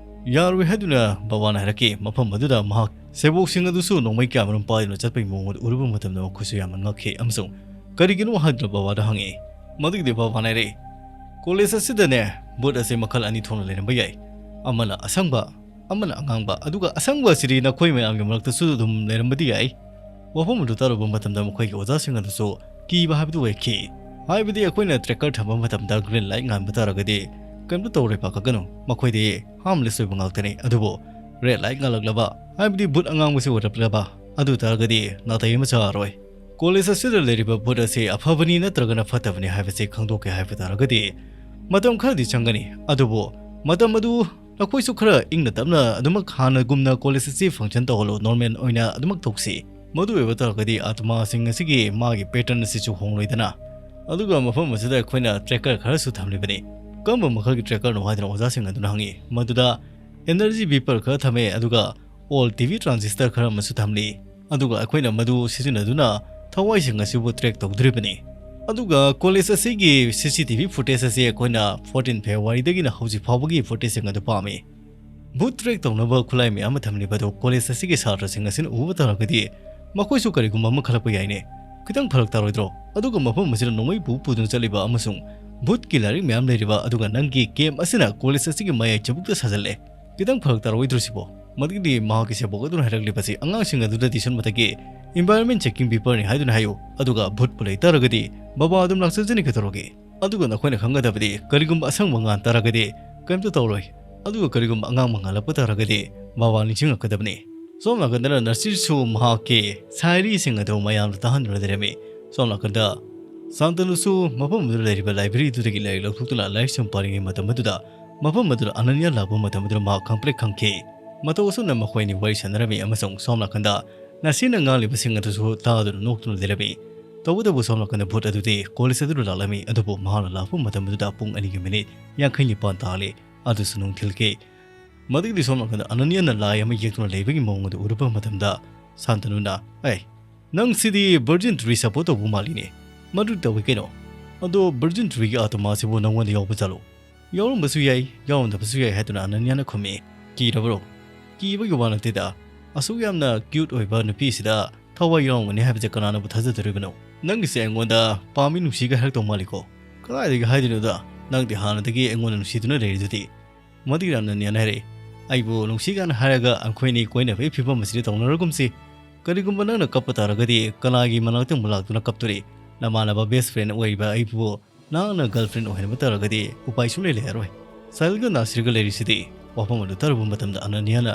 "ꯌꯥꯔꯣꯏ" ꯍꯥꯏꯗꯨꯅ ꯕꯕꯥꯅ ꯍꯥꯏꯔꯛꯈꯤ꯫ ꯃꯐꯝ ꯑꯗꯨꯗ ꯃꯍꯥꯛ ꯁꯦꯕꯣꯛꯁꯤꯡ ꯑꯗꯨꯁꯨ ꯅꯣꯡꯃꯩ ꯀꯌꯥꯃꯔꯨꯝ ꯄꯥꯏꯗꯨꯅ ꯆꯠꯄꯒꯤ ꯃꯑꯣꯡ ꯑꯗꯨ ꯎꯔꯨꯕ ꯃꯇꯝꯗ ꯃꯈꯣꯏꯁꯨ ꯌꯥꯝꯅ ꯉꯛꯈꯤ ꯑꯃꯁꯨꯡ "ꯀꯔꯤꯒꯤꯅꯣ?" ꯍꯥꯏꯗꯨꯅ ꯕꯕꯥꯗ ꯍꯪꯉꯤ꯫ ꯃꯗꯨꯒꯤꯗꯤ ꯕꯕꯥꯅ ꯍꯥꯏꯔꯛꯏ, "ꯀꯣꯂꯦꯖ ꯑꯁꯤꯗꯅꯦ ꯚꯨꯠ ꯑꯁꯤ ꯃꯈꯜ ꯑꯅꯤ ꯊꯣꯛꯅ ꯂꯩꯔꯝꯕ ꯌꯥꯏ, ꯑꯃꯅ ꯑꯁꯪꯕ, ꯑꯃꯅ ꯑꯉꯥꯡꯕ, ꯑꯗꯨꯒ ꯑꯁꯪꯕ ꯑꯁꯤꯗꯤ ꯅꯈꯣꯏ ꯃꯌꯥꯝꯒꯤ ꯃꯔꯛꯇꯁꯨ ꯑꯗꯨꯝ ꯂꯩꯔꯝꯕꯗꯤ ꯌꯥꯏ"꯫ ꯋꯥꯐꯝ ꯑꯗꯨ ꯇꯥꯔꯨꯕ ꯃꯇꯝꯗ ꯃꯈꯣꯏꯒꯤ ꯑꯣꯖꯥꯁꯤꯡ ꯑꯗꯨꯁꯨ ꯀꯤꯕ ꯍꯥꯏꯕꯗꯨ ꯑꯣꯏꯈꯤ꯫ ꯍꯥꯏꯕꯗꯤ ꯑꯩꯈꯣꯏꯅ tracker ꯊꯝꯕ ꯃꯇꯝꯗ green light ꯉꯥꯟꯕ ꯇꯥꯔꯒꯗꯤ ꯀꯔꯤꯝꯇ ꯇꯧꯔꯣꯏ, ꯄꯥꯈꯠꯀꯅꯨ, ꯃꯈꯣꯏꯗꯤ harmless ꯑꯣꯏꯕ ꯉꯥꯛꯇꯅꯤ꯫ ꯑꯗꯨꯕꯨ red light ꯉꯥꯜꯂꯛꯂꯕ, ꯍꯥꯏꯕꯗꯤ ꯚꯨꯠ ꯑꯉꯥꯡꯕꯁꯤ ꯑꯣꯏꯔꯛꯂꯕ, ꯑꯗꯨ ꯇꯥꯔꯒꯗꯤ ꯅꯥꯇꯩ ꯑꯃ ꯆꯥꯔꯔꯣꯏ꯫ ꯀꯣꯂꯦꯖ ꯑꯁꯤꯗ ꯂꯩꯔꯤꯕ ꯚꯨꯠ ꯑꯁꯤ ꯑꯐꯕꯅꯤ ꯅꯠꯇ꯭ꯔꯒꯅ ꯐꯠꯇꯕꯅꯤ ꯍꯥꯏꯕꯁꯤ ꯈꯪꯗꯣꯛꯀꯦ ꯍꯥꯏꯕ ꯇꯥꯔꯒꯗꯤ ꯃꯇꯝ ꯈꯔꯗꯤ ꯆꯪꯒꯅꯤ꯫ ꯑꯗꯨꯕꯨ ꯃꯇꯝ ꯑꯗꯨ ꯅꯈꯣꯏꯁꯨ ꯈꯔ ꯏꯪꯅ ꯇꯞꯅ ꯑꯗꯨꯃꯛ ꯍꯥꯟꯅꯒꯨꯝꯅ ꯀꯣꯂꯦꯖ ꯑꯁꯤ function ꯇꯧꯍꯜꯂꯨ, normal ꯑꯣꯏꯅ ꯑꯗꯨꯃꯛ ꯇꯧꯁꯤ꯫ ꯃꯗꯨ ꯑꯣꯏꯕ ꯇꯥꯔꯒꯗꯤ ꯑꯥꯇꯃꯥꯁꯤꯡ ꯑꯁꯤꯒꯤ ꯃꯥꯒꯤ pattern ꯑꯁꯤꯁꯨ ꯍꯣꯡꯂꯣꯏꯗꯅ꯫ ꯑꯗꯨꯒ ꯃꯐꯝ ꯑꯁꯤꯗ ꯑꯩꯈꯣꯏꯅ tracker ꯈꯔꯁꯨ ꯊꯝꯂꯤꯕꯅꯤ꯫ ꯀꯔꯝꯕ ꯃꯈꯜꯒꯤ trackerꯅꯣ ꯍꯥꯏꯗꯨꯅ ꯑꯣꯖꯥꯁꯤꯡ ꯑꯗꯨꯅ ꯍꯪꯉꯤ꯫ ꯃꯗꯨꯗ energy beeper ꯈꯔ ꯊꯝꯃꯦ, ꯑꯗꯨꯒ old T V transistor ꯈꯔ ꯑꯃꯁꯨ ꯊꯝꯂꯤ꯫ ꯑꯗꯨꯒ ꯑꯩꯈꯣꯏꯅ ꯃꯗꯨ ꯁꯤꯖꯤꯟꯅꯗꯨꯅ ꯊꯋꯥꯏꯁꯤꯡ ꯑꯁꯤꯕꯨ track ꯇꯧꯗꯣꯔꯤꯕꯅꯤ꯫ ꯑꯗꯨꯒ ꯀꯣꯂꯦꯖ ꯑꯁꯤꯒꯤ C C T V footage ꯑꯁꯤ ꯑꯩꯈꯣꯏꯅ fourteen Februaryꯗꯒꯤꯅ ꯍꯧꯖꯤꯛ ꯐꯥꯎꯕꯒꯤ footageꯁꯤꯡ ꯑꯗꯨ ꯄꯥꯝꯃꯤ꯫ ꯚꯨꯠ track ꯇꯧꯅꯕ ꯈꯨꯠꯂꯥꯏ ꯃꯌꯥꯝ ꯑꯃ ꯊꯝꯂꯤꯕ ꯑꯗꯨ ꯀꯣꯂꯦꯖ ꯑꯁꯤꯒꯤ ꯁꯥꯇ꯭ꯔꯁꯤꯡ ꯑꯁꯤꯅ ꯎꯕ ꯇꯥꯔꯒꯗꯤ ꯃꯈꯣꯏꯁꯨ ꯀꯔꯤꯒꯨꯝꯕ ꯑꯃ ꯈꯜꯂꯛꯄ ꯌꯥꯏꯅꯦ꯫ ꯈꯤꯇꯪ ꯐꯔꯛ ꯇꯥꯔꯣꯏꯗ꯭ꯔꯣ? ꯑꯗꯨꯒ ꯃꯐꯝ ꯑꯁꯤꯗ ꯅꯣꯡꯃꯩ ꯄꯨ ꯄꯨꯗꯨꯅ ꯆꯠꯂꯤꯕ ꯑꯃꯁꯨꯡ ꯚꯨꯠꯀꯤ ꯂꯥꯏꯔꯤꯛ ꯃꯌꯥꯝ ꯂꯩꯔꯤꯕ, ꯑꯗꯨꯒ ꯅꯪꯒꯤ camp ꯑꯁꯤꯅ ꯀꯣꯂꯦꯖ ꯑꯁꯤꯒꯤ ꯃꯌꯥꯏ ꯆꯕꯨꯛꯇ ꯁꯥꯖꯜꯂꯦ꯫ ꯈꯤꯇꯪ ꯐꯔꯛ ꯇꯥꯔꯣꯏꯗ꯭ꯔꯣ ꯁꯤꯕꯣ? ꯃꯗꯨꯒꯤꯗꯤ ꯃꯍꯥꯛꯀꯤ ꯁꯦꯕꯣꯛ ꯑꯗꯨꯅ ꯍꯥꯏꯔꯛꯂꯤꯕꯁꯤ ꯑꯉꯥꯡꯁꯤꯡ ꯑꯗꯨꯗ tuition ꯃꯊꯛꯀꯤ environment checking beeperꯅꯤ ꯍꯥꯏꯗꯨꯅ ꯍꯥꯏꯌꯨ, ꯑꯗꯨꯒ ꯚꯨꯠꯄꯨ ꯂꯩ ꯇꯥꯔꯒꯗꯤ ꯕꯕꯥ ꯑꯗꯨꯝ ꯂꯥꯛꯆꯖꯅꯤ, ꯀꯩꯗꯧꯔꯒꯦ? ꯑꯗꯨꯒ ꯅꯈꯣꯏꯅ ꯈꯪꯒꯗꯕꯗꯤ, ꯀꯔꯤꯒꯨꯝꯕ ꯑꯁꯪꯕ ꯉꯥꯟ ꯇꯥꯔꯒꯗꯤ ꯀꯔꯤꯝꯇ ꯇꯧꯔꯣꯏ, ꯑꯗꯨꯒ ꯀꯔꯤꯒꯨꯝꯕ ꯑꯉꯥꯡꯕ ꯉꯥꯜꯂꯛꯄ ꯇꯥꯔꯒꯗꯤ ꯕꯕꯥ ꯅꯤꯡꯁꯤꯡꯂꯛꯀꯗꯕꯅꯤ꯫ ꯁꯣꯝ ꯅꯥꯀꯟꯗꯅ ꯅꯁꯤꯔꯁꯨ ꯃꯍꯥꯛꯀꯤ ꯁꯥꯏꯔꯤꯁꯤꯡ ꯑꯗꯨ ꯃꯌꯥꯝꯗ ꯇꯥꯍꯟꯗꯨꯅ ꯂꯩꯔꯝꯃꯤ꯫ ꯁꯣꯝ ꯅꯥꯀꯟꯗ ꯁꯥꯟꯇꯅꯨꯁꯨ ꯃꯐꯝ ꯑꯗꯨꯗ ꯂꯩꯔꯤꯕ libraryꯗꯨꯗꯒꯤ ꯂꯥꯏꯔꯤꯛ ꯂꯧꯊꯣꯛꯇꯨꯅ ꯂꯥꯏꯔꯤꯛꯁꯤꯡ ꯄꯥꯔꯤꯉꯩ ꯃꯇꯝ ꯑꯗꯨꯗ ꯃꯐꯝ ꯑꯗꯨꯗ ꯑꯅꯟꯌꯥ ꯂꯥꯛꯄ ꯃꯇꯝ ꯑꯗꯨꯗ ꯃꯍꯥꯛ ꯈꯪꯄ꯭ꯔꯦꯛ ꯈꯪꯈꯤ꯫ ꯃꯇꯧ ꯑꯁꯨꯝꯅ ꯃꯈꯣꯏ ꯑꯅꯤ ꯋꯥꯔꯤ ꯁꯥꯟꯅꯔꯝꯃꯤ ꯑꯃꯁꯨꯡ ꯁꯣꯝ ꯅꯥꯀꯟꯗ ꯅꯁꯤꯔꯅ ꯉꯥꯡꯂꯤꯕꯁꯤꯡ ꯑꯗꯨꯁꯨ ꯇꯥꯗꯨꯅ ꯅꯣꯛꯇꯨꯅ ꯂꯩꯔꯝꯃꯤ꯫ ꯇꯧꯕꯇꯕꯨ ꯁꯣꯝ ꯅꯥꯀꯟꯗ ꯚꯨꯠ ꯑꯗꯨꯗꯤ ꯀꯣꯂꯦꯖ ꯑꯗꯨꯗ ꯂꯥꯛꯂꯝꯃꯤ, ꯑꯗꯨꯕꯨ ꯃꯍꯥꯛꯅ ꯂꯥꯛꯄ ꯃꯇꯝ ꯑꯗꯨꯗ ꯄꯨꯡ ꯑꯅꯤꯒꯤ minute ꯌꯥꯡꯈꯩ ꯅꯤꯄꯥꯟ ꯇꯥꯜꯂꯤ꯫ ꯑꯗꯨꯁꯨ ꯅꯨꯡꯊꯤꯜꯒꯤ ꯃꯗꯨꯒꯤꯗꯤ ꯁꯣꯝ ꯅꯥꯀꯟꯗ ꯑꯅꯅꯤꯌꯥꯅ ꯂꯥꯏ ꯑꯃ ꯌꯦꯛꯇꯨꯅ ꯂꯩꯕꯒꯤ ꯃꯑꯣꯡ ꯑꯗꯨ ꯎꯔꯨꯕ ꯃꯇꯝꯗ ꯁꯥꯟꯇꯅꯨꯅ, "ꯑꯦ, ꯅꯪ ꯁꯤꯗꯤ Virgin Tree support ꯇꯧꯕ ꯃꯥꯜꯂꯤꯅꯦ꯫ ꯃꯗꯨ ꯇꯧꯏ ꯀꯩꯅꯣ? ꯑꯗꯣ Virgin Tree ꯒꯤ ꯑꯥꯇꯃꯥꯁꯤꯕꯨ ꯅꯪꯉꯣꯟꯗ ꯌꯥꯎꯕ ꯖꯥꯠꯂꯣ?" "ꯌꯥꯎꯔꯝꯕꯁꯨ ꯌꯥꯏ, ꯌꯥꯎꯔꯝꯗꯕꯁꯨ ꯌꯥꯏ" ꯍꯥꯏꯗꯨꯅ ꯑꯅꯅꯤꯌꯥꯅ ꯈꯨꯝꯃꯤ꯫ "ꯀꯤꯔꯕ꯭ꯔꯣ?" "ꯀꯤꯕꯒꯤ ꯋꯥ ꯅꯠꯇꯦꯗ꯫ ꯑꯁꯨꯛ ꯌꯥꯝꯅ cute ꯑꯣꯏꯕ ꯅꯨꯄꯤꯁꯤꯗ ꯊꯋꯥꯏ ꯌꯥꯎꯔꯝꯒꯅꯤ ꯍꯥꯏꯕꯁꯦ ꯀꯅꯥꯅꯕꯨ ꯊꯥꯖꯗꯣꯔꯤꯕꯅꯣ? ꯅꯪꯒꯤꯁꯦ ꯑꯩꯉꯣꯟꯗ ꯄꯥꯝꯃꯤ ꯅꯨꯡꯁꯤꯒ ꯍꯥꯏꯔꯛꯇꯧ ꯃꯥꯜꯂꯤꯀꯣ?" "ꯀꯗꯥꯏꯗꯒꯤ ꯍꯥꯏꯗꯣꯏꯅꯣꯗ? ꯅꯪꯗꯤ ꯍꯥꯟꯅꯗꯒꯤ ꯑꯩꯉꯣꯟꯗ ꯅꯨꯡꯁꯤꯗꯨꯅ ꯂꯩꯔꯤꯗꯨꯗꯤ?" ꯃꯗꯨꯒꯤ ꯑꯅꯅꯤꯌꯥꯅ ꯍꯥꯏꯔꯛꯏ, "ꯑꯩꯕꯨ ꯅꯨꯡꯁꯤ ꯀꯥꯏꯅ ꯍꯥꯏꯔꯒ ꯑꯩꯈꯣꯏꯅꯤ ꯀꯣꯏꯅꯕꯒꯤ ꯐꯤꯕꯝ ꯑꯁꯤꯗ ꯇꯧꯅꯔꯒꯨꯝꯁꯤ꯫ ꯀꯔꯤꯒꯨꯝꯕ ꯅꯪꯅ ꯀꯞꯄ ꯇꯥꯔꯒꯗꯤ ꯀꯅꯥꯒꯤ ꯃꯅꯥꯛꯇ ꯑꯃꯨꯛ ꯂꯥꯛꯇꯨꯅ ꯀꯞꯇꯣꯔꯤ? ꯅꯃꯥꯟꯅꯕ best friend ꯑꯣꯏꯔꯤꯕ ꯑꯩꯕꯨ ꯅꯍꯥꯛꯅ girlfriend ꯑꯣꯏꯍꯟꯕ ꯇꯥꯔꯒꯗꯤ ꯎꯄꯥꯏ ꯁꯨꯡꯂꯩ ꯂꯩꯔꯔꯣꯏ꯫ ꯁꯥꯍꯤꯜꯒ ꯅꯥꯁꯤꯔꯒ ꯂꯩꯔꯤꯁꯤꯗꯤ?" ꯋꯥꯐꯝ ꯑꯗꯨ ꯇꯥꯔꯨꯕ ꯃꯇꯝꯗ ꯑꯅꯅꯤꯌꯥꯅ,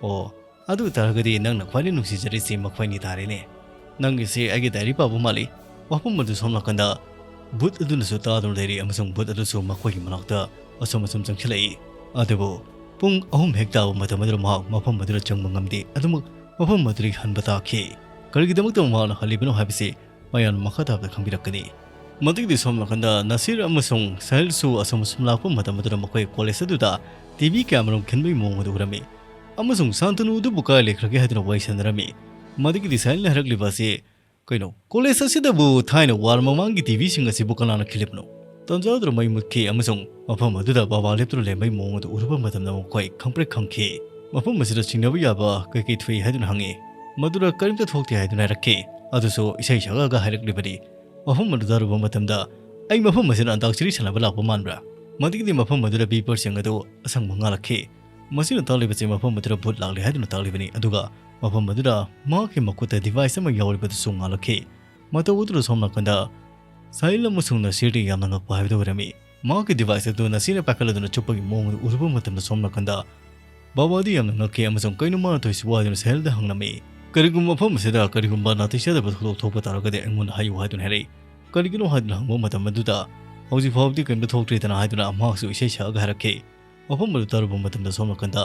"ꯑꯣ, ꯑꯗꯨ ꯑꯣꯏ ꯇꯥꯔꯒꯗꯤ ꯅꯪꯅ ꯈ꯭ꯋꯥꯏꯗꯒꯤ ꯅꯨꯡꯁꯤꯖꯔꯤꯁꯤ ꯃꯈꯣꯏꯅꯤ ꯇꯥꯔꯦꯅꯦ꯫ ꯅꯪꯒꯤꯁꯤ ꯑꯩꯒꯤ diary ꯄꯥꯕ ꯃꯥꯜꯂꯤ꯫" ꯋꯥꯐꯝ ꯑꯗꯨ ꯁꯣꯝ ꯅꯥꯀꯟꯗ ꯚꯨꯠ ꯑꯗꯨꯅꯁꯨ ꯇꯥꯗꯨꯅ ꯂꯩꯔꯤ ꯑꯃꯁꯨꯡ ꯚꯨꯠ ꯑꯗꯨꯁꯨ ꯃꯈꯣꯏꯒꯤ ꯃꯅꯥꯛꯇ ꯑꯁꯨꯝ ꯑꯁꯨꯝ ꯆꯪꯁꯤꯜꯂꯛꯏ꯫ ꯑꯗꯨꯕꯨ ꯄꯨꯡ ꯑꯍꯨꯝ ꯍꯦꯛ ꯇꯥꯕ ꯃꯇꯝ ꯑꯗꯨꯗ ꯃꯍꯥꯛ ꯃꯐꯝ ꯑꯗꯨꯗ ꯆꯪꯕ ꯉꯝꯗꯦ꯫ ꯑꯗꯨꯃꯛ ꯃꯐꯝ ꯑꯗꯨꯗꯒꯤ ꯍꯟꯕ ꯇꯥꯈꯤ꯫ ꯀꯔꯤꯒꯤꯗꯃꯛꯇ ꯃꯍꯥꯛꯅ ꯍꯜꯂꯤꯕꯅꯣ ꯍꯥꯏꯕꯁꯤ ꯃꯌꯥꯝꯅ ꯃꯈꯥ ꯇꯥꯕꯗ ꯈꯪꯕꯤꯔꯛꯀꯅꯤ꯫ ꯃꯗꯨꯒꯤꯗꯤ ꯁꯣꯝ ꯅꯥꯀꯟꯗ ꯅꯁꯤꯔ ꯑꯃꯁꯨꯡ ꯁꯥꯍꯤꯜꯁꯨ ꯑꯁꯨꯝ ꯑꯁꯨꯝ ꯂꯥꯛꯄ ꯃꯇꯝ ꯑꯗꯨꯗ ꯃꯈꯣꯏ college ꯑꯗꯨꯗ T V ꯀꯌꯥꯃꯔꯨꯝ ꯈꯤꯟꯕꯒꯤ ꯃꯑꯣꯡ ꯑꯗꯨ ꯎꯔꯝꯃꯤ꯫ ꯑꯃꯁꯨꯡ ꯁꯥꯟꯇꯅꯨ ꯑꯗꯨꯕꯨ ꯀꯥꯏ ꯂꯩꯈ꯭ꯔꯒꯦ ꯍꯥꯏꯗꯨꯅ ꯋꯥꯔꯤ ꯁꯥꯟꯅꯔꯝꯃꯤ꯫ ꯃꯗꯨꯒꯤꯗꯤ ꯁꯥꯍꯤꯜꯅ ꯍꯥꯏꯔꯛꯂꯤꯕ ꯑꯁꯤ, "ꯀꯩꯅꯣ, college ꯑꯁꯤꯗꯕꯨ ꯊꯥꯏꯅ war ꯃꯃꯥꯡꯒꯤ T V ꯁꯤꯡ ꯑꯁꯤꯕꯨ ꯀꯅꯥꯅ ꯈꯤꯜꯂꯤꯕꯅꯣ?" ꯇꯟꯖꯥ ꯑꯗꯨꯗ ꯃꯩ ꯃꯨꯠꯈꯤ ꯑꯃꯁꯨꯡ ꯃꯐꯝ ꯑꯗꯨꯗ ꯕꯥꯕꯥ ꯂꯦꯞꯇꯨꯅ ꯂꯩꯔꯝꯕꯒꯤ ꯃꯑꯣꯡ ꯑꯗꯨ ꯎꯔꯨꯕ ꯃꯇꯝꯗ ꯃꯈꯣꯏ ꯈꯪꯄ꯭ꯔꯦꯛ ꯈꯪꯈꯤ꯫ "ꯃꯐꯝ ꯑꯁꯤꯗ ꯆꯤꯡꯅꯕ ꯌꯥꯕ ꯀꯩꯀꯩ ꯊꯣꯛꯏ?" ꯍꯥꯏꯗꯨꯅ ꯍꯪꯉꯤ꯫ "ꯃꯗꯨꯗ ꯀꯔꯤꯝꯇ ꯊꯣꯛꯇꯦ" ꯍꯥꯏꯗꯨꯅ ꯍꯥꯏꯔꯛꯈꯤ꯫ ꯑꯗꯨꯁꯨ ꯏꯁꯩ ꯁꯛꯂꯒ ꯍꯥꯏꯔꯛꯂꯤꯕꯅꯤ꯫ ꯃꯐꯝ ꯑꯗꯨ ꯇꯥꯔꯨꯕ ꯃꯇꯝꯗ, "ꯑꯩ ꯃꯐꯝ ꯑꯁꯤꯗ ꯑꯟꯇꯥꯛꯁꯔꯤ ꯁꯥꯟꯅꯕ ꯂꯥꯛꯄ ꯃꯥꯟꯕ꯭ꯔꯥ?" ꯃꯗꯨꯒꯤꯗꯤ ꯃꯐꯝ ꯑꯗꯨꯗ beeper ꯁꯤꯡ ꯑꯗꯨ ꯑꯁꯪꯕ ꯉꯥꯜꯂꯛꯈꯤ꯫ ꯃꯁꯤꯅ ꯇꯥꯛꯂꯤꯕꯁꯤ ꯃꯐꯝ ꯑꯗꯨꯗ ꯚꯨꯠ ꯂꯥꯛꯂꯦ ꯍꯥꯏꯗꯨꯅ ꯇꯥꯛꯂꯤꯕꯅꯤ꯫ ꯑꯗꯨꯒ ꯃꯐꯝ ꯑꯗꯨꯗ ꯃꯍꯥꯛꯀꯤ ꯃꯈꯨꯠꯇ device ꯑꯃ ꯌꯥꯎꯔꯤꯕꯗꯨꯁꯨ ꯉꯥꯜꯂꯛꯈꯤ꯫ ꯃꯇꯧ ꯑꯗꯨꯗ ꯁꯣꯝ ꯅꯥꯀꯟꯗ ꯁꯥꯍꯤꯜ ꯑꯃꯁꯨꯡ ꯅꯁꯤꯔꯗꯤ ꯌꯥꯝꯅ ꯉꯛꯄ ꯍꯥꯏꯕꯗꯨ ꯑꯣꯏꯔꯝꯃꯤ꯫ ꯃꯍꯥꯛꯀꯤ device ꯑꯗꯨ ꯅꯁꯤꯔꯅ ꯄꯥꯏꯈꯠꯂꯗꯨꯅ ꯆꯨꯞꯄꯒꯤ ꯃꯑꯣꯡ ꯑꯗꯨ ꯎꯔꯨꯕ ꯃꯇꯝꯗ ꯁꯣꯝ ꯅꯥꯀꯟꯗ ꯕꯥꯕꯥꯗꯤ ꯌꯥꯝꯅ ꯉꯛꯈꯤ ꯑꯃꯁꯨꯡ "ꯀꯩꯅꯣ ꯃꯥꯅ ꯇꯧꯔꯤꯁꯤꯕꯨ?" ꯍꯥꯏꯗꯨꯅ ꯁꯥꯍꯤꯜꯗ ꯍꯪꯂꯝꯃꯤ꯫ "ꯀꯔꯤꯒꯨꯝꯕ ꯃꯐꯝ ꯑꯁꯤꯗ ꯀꯔꯤꯒꯨꯝꯕ ꯅꯥꯇꯩ ꯆꯥꯗꯕ ꯊꯧꯗꯣꯛ ꯊꯣꯛꯄ ꯇꯥꯔꯒꯗꯤ ꯑꯩꯉꯣꯟꯗ ꯍꯥꯏꯌꯨ" ꯍꯥꯏꯗꯨꯅ ꯍꯥꯏꯔꯛꯏ꯫ "ꯀꯔꯤꯒꯤꯅꯣ?" ꯍꯥꯏꯗꯨꯅ ꯍꯪꯕ ꯃꯇꯝ ꯑꯗꯨꯗ, "ꯍꯧꯖꯤꯛ ꯐꯥꯎꯕꯗꯤ ꯀꯔꯤꯝꯇ ꯊꯣꯛꯇ꯭ꯔꯤꯗꯅ" ꯍꯥꯏꯗꯨꯅ ꯃꯍꯥꯛꯁꯨ ꯏꯁꯩ ꯁꯛꯂꯒ ꯍꯥꯏꯔꯛꯈꯤ꯫ ꯃꯐꯝ ꯑꯗꯨ ꯇꯥꯔꯨꯕ ꯃꯇꯝꯗ ꯁꯣꯝ ꯅꯥꯀꯟꯗ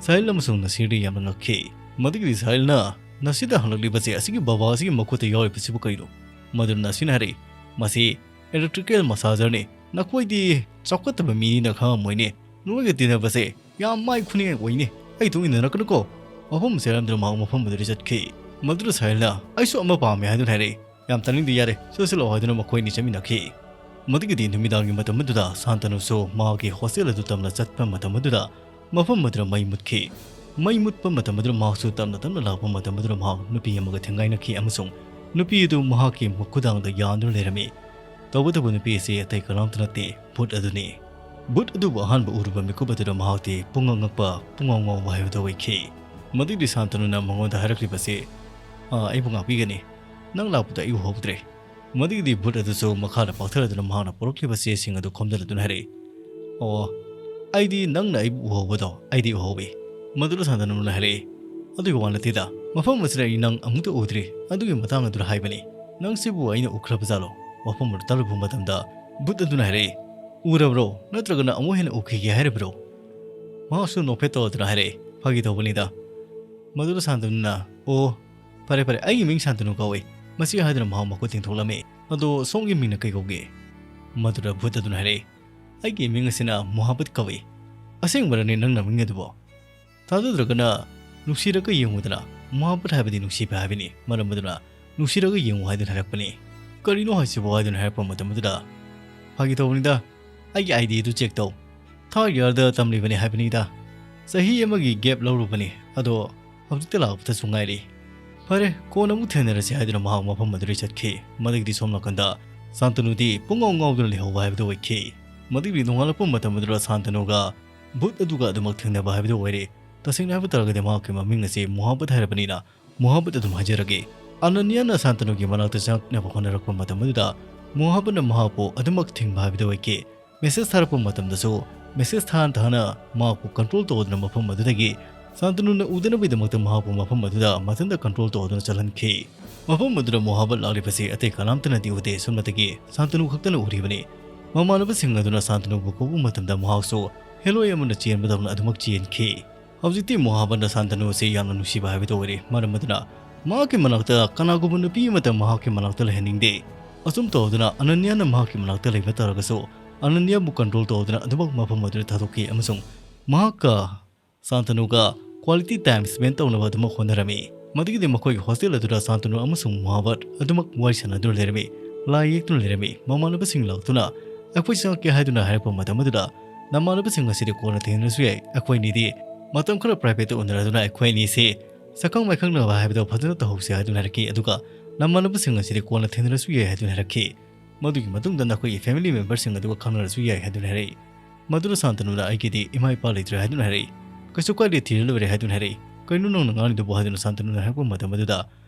ꯁꯥꯍꯤꯜ ꯑꯃꯁꯨꯡ ꯅꯁꯤꯔꯗꯤ ꯌꯥꯝꯅ ꯉꯛꯈꯤ꯫ ꯃꯗꯨꯒꯤꯗꯤ ꯁꯥꯍꯤꯜꯅ ꯅꯁꯤꯔꯗ ꯍꯪꯂꯛꯂꯤꯕꯁꯦ, "ꯑꯁꯤꯒꯤ ꯕꯥꯕꯥ ꯑꯁꯤꯒꯤ ꯃꯈꯨꯠꯇ ꯌꯥꯎꯔꯤꯕꯁꯤꯕꯨ ꯀꯔꯤꯅꯣ?" ꯃꯗꯨꯅ ꯅꯁꯤꯔꯗꯅ ꯍꯥꯏꯔꯛꯏ, "ꯃꯁꯤ electrical massager ꯅꯤ꯫ ꯅꯈꯣꯏꯗꯤ ꯆꯥꯎꯈꯠꯇꯕ ꯃꯤꯅꯤꯅ ꯈꯪꯂꯝꯃꯣꯏꯅꯦ꯫ ꯅꯈꯣꯏꯒ ꯇꯤꯟꯅꯕꯁꯦ "ꯌꯥꯝ ꯃꯥꯏ ꯈꯨꯅꯤꯡꯉꯥꯏ ꯑꯣꯏꯅꯦ꯫ ꯑꯩ ꯇꯨꯡ ꯏꯟꯅꯔꯛꯀꯅꯨꯀꯣ"꯫ ꯃꯐꯝ ꯑꯁꯤꯗ ꯍꯥꯏꯔꯝꯗꯨꯅ ꯃꯍꯥꯛ ꯃꯐꯝ ꯑꯗꯨꯗꯒꯤ ꯆꯠꯈꯤ꯫ ꯃꯗꯨꯗ ꯁꯥꯍꯤꯜꯅ "ꯑꯩꯁꯨ ꯑꯃ ꯄꯥꯝꯃꯦ" ꯍꯥꯏꯗꯨꯅ ꯍꯥꯏꯔꯛꯏ꯫ "ꯌꯥꯝ ꯇꯥꯅꯤꯡꯗꯦ, ꯌꯥꯔꯦ, ꯆꯠꯁꯤꯜꯂꯛꯑꯣ" ꯍꯥꯏꯗꯨꯅ ꯃꯈꯣꯏ ꯑꯅꯤ ꯆꯠꯃꯤꯟꯅꯈꯤ꯫ ꯃꯗꯨꯒꯤꯗꯤ ꯅꯨꯃꯤꯗꯥꯡꯒꯤ ꯃꯇꯝ ꯑꯗꯨꯗ ꯁꯥꯟꯇꯅꯨꯁꯨ ꯃꯍꯥꯛꯀꯤ ꯍꯣꯁꯇꯦꯜ ꯑꯗꯨ ꯇꯝꯅ ꯆꯠꯄ ꯃꯇꯝ ꯑꯗꯨꯗ ꯃꯐꯝ ꯑꯗꯨꯗ ꯃꯩ ꯃꯨꯠꯈꯤ꯫ ꯃꯩ ꯃꯨꯠꯄ ꯃꯇꯝ ꯑꯗꯨꯗ ꯃꯍꯥꯛꯁꯨ ꯇꯞꯅ ꯇꯞꯅ ꯂꯥꯛꯄ ꯃꯇꯝ ꯑꯗꯨꯗ ꯃꯍꯥꯛ ꯅꯨꯄꯤ ꯑꯃꯒ ꯊꯦꯡꯒꯥꯏꯅꯈꯤ ꯑꯃꯁꯨꯡ ꯅꯨꯄꯤ ꯑꯗꯨ ꯃꯍꯥꯛꯀꯤ ꯈꯨꯗꯥꯡꯗ ꯌꯥꯟꯗꯨꯅ ꯂꯩꯔꯝꯃꯤ꯫ ꯇꯧꯕꯇꯕꯨ ꯅꯨꯄꯤ ꯑꯁꯤ ꯑꯇꯩ ꯀꯅꯥꯝꯇ ꯅꯠꯇꯦ, ꯚꯨꯠ ꯑꯗꯨꯅꯤ꯫ ꯚꯨꯠ ꯑꯗꯨꯕꯨ ꯑꯍꯥꯟꯕ ꯎꯔꯨꯕ ꯃꯤꯀꯨꯞ ꯑꯗꯨꯗ ꯃꯍꯥꯛꯇꯤ ꯄꯨꯡꯉꯛ ꯉꯛꯄ, ꯄꯨꯡꯉꯥꯎ ꯉꯥꯎꯕ ꯍꯥꯏꯕꯗꯨ ꯑꯣꯏꯈꯤ꯫ ꯃꯗꯨꯒꯤꯗꯤ ꯁꯥꯟꯇꯅꯨꯅ ꯃꯉꯣꯟꯗ ꯍꯥꯏꯔꯛꯂꯤꯕꯁꯤ, "ꯑꯥ, ꯑꯩꯕꯨ ꯉꯥꯛꯄꯤꯒꯅꯤ꯫ ꯅꯪ ꯂꯥꯛꯄꯗ ꯑꯩ ꯎꯍꯧꯗ꯭ꯔꯦ"꯫ ꯃꯗꯨꯒꯤꯗꯤ ꯚꯨꯠ ꯑꯗꯨꯁꯨ ꯃꯈꯥꯗ ꯄꯥꯛꯊꯔꯗꯨꯅ ꯃꯍꯥꯛꯅ ꯄꯨꯔꯛꯂꯤꯕ ꯆꯦꯁꯤꯡ ꯑꯗꯨ ꯈꯣꯝꯖꯤꯜꯂꯗꯨꯅ ꯍꯥꯏꯔꯛꯏ, "ꯑꯣ, ꯑꯩꯗꯤ ꯅꯪꯅ ꯑꯩꯕꯨ ꯎꯍꯧꯕꯗꯣ ꯑꯩꯗꯤ ꯎꯍꯧꯏ"꯫ ꯃꯗꯨꯗ ꯁꯥꯟꯇꯅꯨꯅ ꯍꯥꯏꯔꯛꯏ, "ꯑꯗꯨꯒꯤ ꯋꯥ ꯅꯠꯇꯦꯗ, ꯃꯐꯝ ꯑꯁꯤꯗ ꯑꯩ ꯅꯪ ꯑꯃꯨꯛꯇ ꯎꯗ꯭ꯔꯤ, ꯑꯗꯨꯒꯤ ꯃꯇꯥꯡ ꯑꯗꯨꯗ ꯍꯥꯏꯕꯅꯤ꯫ ꯅꯪꯁꯤꯕꯨ ꯑꯩꯅ ꯎꯈ꯭ꯔꯕ ꯖꯥꯠꯂꯣ?" ꯃꯐꯝ ꯑꯗꯨ ꯇꯥꯔꯨꯕ ꯃꯇꯝꯗ ꯚꯨꯠ ꯑꯗꯨꯅ ꯍꯥꯏꯔꯛꯏ, "ꯎꯔꯕ꯭ꯔꯣ? ꯅꯠꯇ꯭ꯔꯒꯅ ꯑꯃꯨꯛ ꯍꯦꯟꯅ ꯎꯈꯤꯒꯦ ꯍꯥꯏꯔꯤꯕ꯭ꯔꯣ?" ꯃꯍꯥꯛꯁꯨ ꯅꯣꯛꯐꯦꯠ ꯇꯧꯗꯨꯅ ꯍꯥꯏꯔꯛꯏ, "ꯐꯥꯒꯤ ꯇꯧꯕꯅꯤꯗ"꯫ ꯃꯗꯨꯗ ꯁꯥꯟꯇꯅꯨꯅ, "ꯑꯣ, ꯐꯔꯦ ꯐꯔꯦ, ꯑꯩꯒꯤ ꯃꯤꯡ ꯁꯥꯟꯇꯅꯨ ꯀꯧꯏ"꯫ ꯃꯁꯤ ꯍꯥꯏꯗꯨꯅ ꯃꯍꯥꯛ ꯃꯈꯨꯠ ꯇꯤꯡꯊꯣꯛꯂꯝꯃꯤ꯫ "ꯑꯗꯣ ꯁꯣꯝꯒꯤ ꯃꯤꯡꯅ ꯀꯩ ꯀꯧꯒꯦ?" ꯃꯗꯨꯗ ꯚꯨꯠ ꯑꯗꯨꯅ ꯍꯥꯏꯔꯛꯏ, "ꯑꯩꯒꯤ ꯃꯤꯡ ꯑꯁꯤꯅ ꯃꯣꯍꯥꯕꯠ ꯀꯧꯏ"꯫ "ꯑꯁꯦꯡꯕꯔꯅꯦ ꯅꯪꯅ ꯃꯤꯡ ꯑꯗꯨꯕꯣ?" "ꯊꯥꯖꯗ꯭ꯔꯒꯅ ꯅꯨꯡꯁꯤꯔꯒ ꯌꯦꯡꯉꯨꯗꯅ"꯫ ꯃꯣꯍꯥꯕꯠ ꯍꯥꯏꯕꯗꯤ ꯅꯨꯡꯁꯤꯕ ꯍꯥꯏꯕꯅꯤ꯫ ꯃꯔꯝ ꯑꯗꯨꯅ "ꯅꯨꯡꯁꯤꯔꯒ ꯌꯦꯡꯉꯨ" ꯍꯥꯏꯗꯨꯅ ꯍꯥꯏꯔꯛꯄꯅꯤ꯫ "ꯀꯔꯤꯅꯣ ꯍꯥꯏꯁꯤꯕꯣ?" ꯍꯥꯏꯗꯨꯅ ꯍꯥꯏꯔꯛꯄ ꯃꯇꯝ ꯑꯗꯨꯗ, "ꯐꯥꯒꯤ ꯇꯧꯕꯅꯤꯗ, ꯑꯩꯒꯤ ꯑꯥꯏ ꯗꯤ ꯑꯗꯨ ꯆꯦꯛ ꯇꯧ꯫ ꯊꯥꯔꯠ ꯏꯌꯥꯔꯗ ꯇꯝꯂꯤꯕꯅꯤ ꯍꯥꯏꯕꯅꯤꯗ꯫ ꯆꯍꯤ ꯑꯃꯒꯤ ꯒꯦꯞ ꯂꯧꯔꯨꯕꯅꯤ, ꯑꯗꯣ ꯍꯧꯖꯤꯛꯇ ꯂꯥꯛꯄꯗꯁꯨ ꯉꯥꯏꯔꯤ꯫ ꯐꯔꯦ, ꯀꯣꯟꯅ ꯑꯃꯨꯛ ꯊꯦꯡꯅꯔꯁꯤ" ꯍꯥꯏꯗꯨꯅ ꯃꯍꯥꯛ ꯃꯐꯝ ꯑꯗꯨꯗꯒꯤ ꯆꯠꯈꯤ꯫ ꯃꯗꯨꯒꯤꯗꯤ ꯁꯣꯝ ꯅꯥꯀꯟꯗ ꯁꯥꯟꯇꯅꯨꯗꯤ ꯄꯨꯡꯉꯥꯎ ꯉꯥꯎꯗꯨꯅ ꯂꯩꯍꯧꯕ ꯍꯥꯏꯕꯗꯨ ꯑꯣꯏꯈꯤ꯫ ꯃꯗꯨꯒꯤꯗꯤ ꯅꯣꯡꯉꯥꯜꯂꯛꯄ ꯃꯇꯝ ꯑꯗꯨꯗ ꯁꯥꯟꯇꯅꯨꯒ ꯚꯨꯠ ꯑꯗꯨꯒ ꯑꯗꯨꯃꯛ ꯊꯦꯡꯅꯕ ꯍꯥꯏꯕꯗꯨ ꯑꯣꯏꯔꯦ꯫ ꯇꯁꯦꯡꯅ ꯍꯥꯏꯕ ꯇꯥꯔꯒꯗꯤ ꯃꯍꯥꯛꯀꯤ ꯃꯃꯤꯡ ꯑꯁꯤ ꯃꯣꯍꯥꯕꯠ ꯍꯥꯏꯔꯕꯅꯤꯅ ꯃꯣꯍꯥꯕꯠ ꯑꯗꯨꯝ ꯍꯥꯏꯖꯔꯒꯦ꯫ ꯑꯅꯟꯌꯥꯅ ꯁꯥꯟꯇꯅꯨꯒꯤ ꯃꯅꯥꯛꯇ ꯆꯪꯂꯛꯅꯕ ꯍꯣꯠꯅꯔꯛꯄ ꯃꯇꯝ ꯑꯗꯨꯗ ꯃꯣꯍꯥꯕꯠꯅ ꯃꯍꯥꯛꯄꯨ ꯑꯗꯨꯃꯛ ꯊꯤꯡꯕ ꯍꯥꯏꯕꯗꯨ ꯑꯣꯏꯈꯤ꯫ ꯃꯦꯁꯦꯖ ꯊꯥꯔꯛꯄ ꯃꯇꯝꯗꯁꯨ ꯃꯦꯁꯦꯖ ꯊꯥꯅ ꯊꯥꯅ ꯃꯍꯥꯛꯄꯨ ꯀꯟꯇ꯭ꯔꯣꯜ ꯇꯧꯗꯨꯅ ꯃꯐꯝ ꯑꯗꯨꯗꯒꯤ ꯁꯥꯟꯇꯅꯨꯅ ꯎꯗꯅꯕꯒꯤꯗꯃꯛꯇ ꯃꯍꯥꯛꯄꯨ ꯃꯐꯝ ꯑꯗꯨꯗ ꯃꯊꯟꯇ ꯀꯟꯇ꯭ꯔꯣꯜ ꯇꯧꯗꯨꯅ ꯆꯠꯍꯟꯈꯤ꯫ ꯃꯐꯝ ꯑꯗꯨꯗ ꯃꯣꯍꯥꯕꯠ ꯂꯥꯛꯂꯤꯕꯁꯤ ꯑꯇꯩ ꯀꯅꯥꯝꯇꯅꯗꯤ ꯎꯗꯦ꯫ ꯁꯨꯞꯅꯇꯒꯤ ꯁꯥꯟꯇꯅꯨ ꯈꯛꯇꯅ ꯎꯔꯤꯕꯅꯤ꯫ ꯃꯃꯥꯟꯅꯕꯁꯤꯡ ꯑꯗꯨꯅ ꯁꯥꯟꯇꯅꯨꯕꯨ ꯀꯧꯕ ꯃꯇꯝꯗ ꯃꯍꯥꯛꯁꯨ ꯍꯦꯂꯣꯏ ꯑꯃꯅ ꯆꯦꯟꯕꯗꯧꯅ ꯑꯗꯨꯃꯛ ꯆꯦꯟꯈꯤ꯫ ꯍꯧꯖꯤꯛꯇꯤ ꯃꯣꯍꯥꯕꯠꯅ ꯁꯥꯟꯇꯅꯨ ꯑꯁꯤ ꯌꯥꯝꯅ ꯅꯨꯡꯁꯤꯕ ꯍꯥꯏꯕꯗꯨ ꯑꯣꯏꯔꯦ꯫ ꯃꯔꯝ ꯑꯗꯨꯅ ꯃꯍꯥꯛꯀꯤ ꯃꯅꯥꯛꯇ ꯀꯅꯥꯒꯨꯝꯕ ꯅꯨꯄꯤ ꯑꯃꯠꯇ ꯃꯍꯥꯛꯀꯤ ꯃꯅꯥꯛꯇ ꯂꯩꯍꯟꯅꯤꯡꯗꯦ꯫ ꯑꯁꯨꯝ ꯇꯧꯗꯨꯅ ꯑꯅꯟꯌꯥꯅ ꯃꯍꯥꯛꯀꯤ ꯃꯅꯥꯛꯇ ꯂꯩꯕ ꯇꯥꯔꯒꯁꯨ ꯑꯅꯟꯌꯥꯕꯨ ꯀꯟꯇ꯭ꯔꯣꯜ ꯇꯧꯗꯨꯅ ꯑꯗꯨꯃꯛ ꯃꯐꯝ ꯑꯗꯨꯗ ꯊꯥꯗꯣꯛꯈꯤ ꯑꯃꯁꯨꯡ ꯃꯍꯥꯛꯀ ꯁꯥꯟꯇꯅꯨꯒ quality time spend ꯇꯧꯅꯕ ꯑꯗꯨꯃꯛ ꯍꯣꯠꯅꯔꯝꯃꯤ꯫ ꯃꯗꯨꯒꯤꯗꯤ ꯃꯈꯣꯏꯒꯤ hostel ꯑꯗꯨꯗ ꯁꯥꯟꯇꯅꯨ ꯑꯃꯁꯨꯡ ꯃꯣꯍꯥꯕꯠ ꯑꯗꯨꯃꯛ ꯋꯥꯔꯤ ꯁꯥꯟꯅꯗꯨꯅ ꯂꯩꯔꯝꯃꯤ꯫ ꯂꯥꯏ ꯌꯦꯛꯇꯨꯅ ꯂꯩꯔꯝꯃꯤ꯫ ꯃꯃꯥꯟꯅꯕꯁꯤꯡ ꯂꯥꯛꯇꯨꯅ "ꯑꯩꯈꯣꯏ ꯆꯪꯉꯛꯀꯦ" ꯍꯥꯏꯗꯨꯅ ꯍꯥꯏꯔꯛꯄ ꯃꯇꯝ ꯑꯗꯨꯗ, "ꯅꯃꯥꯟꯅꯕꯁꯤꯡ ꯑꯁꯤꯗꯤ ꯀꯣꯟꯅ ꯊꯦꯡꯅꯔꯁꯨ ꯌꯥꯏ, ꯑꯩꯈꯣꯏ ꯑꯅꯤꯗꯤ ꯃꯇꯝ ꯈꯔ private ꯎꯅꯔꯗꯨꯅ ꯑꯩꯈꯣꯏ ꯑꯅꯤꯁꯤ ꯁꯛꯈꯪ ꯃꯥꯏꯈꯪꯅꯕ ꯍꯥꯏꯕꯗꯣ ꯐꯖꯅ ꯇꯧꯍꯧꯁꯤ" ꯍꯥꯏꯗꯨꯅ ꯍꯥꯏꯔꯛꯈꯤ꯫ ꯑꯗꯨꯒ "ꯅꯃꯥꯟꯅꯕꯁꯤꯡ ꯑꯁꯤꯗꯤ ꯀꯣꯟꯅ ꯊꯦꯡꯅꯔꯁꯨ ꯌꯥꯏ" ꯍꯥꯏꯗꯨꯅ ꯍꯥꯏꯔꯛꯈꯤ꯫ "ꯃꯗꯨꯒꯤ ꯃꯇꯨꯡꯗ ꯅꯈꯣꯏꯒꯤ family memberꯁꯤꯡ ꯑꯗꯨꯒ ꯈꯪꯅꯔꯁꯨ ꯌꯥꯏ" ꯍꯥꯏꯗꯨꯅ ꯍꯥꯏꯔꯛꯏ꯫ ꯃꯗꯨꯗ ꯁꯥꯟꯇꯅꯨꯅ "ꯑꯩꯒꯤꯗꯤ ꯏꯃꯥ ꯏꯄꯥ ꯂꯩꯇ꯭ꯔꯦ" ꯍꯥꯏꯗꯨꯅ ꯍꯥꯏꯔꯛꯏ꯫ "ꯀꯩꯁꯨ ꯀꯥꯏꯗꯦ, ꯊꯤꯔ ꯂꯣꯏꯔꯦ" ꯍꯥꯏꯗꯨꯅ ꯍꯥꯏꯔꯛꯏ꯫ "ꯀꯩꯅꯣ ꯅꯪꯅ ꯉꯥꯡꯂꯤꯗꯨꯕꯨ?" ꯍꯥꯏꯗꯨꯅ ꯁꯥꯟꯇꯅꯨꯅ ꯍꯥꯏꯔꯛꯄ ꯃꯇꯝ ꯑꯗꯨꯗ,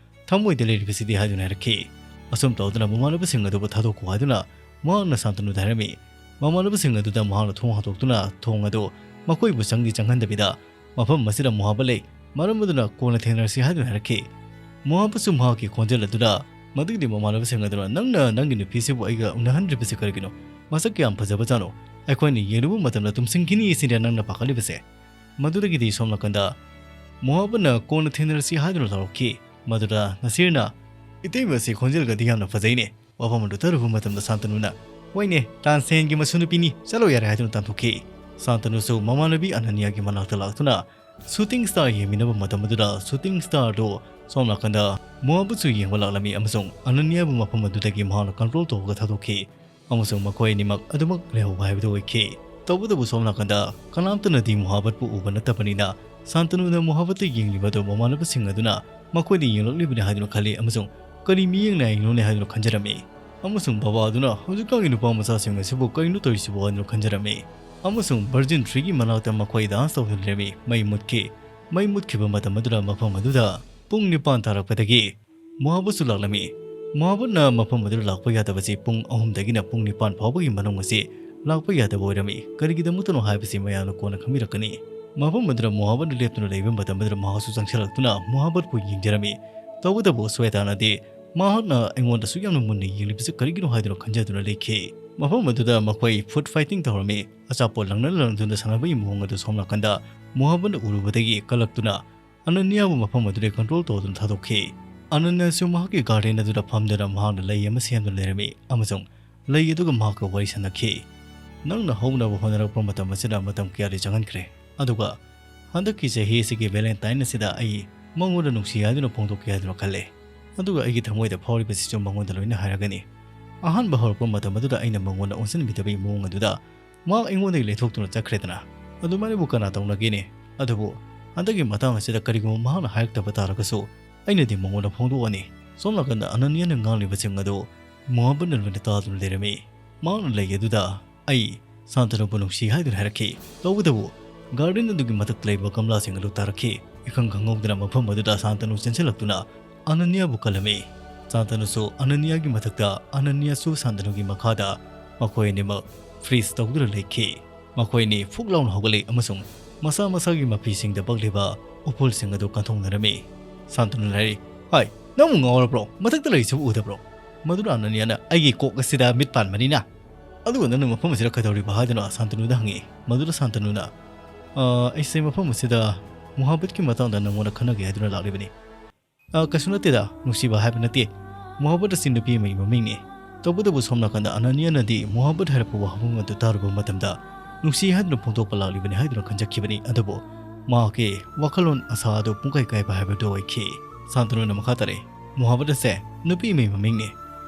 "ꯊꯃꯣꯏꯗ ꯂꯩꯔꯤꯕꯁꯤꯗꯤ" ꯍꯥꯏꯗꯨꯅ ꯍꯥꯏꯔꯛꯈꯤ꯫ "ꯑꯁꯨꯝ ꯇꯧꯗꯅ ꯃꯃꯥꯟꯅꯕꯁꯤꯡ ꯑꯗꯨꯕꯨ ꯊꯥꯗꯣꯛꯈꯣ" ꯍꯥꯏꯗꯨꯅ ꯃꯍꯥꯛꯅ ꯁꯥꯟꯇꯅꯨꯗ ꯍꯥꯏꯔꯝꯃꯤ꯫ ꯃꯃꯥꯟꯅꯕꯁꯤꯡ ꯑꯗꯨꯗ ꯃꯍꯥꯛꯅ ꯊꯣꯡ ꯍꯥꯡꯗꯣꯛꯇꯨꯅ ꯊꯣꯡ ꯑꯗꯨ ꯃꯈꯣꯏꯕꯨ ꯆꯪꯗꯤ ꯆꯪꯍꯟꯗꯕꯤꯗ, "ꯃꯐꯝ ꯑꯁꯤꯗ ꯃꯣꯍꯥꯕ ꯂꯩ, ꯃꯔꯝ ꯑꯗꯨꯅ ꯀꯣꯟꯅ ꯊꯦꯡꯅꯔꯁꯤ" ꯍꯥꯏꯗꯨꯅ ꯍꯥꯏꯔꯛꯈꯤ꯫ ꯃꯣꯍꯥꯕꯁꯨ ꯃꯍꯥꯛꯀꯤ ꯈꯣꯟꯖꯦꯜ ꯑꯗꯨꯗ, ꯃꯗꯨꯒꯤꯗꯤ ꯃꯃꯥꯟꯅꯕꯁꯤꯡ ꯑꯗꯨꯅ, "ꯅꯪꯅ ꯅꯪꯒꯤ ꯅꯨꯄꯤꯁꯤꯕꯨ ꯑꯩꯒ ꯎꯅꯍꯟꯗ꯭ꯔꯤꯕꯁꯤ ꯀꯔꯤꯒꯤꯅꯣ? ꯃꯁꯛ ꯀꯌꯥꯝ ꯐꯖꯕꯖꯥꯠꯅꯣ? ꯑꯩꯈꯣꯏꯅ ꯌꯦꯡꯂꯨꯕ ꯃꯇꯝꯗ ꯇꯨꯝꯁꯤꯟꯈꯤꯅꯤ ꯁꯤꯅꯦ ꯅꯪꯅ ꯄꯥꯈꯠꯂꯤꯕꯁꯦ?" ꯃꯗꯨꯗꯒꯤꯗꯤ ꯁꯣꯝ ꯅꯥꯀꯟꯗ ꯃꯣꯍꯥꯕꯅ "ꯀꯣꯟꯅ ꯊꯦꯡꯅꯔꯁꯤ" ꯍꯥꯏꯗꯨꯅ ꯂꯥꯎꯔꯛꯈꯤ꯫ ꯃꯗꯨꯗ ꯅꯁꯤꯔꯅ, "ꯏꯇꯩꯃ ꯑꯁꯤ ꯈꯣꯟꯖꯦꯜꯒꯗꯤ ꯌꯥꯝꯅ ꯐꯖꯩꯅꯦ"꯫ ꯋꯥꯐꯝ ꯑꯗꯨ ꯇꯥꯔꯨꯕ ꯃꯇꯝꯗ ꯁꯥꯟꯇꯅꯨꯅ, "ꯍꯣꯏꯅꯦ, ꯇꯥꯟꯁꯦꯟꯒꯤ ꯃꯁꯨ ꯅꯨꯄꯤꯅꯤ, ꯆꯠꯂꯣ ꯌꯥꯔꯦ" ꯍꯥꯏꯗꯨꯅ ꯇꯥꯟꯊꯣꯛꯈꯤ꯫ ꯁꯥꯟꯇꯅꯨꯁꯨ ꯃꯃꯥꯟꯅꯕꯤ ꯑꯅꯅꯤꯌꯥꯒꯤ ꯃꯅꯥꯛꯇ ꯂꯥꯛꯇꯨꯅ shooting star ꯌꯦꯡꯃꯤꯟꯅꯕ ꯃꯇꯝ ꯑꯗꯨꯗ shooting starꯗꯨ ꯁꯣꯝ ꯅꯥꯀꯟꯗ ꯃꯣꯍꯥꯕꯁꯨ ꯌꯦꯡꯕ ꯂꯥꯛꯂꯝꯃꯤ ꯑꯃꯁꯨꯡ ꯑꯅꯅꯤꯌꯥꯕꯨ ꯃꯐꯝ ꯑꯗꯨꯗꯒꯤ ꯃꯍꯥꯛꯅ control ꯇꯧꯔꯒ ꯊꯥꯗꯣꯛꯈꯤ꯫ ꯑꯃꯁꯨꯡ ꯃꯈꯣꯏ ꯑꯅꯤꯃꯛ ꯑꯗꯨꯃꯛ ꯂꯩꯍꯧꯕ ꯍꯥꯏꯕꯗꯨ ꯑꯣꯏꯈꯤ꯫ ꯇꯧꯕꯇꯕꯨ ꯁꯣꯝ ꯅꯥꯀꯟꯗ ꯀꯅꯥꯝꯇꯅꯗꯤ ꯃꯣꯍꯥꯕꯠꯄꯨ ꯎꯕ ꯅꯠꯇꯕꯅꯤꯅ, ꯁꯥꯟꯇꯅꯨꯅ ꯃꯣꯍꯥꯕꯠꯇ ꯌꯦꯡꯂꯤꯕ ꯑꯗꯨ ꯃꯃꯥꯟꯅꯕꯁꯤꯡ ꯑꯗꯨꯅ ꯃꯈꯣꯏꯗ ꯌꯦꯡꯂꯛꯂꯤꯕꯅꯤ ꯍꯥꯏꯗꯨꯅ ꯈꯜꯂꯤ ꯑꯃꯁꯨꯡ "ꯀꯔꯤ ꯃꯤꯠꯌꯦꯡꯅ ꯌꯦꯡꯂꯨꯅꯤ?" ꯍꯥꯏꯗꯨꯅ ꯈꯟꯖꯔꯝꯃꯤ꯫ ꯑꯃꯁꯨꯡ ꯕꯕꯥ ꯑꯗꯨꯅ "ꯍꯧꯖꯤꯛꯀꯥꯟꯒꯤ ꯅꯨꯄꯥ ꯃꯆꯥꯁꯤꯡ ꯑꯁꯤꯕꯨ ꯀꯔꯤꯅꯣ ꯇꯧꯔꯤꯁꯤꯕꯣ?" ꯍꯥꯏꯗꯨꯅ ꯈꯟꯖꯔꯝꯃꯤ꯫ ꯑꯃꯁꯨꯡ Virgin Treeꯒꯤ ꯃꯅꯥꯛꯇ ꯃꯈꯣꯏ dance ꯇꯧꯗꯨꯅ ꯂꯩꯔꯝꯃꯤ꯫ ꯃꯩ ꯃꯨꯠꯈꯤ꯫ ꯃꯩ ꯃꯨꯠꯈꯤꯕ ꯃꯇꯝ ꯑꯗꯨꯗ ꯃꯐꯝ ꯑꯗꯨꯗ ꯄꯨꯡ ꯅꯤꯄꯥꯟ ꯇꯥꯔꯛꯄꯗꯒꯤ ꯃꯣꯍꯥꯕꯠꯁꯨ ꯂꯥꯛꯂꯝꯃꯤ꯫ ꯃꯣꯍꯥꯕꯠꯅ ꯃꯐꯝ ꯑꯗꯨꯗ ꯂꯥꯛꯄ ꯌꯥꯗꯕꯁꯤ ꯄꯨꯡ ꯑꯍꯨꯝꯗꯒꯤꯅ ꯄꯨꯡ ꯅꯤꯄꯥꯟ ꯐꯥꯎꯕꯒꯤ ꯃꯅꯨꯡ ꯑꯁꯤ ꯂꯥꯛꯄ ꯌꯥꯗꯕ ꯑꯣꯏꯔꯝꯃꯤ꯫ ꯀꯔꯤꯒꯤꯗꯃꯛꯇꯅꯣ ꯍꯥꯏꯕꯁꯤ ꯃꯌꯥꯝꯅ ꯀꯣꯟꯅ ꯈꯪꯕꯤꯔꯛꯀꯅꯤ꯫ ꯃꯐꯝ ꯑꯗꯨꯗ ꯃꯣꯍꯥꯕꯠꯅ ꯂꯦꯞꯇꯨꯅ ꯂꯩꯕ ꯃꯇꯝ ꯑꯗꯨꯗ ꯃꯍꯥꯛꯁꯨ ꯆꯪꯁꯤꯜꯂꯛꯇꯨꯅ ꯃꯣꯍꯥꯕꯠꯄꯨ ꯌꯦꯡꯖꯔꯝꯃꯤ꯫ ꯇꯧꯕꯇꯕꯨ ꯁ꯭ꯋꯦꯇꯥꯅꯗꯤ ꯃꯍꯥꯛꯅ ꯑꯩꯉꯣꯟꯗ ꯑꯁꯨꯛ ꯌꯥꯝꯅ ꯃꯨꯟꯅ ꯌꯦꯡꯂꯤꯕꯁꯤ ꯀꯔꯤꯒꯤꯅꯣ ꯍꯥꯏꯗꯨꯅ ꯈꯟꯖꯗꯨꯅ ꯂꯩꯈꯤ꯫ ꯃꯐꯝ ꯑꯗꯨꯗ ꯃꯈꯣꯏ foot fighting ꯇꯧꯔꯝꯃꯤ꯫ ꯑꯆꯥꯄꯣꯠ ꯂꯪꯅ ꯂꯪꯗꯨꯅ ꯁꯥꯟꯅꯕꯒꯤ ꯃꯑꯣꯡ ꯑꯗꯨ ꯁꯣꯝ ꯅꯥꯀꯟꯗ ꯃꯣꯍꯥꯕꯠꯅ ꯎꯔꯨꯕꯗꯒꯤ ꯀꯜꯂꯛꯇꯨꯅ ꯑꯅꯅꯤꯌꯥꯕꯨ ꯃꯐꯝ ꯑꯗꯨꯗꯒꯤ control ꯇꯧꯗꯨꯅ ꯊꯥꯗꯣꯛꯈꯤ꯫ ꯑꯅꯅꯤꯌꯥꯁꯨ ꯃꯍꯥꯛꯀꯤ garden ꯑꯗꯨꯗ ꯐꯝꯗꯨꯅ ꯃꯍꯥꯛꯅ ꯂꯩ ꯑꯃ ꯁꯦꯝꯗꯨꯅ ꯂꯩꯔꯝꯃꯤ ꯑꯃꯁꯨꯡ ꯂꯩ ꯑꯗꯨꯒ ꯃꯍꯥꯛꯀ ꯋꯥꯔꯤ ꯁꯥꯟꯅꯈꯤ꯫ ꯅꯪꯅ ꯍꯧꯅꯕ ꯍꯣꯠꯅꯔꯛꯄ ꯃꯇꯝ ꯑꯁꯤꯗ ꯃꯇꯝ ꯀꯌꯥꯗꯤ ꯆꯪꯍꯟꯈ꯭ꯔꯦ, ꯑꯗꯨꯒ ꯍꯟꯗꯛꯀꯤ ꯆꯍꯤ ꯑꯁꯤꯒꯤ Valentine ꯑꯁꯤꯗ ꯑꯩ ꯃꯉꯣꯟꯗ ꯅꯨꯡꯁꯤ ꯍꯥꯏꯗꯨꯅ ꯐꯣꯡꯗꯣꯛꯀꯦ ꯍꯥꯏꯗꯨꯅ ꯈꯜꯂꯦ꯫ ꯑꯗꯨꯒ ꯑꯩꯒꯤ ꯊꯃꯣꯏꯗ ꯐꯥꯎꯔꯤꯕꯁꯤꯁꯨ ꯃꯉꯣꯟꯗ ꯂꯣꯏꯅ ꯍꯥꯏꯔꯒꯅꯤ꯫ ꯑꯍꯥꯟꯕ ꯍꯧꯔꯛꯄ ꯃꯇꯝ ꯑꯗꯨꯗ ꯑꯩꯅ ꯃꯉꯣꯟꯗ ꯑꯣꯟꯁꯤꯟꯕꯤꯗꯕꯒꯤ ꯃꯑꯣꯡ ꯑꯗꯨꯗ ꯃꯍꯥꯛ ꯑꯩꯉꯣꯟꯗꯒꯤ ꯂꯩꯊꯣꯛꯇꯨꯅ ꯆꯠꯈ꯭ꯔꯦꯗꯅ꯫ ꯑꯗꯨꯃꯥꯏꯅꯕꯨ ꯀꯅꯥ ꯇꯧꯅꯒꯦꯅꯦ? ꯑꯗꯨꯕꯨ ꯍꯟꯗꯛꯀꯤ ꯃꯇꯥꯡ ꯑꯁꯤꯗ ꯀꯔꯤꯒꯨꯝꯕ ꯃꯍꯥꯛꯅ ꯍꯥꯏꯔꯛꯇꯕ ꯇꯥꯔꯒꯁꯨ, ꯑꯩꯅꯗꯤ ꯃꯉꯣꯟꯗ ꯐꯣꯡꯗꯣꯛꯑꯅꯤ꯫ ꯁꯣꯝ ꯅꯥꯀꯟꯗ ꯑꯅꯅꯤꯌꯥꯅ ꯉꯥꯡꯂꯤꯕꯁꯤꯡ ꯑꯗꯨ ꯃꯣꯍꯥꯕꯠꯅ ꯂꯣꯏꯅ ꯇꯥꯗꯨꯅ ꯂꯩꯔꯝꯃꯤ꯫ ꯃꯍꯥꯛꯅ ꯂꯩ ꯑꯗꯨꯗ ꯑꯩ ꯁꯥꯟꯇꯅꯨꯕꯨ ꯅꯨꯡꯁꯤ ꯍꯥꯏꯗꯨꯅ ꯍꯥꯏꯔꯛꯈꯤ꯫ ꯇꯧꯕꯇꯕꯨ garden ꯑꯗꯨꯒꯤ ꯃꯊꯛꯇ ꯂꯩꯕ ꯒꯝꯂꯥꯁꯤꯡ ꯑꯗꯨ ꯇꯥꯔꯛꯈꯤ꯫ ꯏꯈꯪ ꯈꯪꯍꯧꯗꯅ ꯃꯐꯝ ꯑꯗꯨꯗ ꯁꯥꯟꯇꯅꯨ ꯆꯦꯟꯁꯤꯜꯂꯛꯇꯨꯅ ꯑꯅꯅꯤꯌꯥꯕꯨ ꯀꯜꯂꯝꯃꯤ꯫ ꯁꯥꯟꯇꯅꯨꯁꯨ ꯑꯅꯅꯤꯌꯥꯒꯤ ꯃꯊꯛꯇ, ꯑꯅꯅꯤꯌꯥꯁꯨ ꯁꯥꯟꯇꯅꯨꯒꯤ ꯃꯈꯥꯗ, ꯃꯈꯣꯏ ꯑꯅꯤꯃꯛ freeze ꯇꯧꯗꯨꯅ ꯂꯩꯈꯤ꯫ ꯃꯈꯣꯏ ꯑꯅꯤ ꯐꯨꯛ ꯂꯥꯎꯅ ꯍꯧꯒꯠꯂꯛꯏ ꯑꯃꯁꯨꯡ ꯃꯁꯥ ꯃꯁꯥꯒꯤ ꯃꯐꯤꯁꯤꯡꯗ ꯄꯛꯂꯤꯕ ꯎꯐꯨꯜꯁꯤꯡ ꯑꯗꯨ ꯀꯟꯊꯣꯛꯅꯔꯝꯃꯤ꯫ ꯁꯥꯟꯇꯅꯨꯅ ꯍꯥꯏꯔꯤ, "ꯍꯥꯏ, ꯅꯪꯕꯨ ꯉꯥꯎꯔꯕ꯭ꯔꯣ? ꯃꯊꯛꯇ ꯂꯩꯔꯤꯁꯤꯕꯨ ꯎꯗꯕ꯭ꯔꯣ?" ꯃꯗꯨꯅ ꯑꯅꯅꯤꯌꯥꯅ, "ꯑꯩꯒꯤ ꯀꯣꯛ ꯑꯁꯤꯗ ꯃꯤꯠ ꯄꯥꯟꯕꯅꯤꯅ꯫ ꯑꯗꯨꯒ ꯅꯪꯅ ꯃꯐꯝ ꯑꯁꯤꯗ ꯀꯩꯗꯧꯔꯤꯕ?" ꯍꯥꯏꯗꯨꯅ ꯁꯥꯟꯇꯅꯨꯗ ꯍꯪꯉꯤ꯫ ꯃꯗꯨꯗ ꯁꯥꯟꯇꯅꯨꯅ, "ꯑ, ꯑꯩꯁꯦ ꯃꯐꯝ ꯑꯁꯤꯗ ꯃꯣꯍꯥꯕꯠꯀꯤ ꯃꯇꯥꯡꯗ ꯅꯪꯉꯣꯟꯗ ꯈꯟꯅꯒꯦ ꯍꯥꯏꯗꯨꯅ ꯂꯥꯛꯂꯤꯕꯅꯤ꯫" "ꯑ, ꯀꯩꯁꯨ ꯅꯠꯇꯦꯗ, ꯅꯨꯡꯁꯤꯕ ꯍꯥꯏꯕ ꯅꯠꯇꯦ꯫ ꯃꯣꯍꯥꯕꯠ ꯑꯁꯤ ꯅꯨꯄꯤ ꯑꯃꯒꯤ ꯃꯃꯤꯡꯅꯤ꯫ ꯇꯧꯕꯇꯕꯨ ꯁꯣꯝ ꯅꯥꯀꯟꯗ ꯑꯅꯅꯤꯌꯥꯅꯗꯤ ꯃꯣꯍꯥꯕꯠ ꯍꯥꯏꯔꯛꯄ ꯋꯥꯍꯪ ꯑꯗꯨ ꯇꯥꯔꯨꯕ ꯃꯇꯝꯗ ꯅꯨꯡꯁꯤ ꯍꯥꯏꯗꯨꯅ ꯐꯣꯡꯗꯣꯛꯄ ꯂꯥꯛꯂꯤꯕꯅꯤ ꯍꯥꯏꯗꯨꯅ ꯈꯟꯖꯈꯤꯕꯅꯤ꯫ ꯑꯗꯨꯕꯨ ꯃꯍꯥꯛꯀꯤ ꯋꯥꯈꯜꯂꯣꯟ ꯑꯁꯥ ꯑꯗꯨ ꯄꯨꯡꯀꯥꯏ ꯀꯥꯏꯕ ꯍꯥꯏꯕꯗꯨ ꯑꯣꯏꯈꯤ꯫" ꯁꯥꯟꯇꯅꯨꯅ ꯃꯈꯥ ꯇꯥꯔꯛꯏ, "ꯃꯣꯍꯥꯕꯠ ꯑꯁꯦ ꯅꯨꯄꯤ ꯑꯃꯒꯤ ꯃꯃꯤꯡꯅꯤ꯫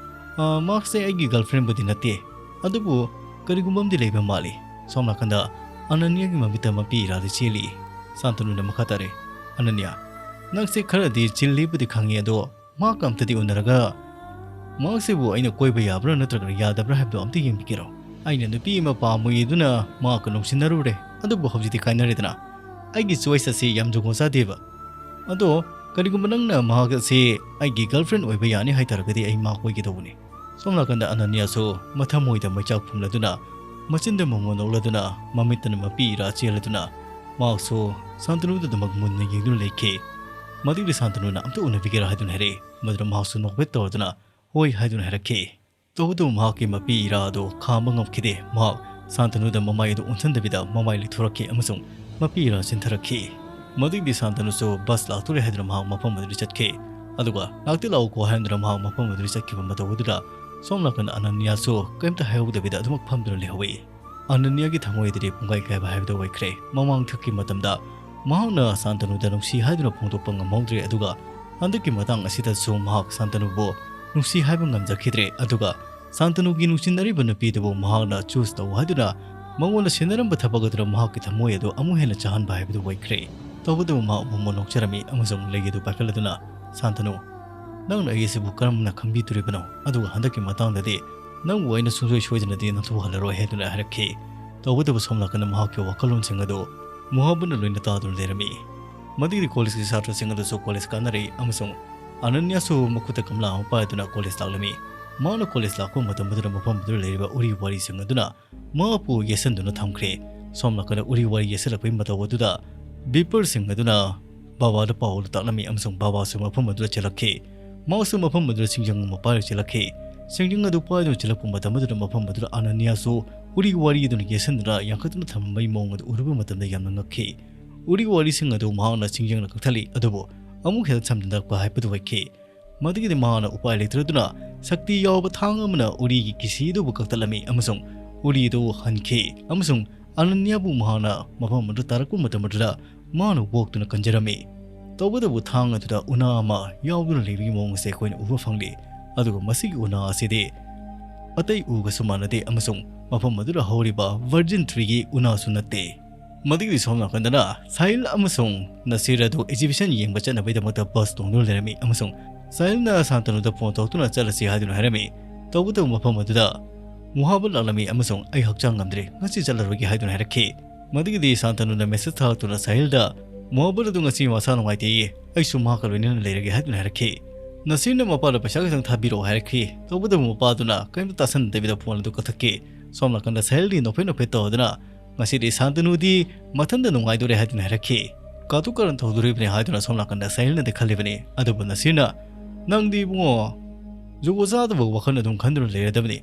ꯑ, ꯃꯍꯥꯛꯁꯦ ꯑꯩꯒꯤ girlfriendꯕꯨꯗꯤ ꯅꯠꯇꯦ, ꯑꯗꯨꯕꯨ ꯀꯔꯤꯒꯨꯝꯕ ꯑꯃꯗꯤ ꯂꯩꯕ ꯃꯥꯜꯂꯤ꯫" ꯁꯣꯝ ꯅꯥꯀꯟꯗ ꯑꯅꯅꯤꯌꯥꯒꯤ ꯃꯃꯤꯠꯇ ꯃꯄꯤ ꯏꯔꯥꯗꯤ ꯆꯦꯜꯂꯤ꯫ ꯁꯥꯟꯇꯅꯨꯅ ꯃꯈꯥ ꯇꯥꯔꯛꯏ, "ꯑꯅꯅꯤꯌꯥ, ꯅꯪꯁꯦ ꯈꯔꯗꯤ ꯆꯤꯜꯂꯤꯕꯨꯗꯤ ꯈꯪꯉꯤ, ꯑꯗꯣ ꯃꯍꯥꯛꯀ ꯑꯝꯇꯗꯤ ꯎꯅꯔꯒ ꯃꯍꯥꯛꯁꯤꯕꯨ ꯑꯩꯅ ꯀꯣꯏꯕ ꯌꯥꯕ꯭ꯔꯥ ꯅꯠꯇ꯭ꯔꯒ ꯌꯥꯗꯕ꯭ꯔꯥ ꯍꯥꯏꯕꯗꯨ ꯑꯝꯇ ꯌꯦꯡꯕꯤꯒꯦꯔꯣ? ꯑꯩꯅ ꯅꯨꯄꯤ ꯑꯃ ꯄꯥꯝꯃꯨꯏ ꯑꯗꯨꯅ ꯃꯍꯥꯛꯀ ꯅꯨꯡꯁꯤꯅꯔꯨꯔꯦ, ꯑꯗꯨꯕꯨ ꯍꯧꯖꯤꯛꯇꯤ ꯀꯥꯏꯅꯔꯦꯗꯅ꯫ ꯑꯩꯒꯤ choice ꯑꯁꯤ ꯌꯥꯝ ꯖꯨꯒꯣꯠ ꯆꯥꯗꯦꯕ꯫ ꯑꯗꯣ ꯀꯔꯤꯒꯨꯝꯕ ꯅꯪꯅ ꯃꯍꯥꯛ ꯑꯁꯤ ꯑꯩꯒꯤ girlfriend ꯑꯣꯏꯕ ꯌꯥꯅꯤ ꯍꯥꯏꯇꯥꯔꯒꯗꯤ ꯑꯩ ꯃꯍꯥꯛ ꯀꯣꯏꯒꯗꯧꯕꯅꯤ꯫" ꯁꯣꯝ ꯅꯥꯀꯟꯗ ꯑꯅꯅꯤꯌꯥꯁꯨ ꯃꯊꯃꯣꯏꯗ ꯃꯩꯆꯥꯛ ꯐꯨꯝꯂꯗꯨꯅ ꯃꯆꯤꯟꯗ ꯃꯣꯃꯣꯟ ꯅꯣꯛꯂꯗꯨꯅ ꯃꯃꯤꯠꯇꯅ ꯃꯄꯤ ꯏꯔꯥ ꯆꯦꯜꯂꯗꯨꯅ ꯃꯍꯥꯛꯁꯨ ꯁꯥꯟꯇꯅꯨꯗꯨꯗꯃꯛ ꯃꯨꯟꯅ ꯌꯦꯡꯗꯨꯅ ꯂꯩꯈꯤ꯫ ꯃꯗꯨꯒꯤ ꯁꯥꯟꯇꯅꯨꯅ ꯑꯝꯇ ꯎꯅꯕꯤꯒꯦꯔꯥ ꯍꯥꯏꯗꯨꯅ ꯍꯥꯏꯔꯛꯏ꯫ ꯃꯗꯨꯗ ꯃꯍꯥꯛꯁꯨ ꯅꯣꯛꯐꯦꯠ ꯇꯧꯔꯗꯨꯅ "ꯍꯣꯏ" ꯍꯥꯏꯗꯨꯅ ꯍꯥꯏꯔꯛꯈꯤ꯫ ꯇꯧꯕꯇꯕꯨ ꯃꯍꯥꯛꯀꯤ ꯃꯄꯤ ꯏꯔꯥ ꯑꯗꯨ ꯈꯥꯝꯕ ꯉꯝꯈꯤꯗꯦ꯫ ꯃꯍꯥꯛ ꯁꯥꯟꯇꯅꯨꯗ ꯃꯃꯥꯏ ꯑꯗꯨ ꯑꯣꯟꯁꯤꯟꯗꯕꯤꯗ ꯃꯃꯥꯏ ꯂꯩꯊꯣꯔꯛꯈꯤ ꯑꯃꯁꯨꯡ ꯃꯄꯤ ꯏꯔꯥ ꯆꯤꯟꯊꯔꯛꯈꯤ꯫ ꯃꯗꯨꯒꯤ ꯁꯥꯟꯇꯅꯨꯁꯨ bus ꯂꯥꯛꯇꯣꯔꯦ ꯍꯥꯏꯗꯨꯅ ꯃꯍꯥꯛ ꯃꯐꯝ ꯑꯗꯨꯗ ꯆꯠꯈꯤ꯫ ꯑꯗꯨꯒ "ꯂꯥꯛꯇꯤ ꯂꯥꯛꯎꯀꯣ" ꯍꯥꯏꯔꯝꯗꯨꯅ ꯃꯍꯥꯛ ꯃꯐꯝ ꯑꯗꯨꯗ ꯆꯠꯈꯤꯕ ꯃꯇꯧ ꯑꯗꯨꯗ ꯁꯣꯝ ꯅꯥꯀꯟꯗ ꯑꯅꯅꯤꯌꯥꯁꯨ ꯀꯔꯤꯝꯇ ꯍꯥꯏꯍꯧꯗꯕꯤꯗ ꯑꯗꯨꯃꯛ ꯐꯝꯗꯨꯅ ꯂꯩꯍꯧꯏ꯫ ꯑꯅꯟꯌꯥꯒꯤ ꯊꯃꯣꯏ ꯑꯗꯨꯗꯤ ꯄꯨꯡꯀꯥꯏ ꯀꯥꯏꯕ ꯍꯥꯏꯕꯗꯨ ꯑꯣꯏꯈ꯭ꯔꯦ꯫ ꯃꯃꯥꯡꯊꯛꯀꯤ ꯃꯇꯝꯗ ꯃꯍꯥꯛꯅ ꯁꯥꯟꯇꯅꯨꯗ ꯅꯨꯡꯁꯤ ꯍꯥꯏꯗꯨꯅ ꯐꯣꯡꯗꯣꯛꯄ ꯉꯝꯍꯧꯗ꯭ꯔꯦ, ꯑꯗꯨꯒ ꯍꯟꯗꯛꯀꯤ ꯃꯇꯥꯡ ꯑꯁꯤꯗꯁꯨ ꯃꯍꯥꯛ ꯁꯥꯟꯇꯅꯨꯕꯨ ꯅꯨꯡꯁꯤ ꯍꯥꯏꯕ ꯉꯝꯖꯈꯤꯗ꯭ꯔꯦ꯫ ꯑꯗꯨꯒ ꯁꯥꯟꯇꯅꯨꯒꯤ ꯅꯨꯡꯁꯤꯅꯔꯤꯕ ꯅꯨꯄꯤꯗꯨꯕꯨ ꯃꯍꯥꯛꯅ ꯆꯨꯁ ꯇꯧ ꯍꯥꯏꯗꯨꯅ ꯃꯉꯣꯟꯗ ꯁꯤꯟꯅꯔꯝꯕ ꯊꯕꯛ ꯑꯗꯨꯅ ꯃꯍꯥꯛꯀꯤ ꯊꯃꯣꯏ ꯑꯗꯨ ꯑꯃꯨꯛ ꯍꯦꯟꯅ ꯆꯥꯍꯟꯕ ꯍꯥꯏꯕꯗꯨ ꯑꯣꯏꯈ꯭ꯔꯦ꯫ ꯇꯧꯕꯇꯕꯨ ꯃꯍꯥꯛ ꯃꯣꯃꯣꯟ ꯅꯣꯛꯆꯔꯝꯃꯤ ꯑꯃꯁꯨꯡ ꯂꯩ ꯑꯗꯨ ꯄꯥꯏꯈꯠꯂꯗꯨꯅ, "ꯁꯥꯟꯇꯅꯨ, ꯅꯪꯅ ꯑꯩ ꯑꯁꯤꯕꯨ ꯀꯔꯝꯅ ꯈꯪꯕꯤꯗꯣꯔꯤꯕꯅꯣ? ꯑꯗꯨꯒ ꯍꯟꯗꯛꯀꯤ ꯃꯇꯥꯡꯗꯗꯤ ꯅꯪꯕꯨ ꯑꯩꯅ ꯁꯨꯡꯁꯣꯏ ꯁꯣꯏꯗꯅꯗꯤ ꯅꯊꯨꯍꯜꯂꯔꯣꯏ" ꯍꯥꯏꯗꯨꯅ ꯍꯥꯏꯔꯛꯈꯤ꯫ ꯇꯧꯕꯇꯕꯨ ꯁꯣꯝ ꯅꯥꯀꯟꯗ ꯃꯍꯥꯛꯀꯤ ꯋꯥꯈꯜꯂꯣꯟꯁꯤꯡ ꯑꯗꯨ ꯃꯣꯍꯥꯕꯟꯅ ꯂꯣꯏꯅ ꯇꯥꯗꯨꯅ ꯂꯩꯔꯝꯃꯤ꯫ ꯃꯗꯨꯒꯤꯗꯤ ꯀꯣꯂꯦꯖꯀꯤ ꯁꯥꯇ꯭ꯔꯁꯤꯡ ꯑꯗꯨꯁꯨ ꯀꯣꯂꯦꯖ ꯀꯥꯅꯔꯛꯏ ꯑꯃꯁꯨꯡ ꯑꯅꯟꯌꯥꯁꯨ ꯃꯈꯨꯠꯇ ꯒꯝꯂꯥ ꯑꯃ ꯄꯥꯏꯗꯨꯅ ꯀꯣꯂꯦꯖ ꯂꯥꯛꯂꯝꯃꯤ꯫ ꯃꯍꯥꯛꯅ ꯀꯣꯂꯦꯖ ꯂꯥꯛꯄ ꯃꯇꯝ ꯑꯗꯨꯗ ꯃꯐꯝ ꯑꯗꯨꯗ ꯂꯩꯔꯤꯕ ꯎꯔꯤ ꯋꯥꯔꯤꯁꯤꯡ ꯑꯗꯨꯅ ꯃꯍꯥꯛꯄꯨ ꯌꯦꯠꯁꯤꯟꯗꯨꯅ ꯊꯝꯈ꯭ꯔꯦ꯫ ꯁꯣꯝ ꯅꯥꯀꯟꯗ ꯎꯔꯤ ꯋꯥꯔꯤ ꯌꯦꯠꯁꯤꯜꯂꯛꯄꯒꯤ ꯃꯇꯧ ꯑꯗꯨꯗ ꯕꯤꯄꯔꯁꯤꯡ ꯑꯗꯨꯅ ꯕꯥꯕꯥꯗ ꯄꯥꯎ ꯑꯗꯨ ꯇꯥꯛꯂꯝꯃꯤ ꯑꯃꯁꯨꯡ ꯕꯥꯕꯥꯁꯨ ꯃꯐꯝ ꯑꯗꯨꯗ ꯆꯦꯜꯂꯛꯈꯤ꯫ ꯃꯍꯥꯛꯁꯨ ꯃꯐꯝ ꯑꯗꯨꯗ ꯁꯤꯡꯖꯪ ꯑꯃ ꯄꯥꯏꯔꯒ ꯆꯦꯜꯂꯛꯈꯤ꯫ ꯁꯤꯡꯖꯪ ꯑꯗꯨ ꯄꯥꯏꯗꯨꯅ ꯆꯦꯜꯂꯛꯄ ꯃꯇꯝ ꯑꯗꯨꯗ ꯃꯐꯝ ꯑꯗꯨꯗ ꯑꯅꯅꯤꯌꯥꯁꯨ ꯎꯔꯤ ꯋꯥꯔꯤ ꯑꯗꯨꯅ ꯌꯦꯠꯁꯤꯟꯗꯨꯅ ꯌꯥꯡꯈꯠꯇꯨꯅ ꯊꯝꯕꯒꯤ ꯃꯑꯣꯡ ꯑꯗꯨ ꯎꯔꯨꯕ ꯃꯇꯝꯗ ꯌꯥꯝꯅ ꯉꯛꯈꯤ꯫ ꯎꯔꯤ ꯋꯥꯔꯤꯁꯤꯡ ꯑꯗꯨ ꯃꯍꯥꯛꯅ ꯁꯤꯡꯖꯪꯅ ꯀꯛꯊꯠꯂꯤ, ꯑꯗꯨꯕꯨ ꯑꯃꯨꯛ ꯍꯦꯟꯅ ꯁꯝꯅꯔꯛꯄ ꯍꯥꯏꯕꯗꯨ ꯑꯣꯏꯈꯤ꯫ ꯃꯗꯨꯒꯤꯗꯤ ꯃꯍꯥꯛꯅ ꯎꯄꯥꯏ ꯂꯩꯇ꯭ꯔꯗꯨꯅ ꯁꯛꯇꯤ ꯌꯥꯎꯕ ꯊꯥꯡ ꯑꯃꯅ ꯎꯔꯤꯒꯤ ꯀꯤꯁꯤ ꯑꯗꯨꯕꯨ ꯀꯛꯊꯠꯂꯝꯃꯤ ꯑꯃꯁꯨꯡ ꯎꯔꯤ ꯑꯗꯨ ꯍꯟꯈꯤ, ꯑꯃꯁꯨꯡ ꯑꯅꯅꯤꯌꯥꯕꯨ ꯃꯍꯥꯛꯅ ꯃꯐꯝ ꯑꯗꯨ ꯇꯥꯔꯛꯄ ꯃꯇꯝ ꯑꯗꯨꯗ ꯃꯍꯥꯛꯅ ꯑꯣꯛꯇꯨꯅ ꯀꯟꯖꯔꯝꯃꯤ꯫ ꯇꯧꯕꯇꯕꯨ ꯊꯥꯡ ꯑꯗꯨꯗ ꯎꯅꯥ ꯑꯃ ꯌꯥꯎꯗꯨꯅ ꯂꯩꯕꯒꯤ ꯃꯑꯣꯡ ꯑꯁꯤ ꯑꯩꯈꯣꯏꯅ ꯎꯕ ꯐꯪꯂꯤ, ꯑꯗꯨꯒ ꯃꯁꯤꯒꯤ ꯎꯅꯥ ꯑꯁꯤꯗꯤ ꯑꯇꯩ ꯎꯒꯁꯨ ꯃꯥꯟꯅꯗꯦ ꯑꯃꯁꯨꯡ ꯃꯐꯝ ꯑꯗꯨꯗ ꯍꯧꯔꯤꯕ ꯚꯔꯖꯤꯟ ꯇ꯭ꯔꯤꯒꯤ ꯎꯅꯥꯁꯨ ꯅꯠꯇꯦ꯫ ꯃꯗꯨꯒꯤ ꯁꯣꯝ ꯅꯥꯀꯟꯗꯅ ꯁꯥꯍꯤꯜ ꯑꯃꯁꯨꯡ ꯅꯁꯤꯔ ꯑꯗꯨ ꯑꯦꯛꯖꯤꯕꯤꯁꯟ ꯌꯦꯡꯕ ꯆꯠꯅꯕꯒꯤꯗꯃꯛꯇ ꯕꯁ ꯇꯣꯡꯗꯨꯅ ꯂꯩꯔꯝꯃꯤ ꯑꯃꯁꯨꯡ ꯁꯥꯍꯤꯜꯅ ꯁꯥꯟꯇꯅꯨꯗ ꯐꯣꯟ ꯇꯧꯗꯨꯅ ꯆꯠꯂꯁꯤ ꯍꯥꯏꯗꯨꯅ ꯍꯥꯏꯔꯝꯃꯤ꯫ ꯇꯧꯕꯇꯕꯨ ꯃꯐꯝ ꯑꯗꯨꯗ ꯃꯨꯍꯥꯕꯠ ꯂꯥꯛꯂꯝꯃꯤ ꯑꯃꯁꯨꯡ "ꯑꯩ ꯍꯛꯆꯥꯡ ꯉꯝꯗ꯭ꯔꯦ, ꯉꯁꯤ ꯆꯠꯂꯔꯣꯏꯒꯦ" ꯍꯥꯏꯗꯨꯅ ꯍꯥꯏꯔꯛꯈꯤ꯫ ꯃꯗꯨꯒꯤꯗꯤ ꯁꯥꯟꯇꯅꯨꯅ ꯃꯦꯁꯦꯖ ꯊꯥꯔꯛꯇꯨꯅ ꯁꯥꯍꯤꯜꯗ "ꯃꯨꯍꯥꯕꯠ ꯑꯗꯨ ꯉꯁꯤ ꯃꯁꯥ ꯅꯨꯡꯉꯥꯏꯇꯦꯌꯦ, ꯑꯩꯁꯨ ꯃꯍꯥꯛꯀ ꯂꯣꯏꯅꯅ ꯂꯩꯔꯒꯦ" ꯍꯥꯏꯗꯨꯅ ꯍꯥꯏꯔꯛꯈꯤ꯫ ꯅꯁꯤꯔꯅ ꯃꯄꯥꯗ ꯄꯩꯁꯥ ꯈꯤꯇꯪ ꯊꯥꯕꯤꯔꯛꯑꯣ ꯍꯥꯏꯔꯛꯈꯤ꯫ ꯇꯧꯕꯇꯕꯨ ꯃꯄꯥꯗꯨꯅ ꯀꯔꯤꯝꯇ ꯇꯥꯁꯟꯅꯗꯕꯤꯗ ꯐꯣꯟ ꯑꯗꯨ ꯀꯛꯊꯠꯈꯤ꯫ ꯁꯣꯝ ꯅꯥꯀꯟꯗ ꯁꯥꯍꯤꯜꯗꯤ ꯅꯣꯛꯐꯦꯠ ꯅꯣꯛꯐꯦꯠ ꯇꯧꯗꯨꯅ "ꯉꯁꯤꯗꯤ ꯁꯥꯟꯇꯅꯨꯗꯤ ꯃꯊꯟꯇ ꯅꯨꯡꯉꯥꯏꯗꯣꯔꯦ" ꯍꯥꯏꯗꯨꯅ ꯍꯥꯏꯔꯛꯈꯤ꯫ ꯀꯥꯇꯨ ꯀꯥꯔꯟ ꯇꯧꯗꯣꯔꯤꯕꯅꯤ ꯍꯥꯏꯗꯨꯅ ꯁꯣꯝ ꯅꯥꯀꯟꯗ ꯁꯥꯍꯤꯜꯅꯗꯤ ꯈꯜꯂꯤꯕꯅꯤ꯫ ꯑꯗꯨꯕꯨ ꯅꯁꯤꯔꯅ, "ꯅꯪꯗꯤ ꯏꯕꯨꯡꯉꯣ ꯖꯨꯒꯣꯠ ꯆꯥꯗꯕ ꯋꯥꯈꯜ ꯑꯗꯨꯝ ꯈꯟꯗꯨꯅ ꯂꯩꯔꯗꯕꯅꯤ꯫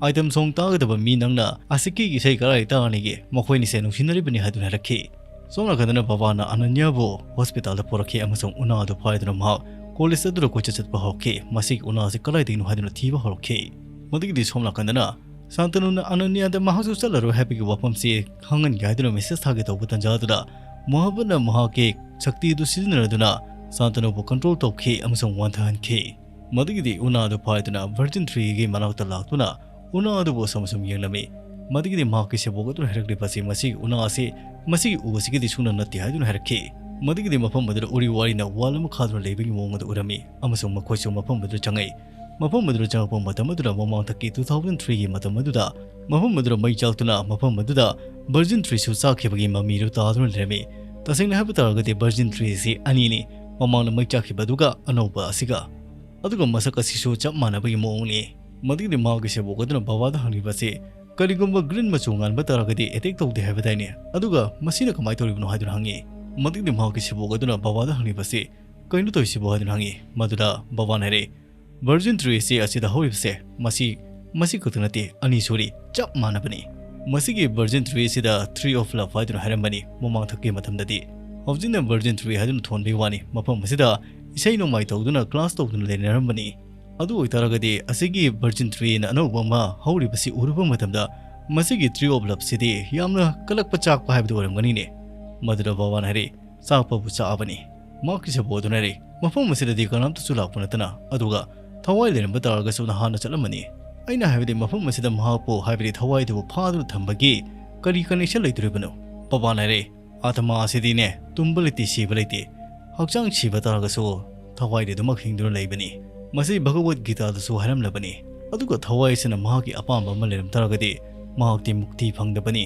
ꯑꯥꯏꯇꯝ ꯁꯣꯡ ꯇꯥꯒꯗꯕ ꯃꯤ ꯅꯪꯅ ꯑꯁꯤꯀꯤꯒꯤ ꯏꯁꯩ ꯀꯗꯥꯏ ꯇꯥꯔꯅꯤꯒꯦ? ꯃꯈꯣꯏꯅꯤꯁꯦ ꯅꯨꯡꯁꯤꯅꯔꯤꯕꯅꯤ" ꯍꯥꯏꯗꯨꯅ ꯍꯥꯏꯔꯛꯈꯤ꯫ ꯁꯣꯝ ꯅꯥꯀꯟꯗꯅ ꯕꯕꯥꯅ ꯑꯅꯟꯌꯥꯕꯨ ꯍꯣꯁꯄꯤꯇꯥꯜꯗ ꯄꯨꯔꯛꯈꯤ ꯑꯃꯁꯨꯡ ꯎꯅꯥ ꯑꯗꯨ ꯄꯥꯏꯗꯨꯅ ꯃꯍꯥꯛ ꯀꯣꯂꯦꯖ ꯑꯗꯨꯗ ꯀꯣꯏꯆꯠ ꯆꯠꯄ ꯍꯧꯔꯛꯈꯤ꯫ ꯃꯁꯤꯒꯤ ꯎꯅꯥ ꯑꯁꯤ ꯀꯗꯥꯏꯗꯒꯤꯅꯣ ꯍꯥꯏꯗꯨꯅ ꯊꯤꯕ ꯍꯧꯔꯛꯈꯤ꯫ ꯃꯗꯨꯒꯤꯗꯤ ꯁꯣꯝ ꯅꯥꯀꯟꯗꯅ ꯁꯥꯟꯇꯅꯨꯅ ꯑꯅꯅ꯭ꯌꯥꯗ ꯃꯍꯥꯛꯁꯨ ꯆꯠꯂꯔꯣꯏ ꯍꯥꯏꯕꯒꯤ ꯋꯥꯐꯝꯁꯤ ꯈꯪꯍꯟꯒꯦ ꯍꯥꯏꯗꯨꯅ ꯃꯦꯁꯦꯖ ꯊꯥꯒꯦ ꯇꯧꯕ ꯇꯥꯟꯖꯥꯗꯨꯗ ꯃꯣꯍꯕꯠꯅ ꯃꯍꯥꯛꯀꯤ ꯁꯛꯇꯤ ꯑꯗꯨ ꯁꯤꯖꯤꯟꯅꯔꯗꯨꯅ ꯁꯥꯟꯇꯅꯨꯕꯨ ꯀꯟꯇ꯭ꯔꯣꯜ ꯇꯧꯈꯤ ꯑꯃꯁꯨꯡ ꯋꯥꯟꯊꯍꯟꯈꯤ꯫ ꯃꯗꯨꯒꯤꯗꯤ ꯎꯅꯥ ꯑꯗꯨ ꯐꯥꯏꯗꯨꯅ ꯚꯔꯖꯤꯟ ꯊ꯭ꯔꯤꯒꯤ ꯃꯅꯥꯛꯇ ꯂꯥꯛꯇꯨꯅ ꯎꯅꯥ ꯑꯗꯨꯕꯨ ꯑꯁꯨꯝ ꯑꯁꯨꯝ ꯌꯦꯡꯂꯝꯃꯤ꯫ ꯃꯗꯨꯒꯤꯗꯤ ꯃꯍꯥꯛꯀꯤ ꯁꯦꯕꯣꯛ ꯑꯗꯨꯅ ꯍꯥꯏꯔꯛꯂꯤꯕ ꯑꯁꯤ ꯃꯁꯤꯒꯤ ꯎꯅꯥ ꯑꯁꯤ ꯃꯁꯤꯒꯤ ꯎ ꯑꯁꯤꯒꯤꯗꯤ ꯁꯨꯡꯅ ꯅꯠꯇꯦ ꯍꯥꯏꯗꯨꯅ ꯍꯥꯏꯔꯛꯈꯤ꯫ ꯃꯗꯨꯒꯤꯗꯤ ꯃꯐꯝ ꯑꯗꯨꯗ ꯎꯔꯤ ꯋꯥꯔꯤꯅ ꯋꯥꯜ ꯑꯃ ꯈꯥꯗꯨꯅ ꯂꯩꯕꯒꯤ ꯃꯑꯣꯡ ꯑꯗꯨ ꯎꯔꯝꯃꯤ ꯑꯃꯁꯨꯡ ꯃꯈꯣꯏꯁꯨ ꯃꯐꯝ ꯑꯗꯨꯗ ꯆꯪꯉꯛꯏ꯫ ꯃꯐꯝ ꯑꯗꯨꯗ ꯆꯪꯉꯛꯄ ꯃꯇꯝ ꯑꯗꯨꯗ ꯃꯃꯥꯡꯊꯛꯀꯤ two thousand threeꯒꯤ ꯃꯇꯝ ꯑꯗꯨꯗ ꯃꯐꯝ ꯑꯗꯨꯗ ꯃꯩ ꯆꯥꯛꯇꯨꯅ ꯃꯐꯝ ꯑꯗꯨꯗ ꯚꯔꯖꯤꯟ ꯊ꯭ꯔꯤꯁꯨ ꯆꯥꯛꯈꯤꯕꯒꯤ ꯃꯃꯤꯗꯨ ꯇꯥꯗꯨꯅ ꯂꯩꯔꯝꯃꯤ꯫ ꯇꯁꯦꯡꯅ ꯍꯥꯏꯕ ꯇꯥꯔꯒꯗꯤ ꯚꯔꯖꯤꯟ ꯊ꯭ꯔꯤ ꯑꯁꯤ ꯑꯅꯤꯅꯤ, ꯃꯃꯥꯡꯗ ꯃꯩ ꯆꯥꯛꯈꯤꯕ ꯑꯗꯨꯒ ꯑꯅꯧꯕ ꯑꯁꯤꯒ꯫ ꯑꯗꯨꯒ ꯃꯁꯛ ꯑꯁꯤꯁꯨ ꯆꯞ ꯃꯥꯟꯅꯕꯒꯤ ꯃꯑꯣꯡꯅꯤ꯫ ꯃꯗꯨꯒꯤꯗꯤ ꯃꯍꯥꯛꯀꯤ ꯁꯦꯕꯣꯛ ꯑꯗꯨꯅ ꯕꯕꯥꯗ ꯍꯪꯂꯤꯕ ꯑꯁꯤ, "ꯀꯔꯤꯒꯨꯝꯕ ꯒ꯭ꯔꯤꯟ ꯃꯆꯨ ꯉꯥꯟꯕ ꯇꯥꯔꯒꯗꯤ ꯑꯦꯇꯦꯛ ꯇꯧꯗꯦ ꯍꯥꯏꯕꯗꯥꯏꯅꯦ? ꯑꯗꯨꯒ ꯃꯁꯤꯅ ꯀꯃꯥꯏꯅ ꯇꯧꯔꯤꯕꯅꯣ?" ꯍꯥꯏꯗꯨꯅ ꯍꯪꯉꯤ꯫ ꯃꯗꯨꯒꯤꯗꯤ ꯃꯍꯥꯛꯀꯤ ꯁꯦꯕꯣꯛ ꯑꯗꯨꯅ ꯕꯕꯥꯗ ꯍꯪꯂꯤꯕ ꯑꯁꯤ, "ꯀꯩꯅꯣ ꯇꯧꯔꯤꯁꯤꯕꯣ?" ꯍꯥꯏꯗꯨꯅ ꯍꯪꯉꯤ꯫ ꯃꯗꯨꯗ ꯕꯕꯥꯅ ꯍꯥꯏꯔꯛꯏ, "ꯚꯔꯖꯤꯟ ꯊ꯭ꯔꯤ ꯑꯁꯤ ꯑꯁꯤꯗ ꯍꯧꯔꯤꯕꯁꯦ, ꯃꯁꯤ, ꯃꯁꯤ ꯈꯛꯇ ꯅꯠꯇꯦ, ꯑꯅꯤ ꯁꯨꯔꯤ, ꯆꯞ ꯃꯥꯟꯅꯕꯅꯤ꯫ ꯃꯁꯤꯒꯤ ꯚꯔꯖꯤꯟ ꯊ꯭ꯔꯤ ꯑꯁꯤꯗ Tree of Love ꯍꯥꯏꯗꯨꯅ ꯍꯥꯏꯔꯝꯕꯅꯤ ꯃꯃꯥꯡꯊꯛꯀꯤ ꯃꯇꯝꯗꯗꯤ꯫ ꯍꯧꯖꯤꯛꯅ ꯚꯔꯖꯤꯟ ꯊ꯭ꯔꯤ ꯍꯥꯏꯗꯨꯅ ꯊꯣꯟꯕꯒꯤ ꯋꯥꯅꯤ꯫ ꯃꯐꯝ ꯑꯁꯤꯗ ꯏꯁꯩ ꯅꯣꯡꯃꯥꯏ ꯇꯧꯗꯨꯅ ꯀ꯭ꯂꯥꯁ ꯇꯧꯗꯨꯅ ꯂꯩꯅꯔꯝꯕꯅꯤ꯫ ꯑꯗꯨ ꯑꯣꯏꯇꯥꯔꯒꯗꯤ ꯑꯁꯤꯒꯤ ꯚꯔꯖꯤꯟ ꯊ꯭ꯔꯤꯅ ꯑꯅꯧꯕ ꯑꯃ ꯍꯧꯔꯤꯕꯁꯤ ꯎꯔꯨꯕ ꯃꯇꯝꯗ ꯃꯁꯤꯒꯤ Tree of Loveꯁꯤꯗꯤ ꯌꯥꯝꯅ ꯀꯜꯂꯛꯄ ꯆꯥꯛꯄ ꯍꯥꯏꯕꯗꯨ ꯑꯣꯏꯔꯝꯒꯅꯤꯅꯦ?" ꯃꯗꯨꯗ ꯕꯕꯥꯅ ꯍꯥꯏꯔꯛꯏ, "ꯆꯥꯛꯄꯕꯨ ꯆꯥꯛꯑꯕꯅꯤ꯫" ꯃꯍꯥꯛꯀꯤ ꯁꯦꯕꯣꯛ ꯑꯗꯨꯅ ꯍꯥꯏꯔꯛꯏ, "ꯃꯐꯝ ꯑꯁꯤꯗꯗꯤ ꯀꯅꯥꯝꯇꯁꯨ ꯂꯥꯛꯄ ꯅꯠꯇꯅ, ꯑꯗꯨꯒ ꯊꯋꯥꯏ ꯂꯩꯔꯝꯕ ꯇꯥꯔꯒꯁꯨ ꯅꯍꯥꯟꯅ ꯆꯠꯂꯝꯃꯅꯤ꯫ ꯑꯩꯅ ꯍꯥꯏꯕꯗꯤ ꯃꯐꯝ ꯑꯁꯤꯗ ꯃꯍꯥꯛꯄꯨ, ꯍꯥꯏꯕꯗꯤ ꯊꯋꯥꯏꯗꯨꯕꯨ ꯐꯥꯗꯨꯅ ꯊꯝꯕꯒꯤ ꯀꯔꯤ connection ꯂꯩꯗꯣꯔꯤꯕꯅꯣ?" ꯕꯕꯥꯅ ꯍꯥꯏꯔꯛꯏ, "ꯑꯥꯇꯃꯥ ꯑꯁꯤꯗꯤꯅꯦ, ꯇꯨꯝꯕ ꯂꯩꯇꯦ, ꯁꯤꯕ ꯂꯩꯇꯦ꯫ ꯍꯛꯆꯥꯡ ꯁꯤꯕ ꯇꯥꯔꯒꯁꯨ ꯊꯋꯥꯏꯗꯤ ꯑꯗꯨꯃꯛ ꯍꯤꯡꯗꯨꯅ ꯂꯩꯕꯅꯤ꯫ ꯃꯁꯤ ꯚꯒꯋꯠ ꯒꯤꯇꯥꯗꯁꯨ ꯍꯥꯏꯔꯝꯂꯕꯅꯤ꯫ ꯑꯗꯨꯒ ꯊꯋꯥꯏ ꯑꯁꯤꯅ ꯃꯍꯥꯛꯀꯤ ꯑꯄꯥꯝꯕ ꯑꯃ ꯂꯩꯔꯝ ꯇꯥꯔꯒꯗꯤ ꯃꯍꯥꯛꯇꯤ ꯃꯨꯛꯇꯤ ꯐꯪꯗꯕꯅꯤ꯫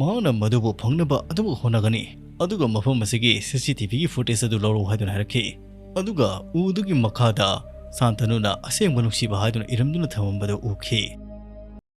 ꯃꯍꯥꯛꯅ ꯃꯗꯨꯕꯨ ꯐꯪꯅꯕ ꯑꯗꯨꯃꯛ ꯍꯣꯠꯅꯒꯅꯤ꯫ ꯑꯗꯨꯒ ꯃꯐꯝ ꯑꯁꯤꯒꯤ CCTVꯒꯤ footage ꯑꯗꯨ ꯂꯧꯔꯛꯎ" ꯍꯥꯏꯗꯨꯅ ꯍꯥꯏꯔꯛꯈꯤ꯫ ꯑꯗꯨꯒ ꯎ ꯑꯗꯨꯒꯤ ꯃꯈꯥꯗ ꯁꯥꯟꯇꯅꯨꯅ ꯑꯁꯦꯡꯕ ꯅꯨꯡꯁꯤꯕ ꯍꯥꯏꯗꯨꯅ ꯏꯔꯝꯗꯨꯅ ꯊꯝꯃꯝꯕꯗꯨ ꯎꯈꯤ꯫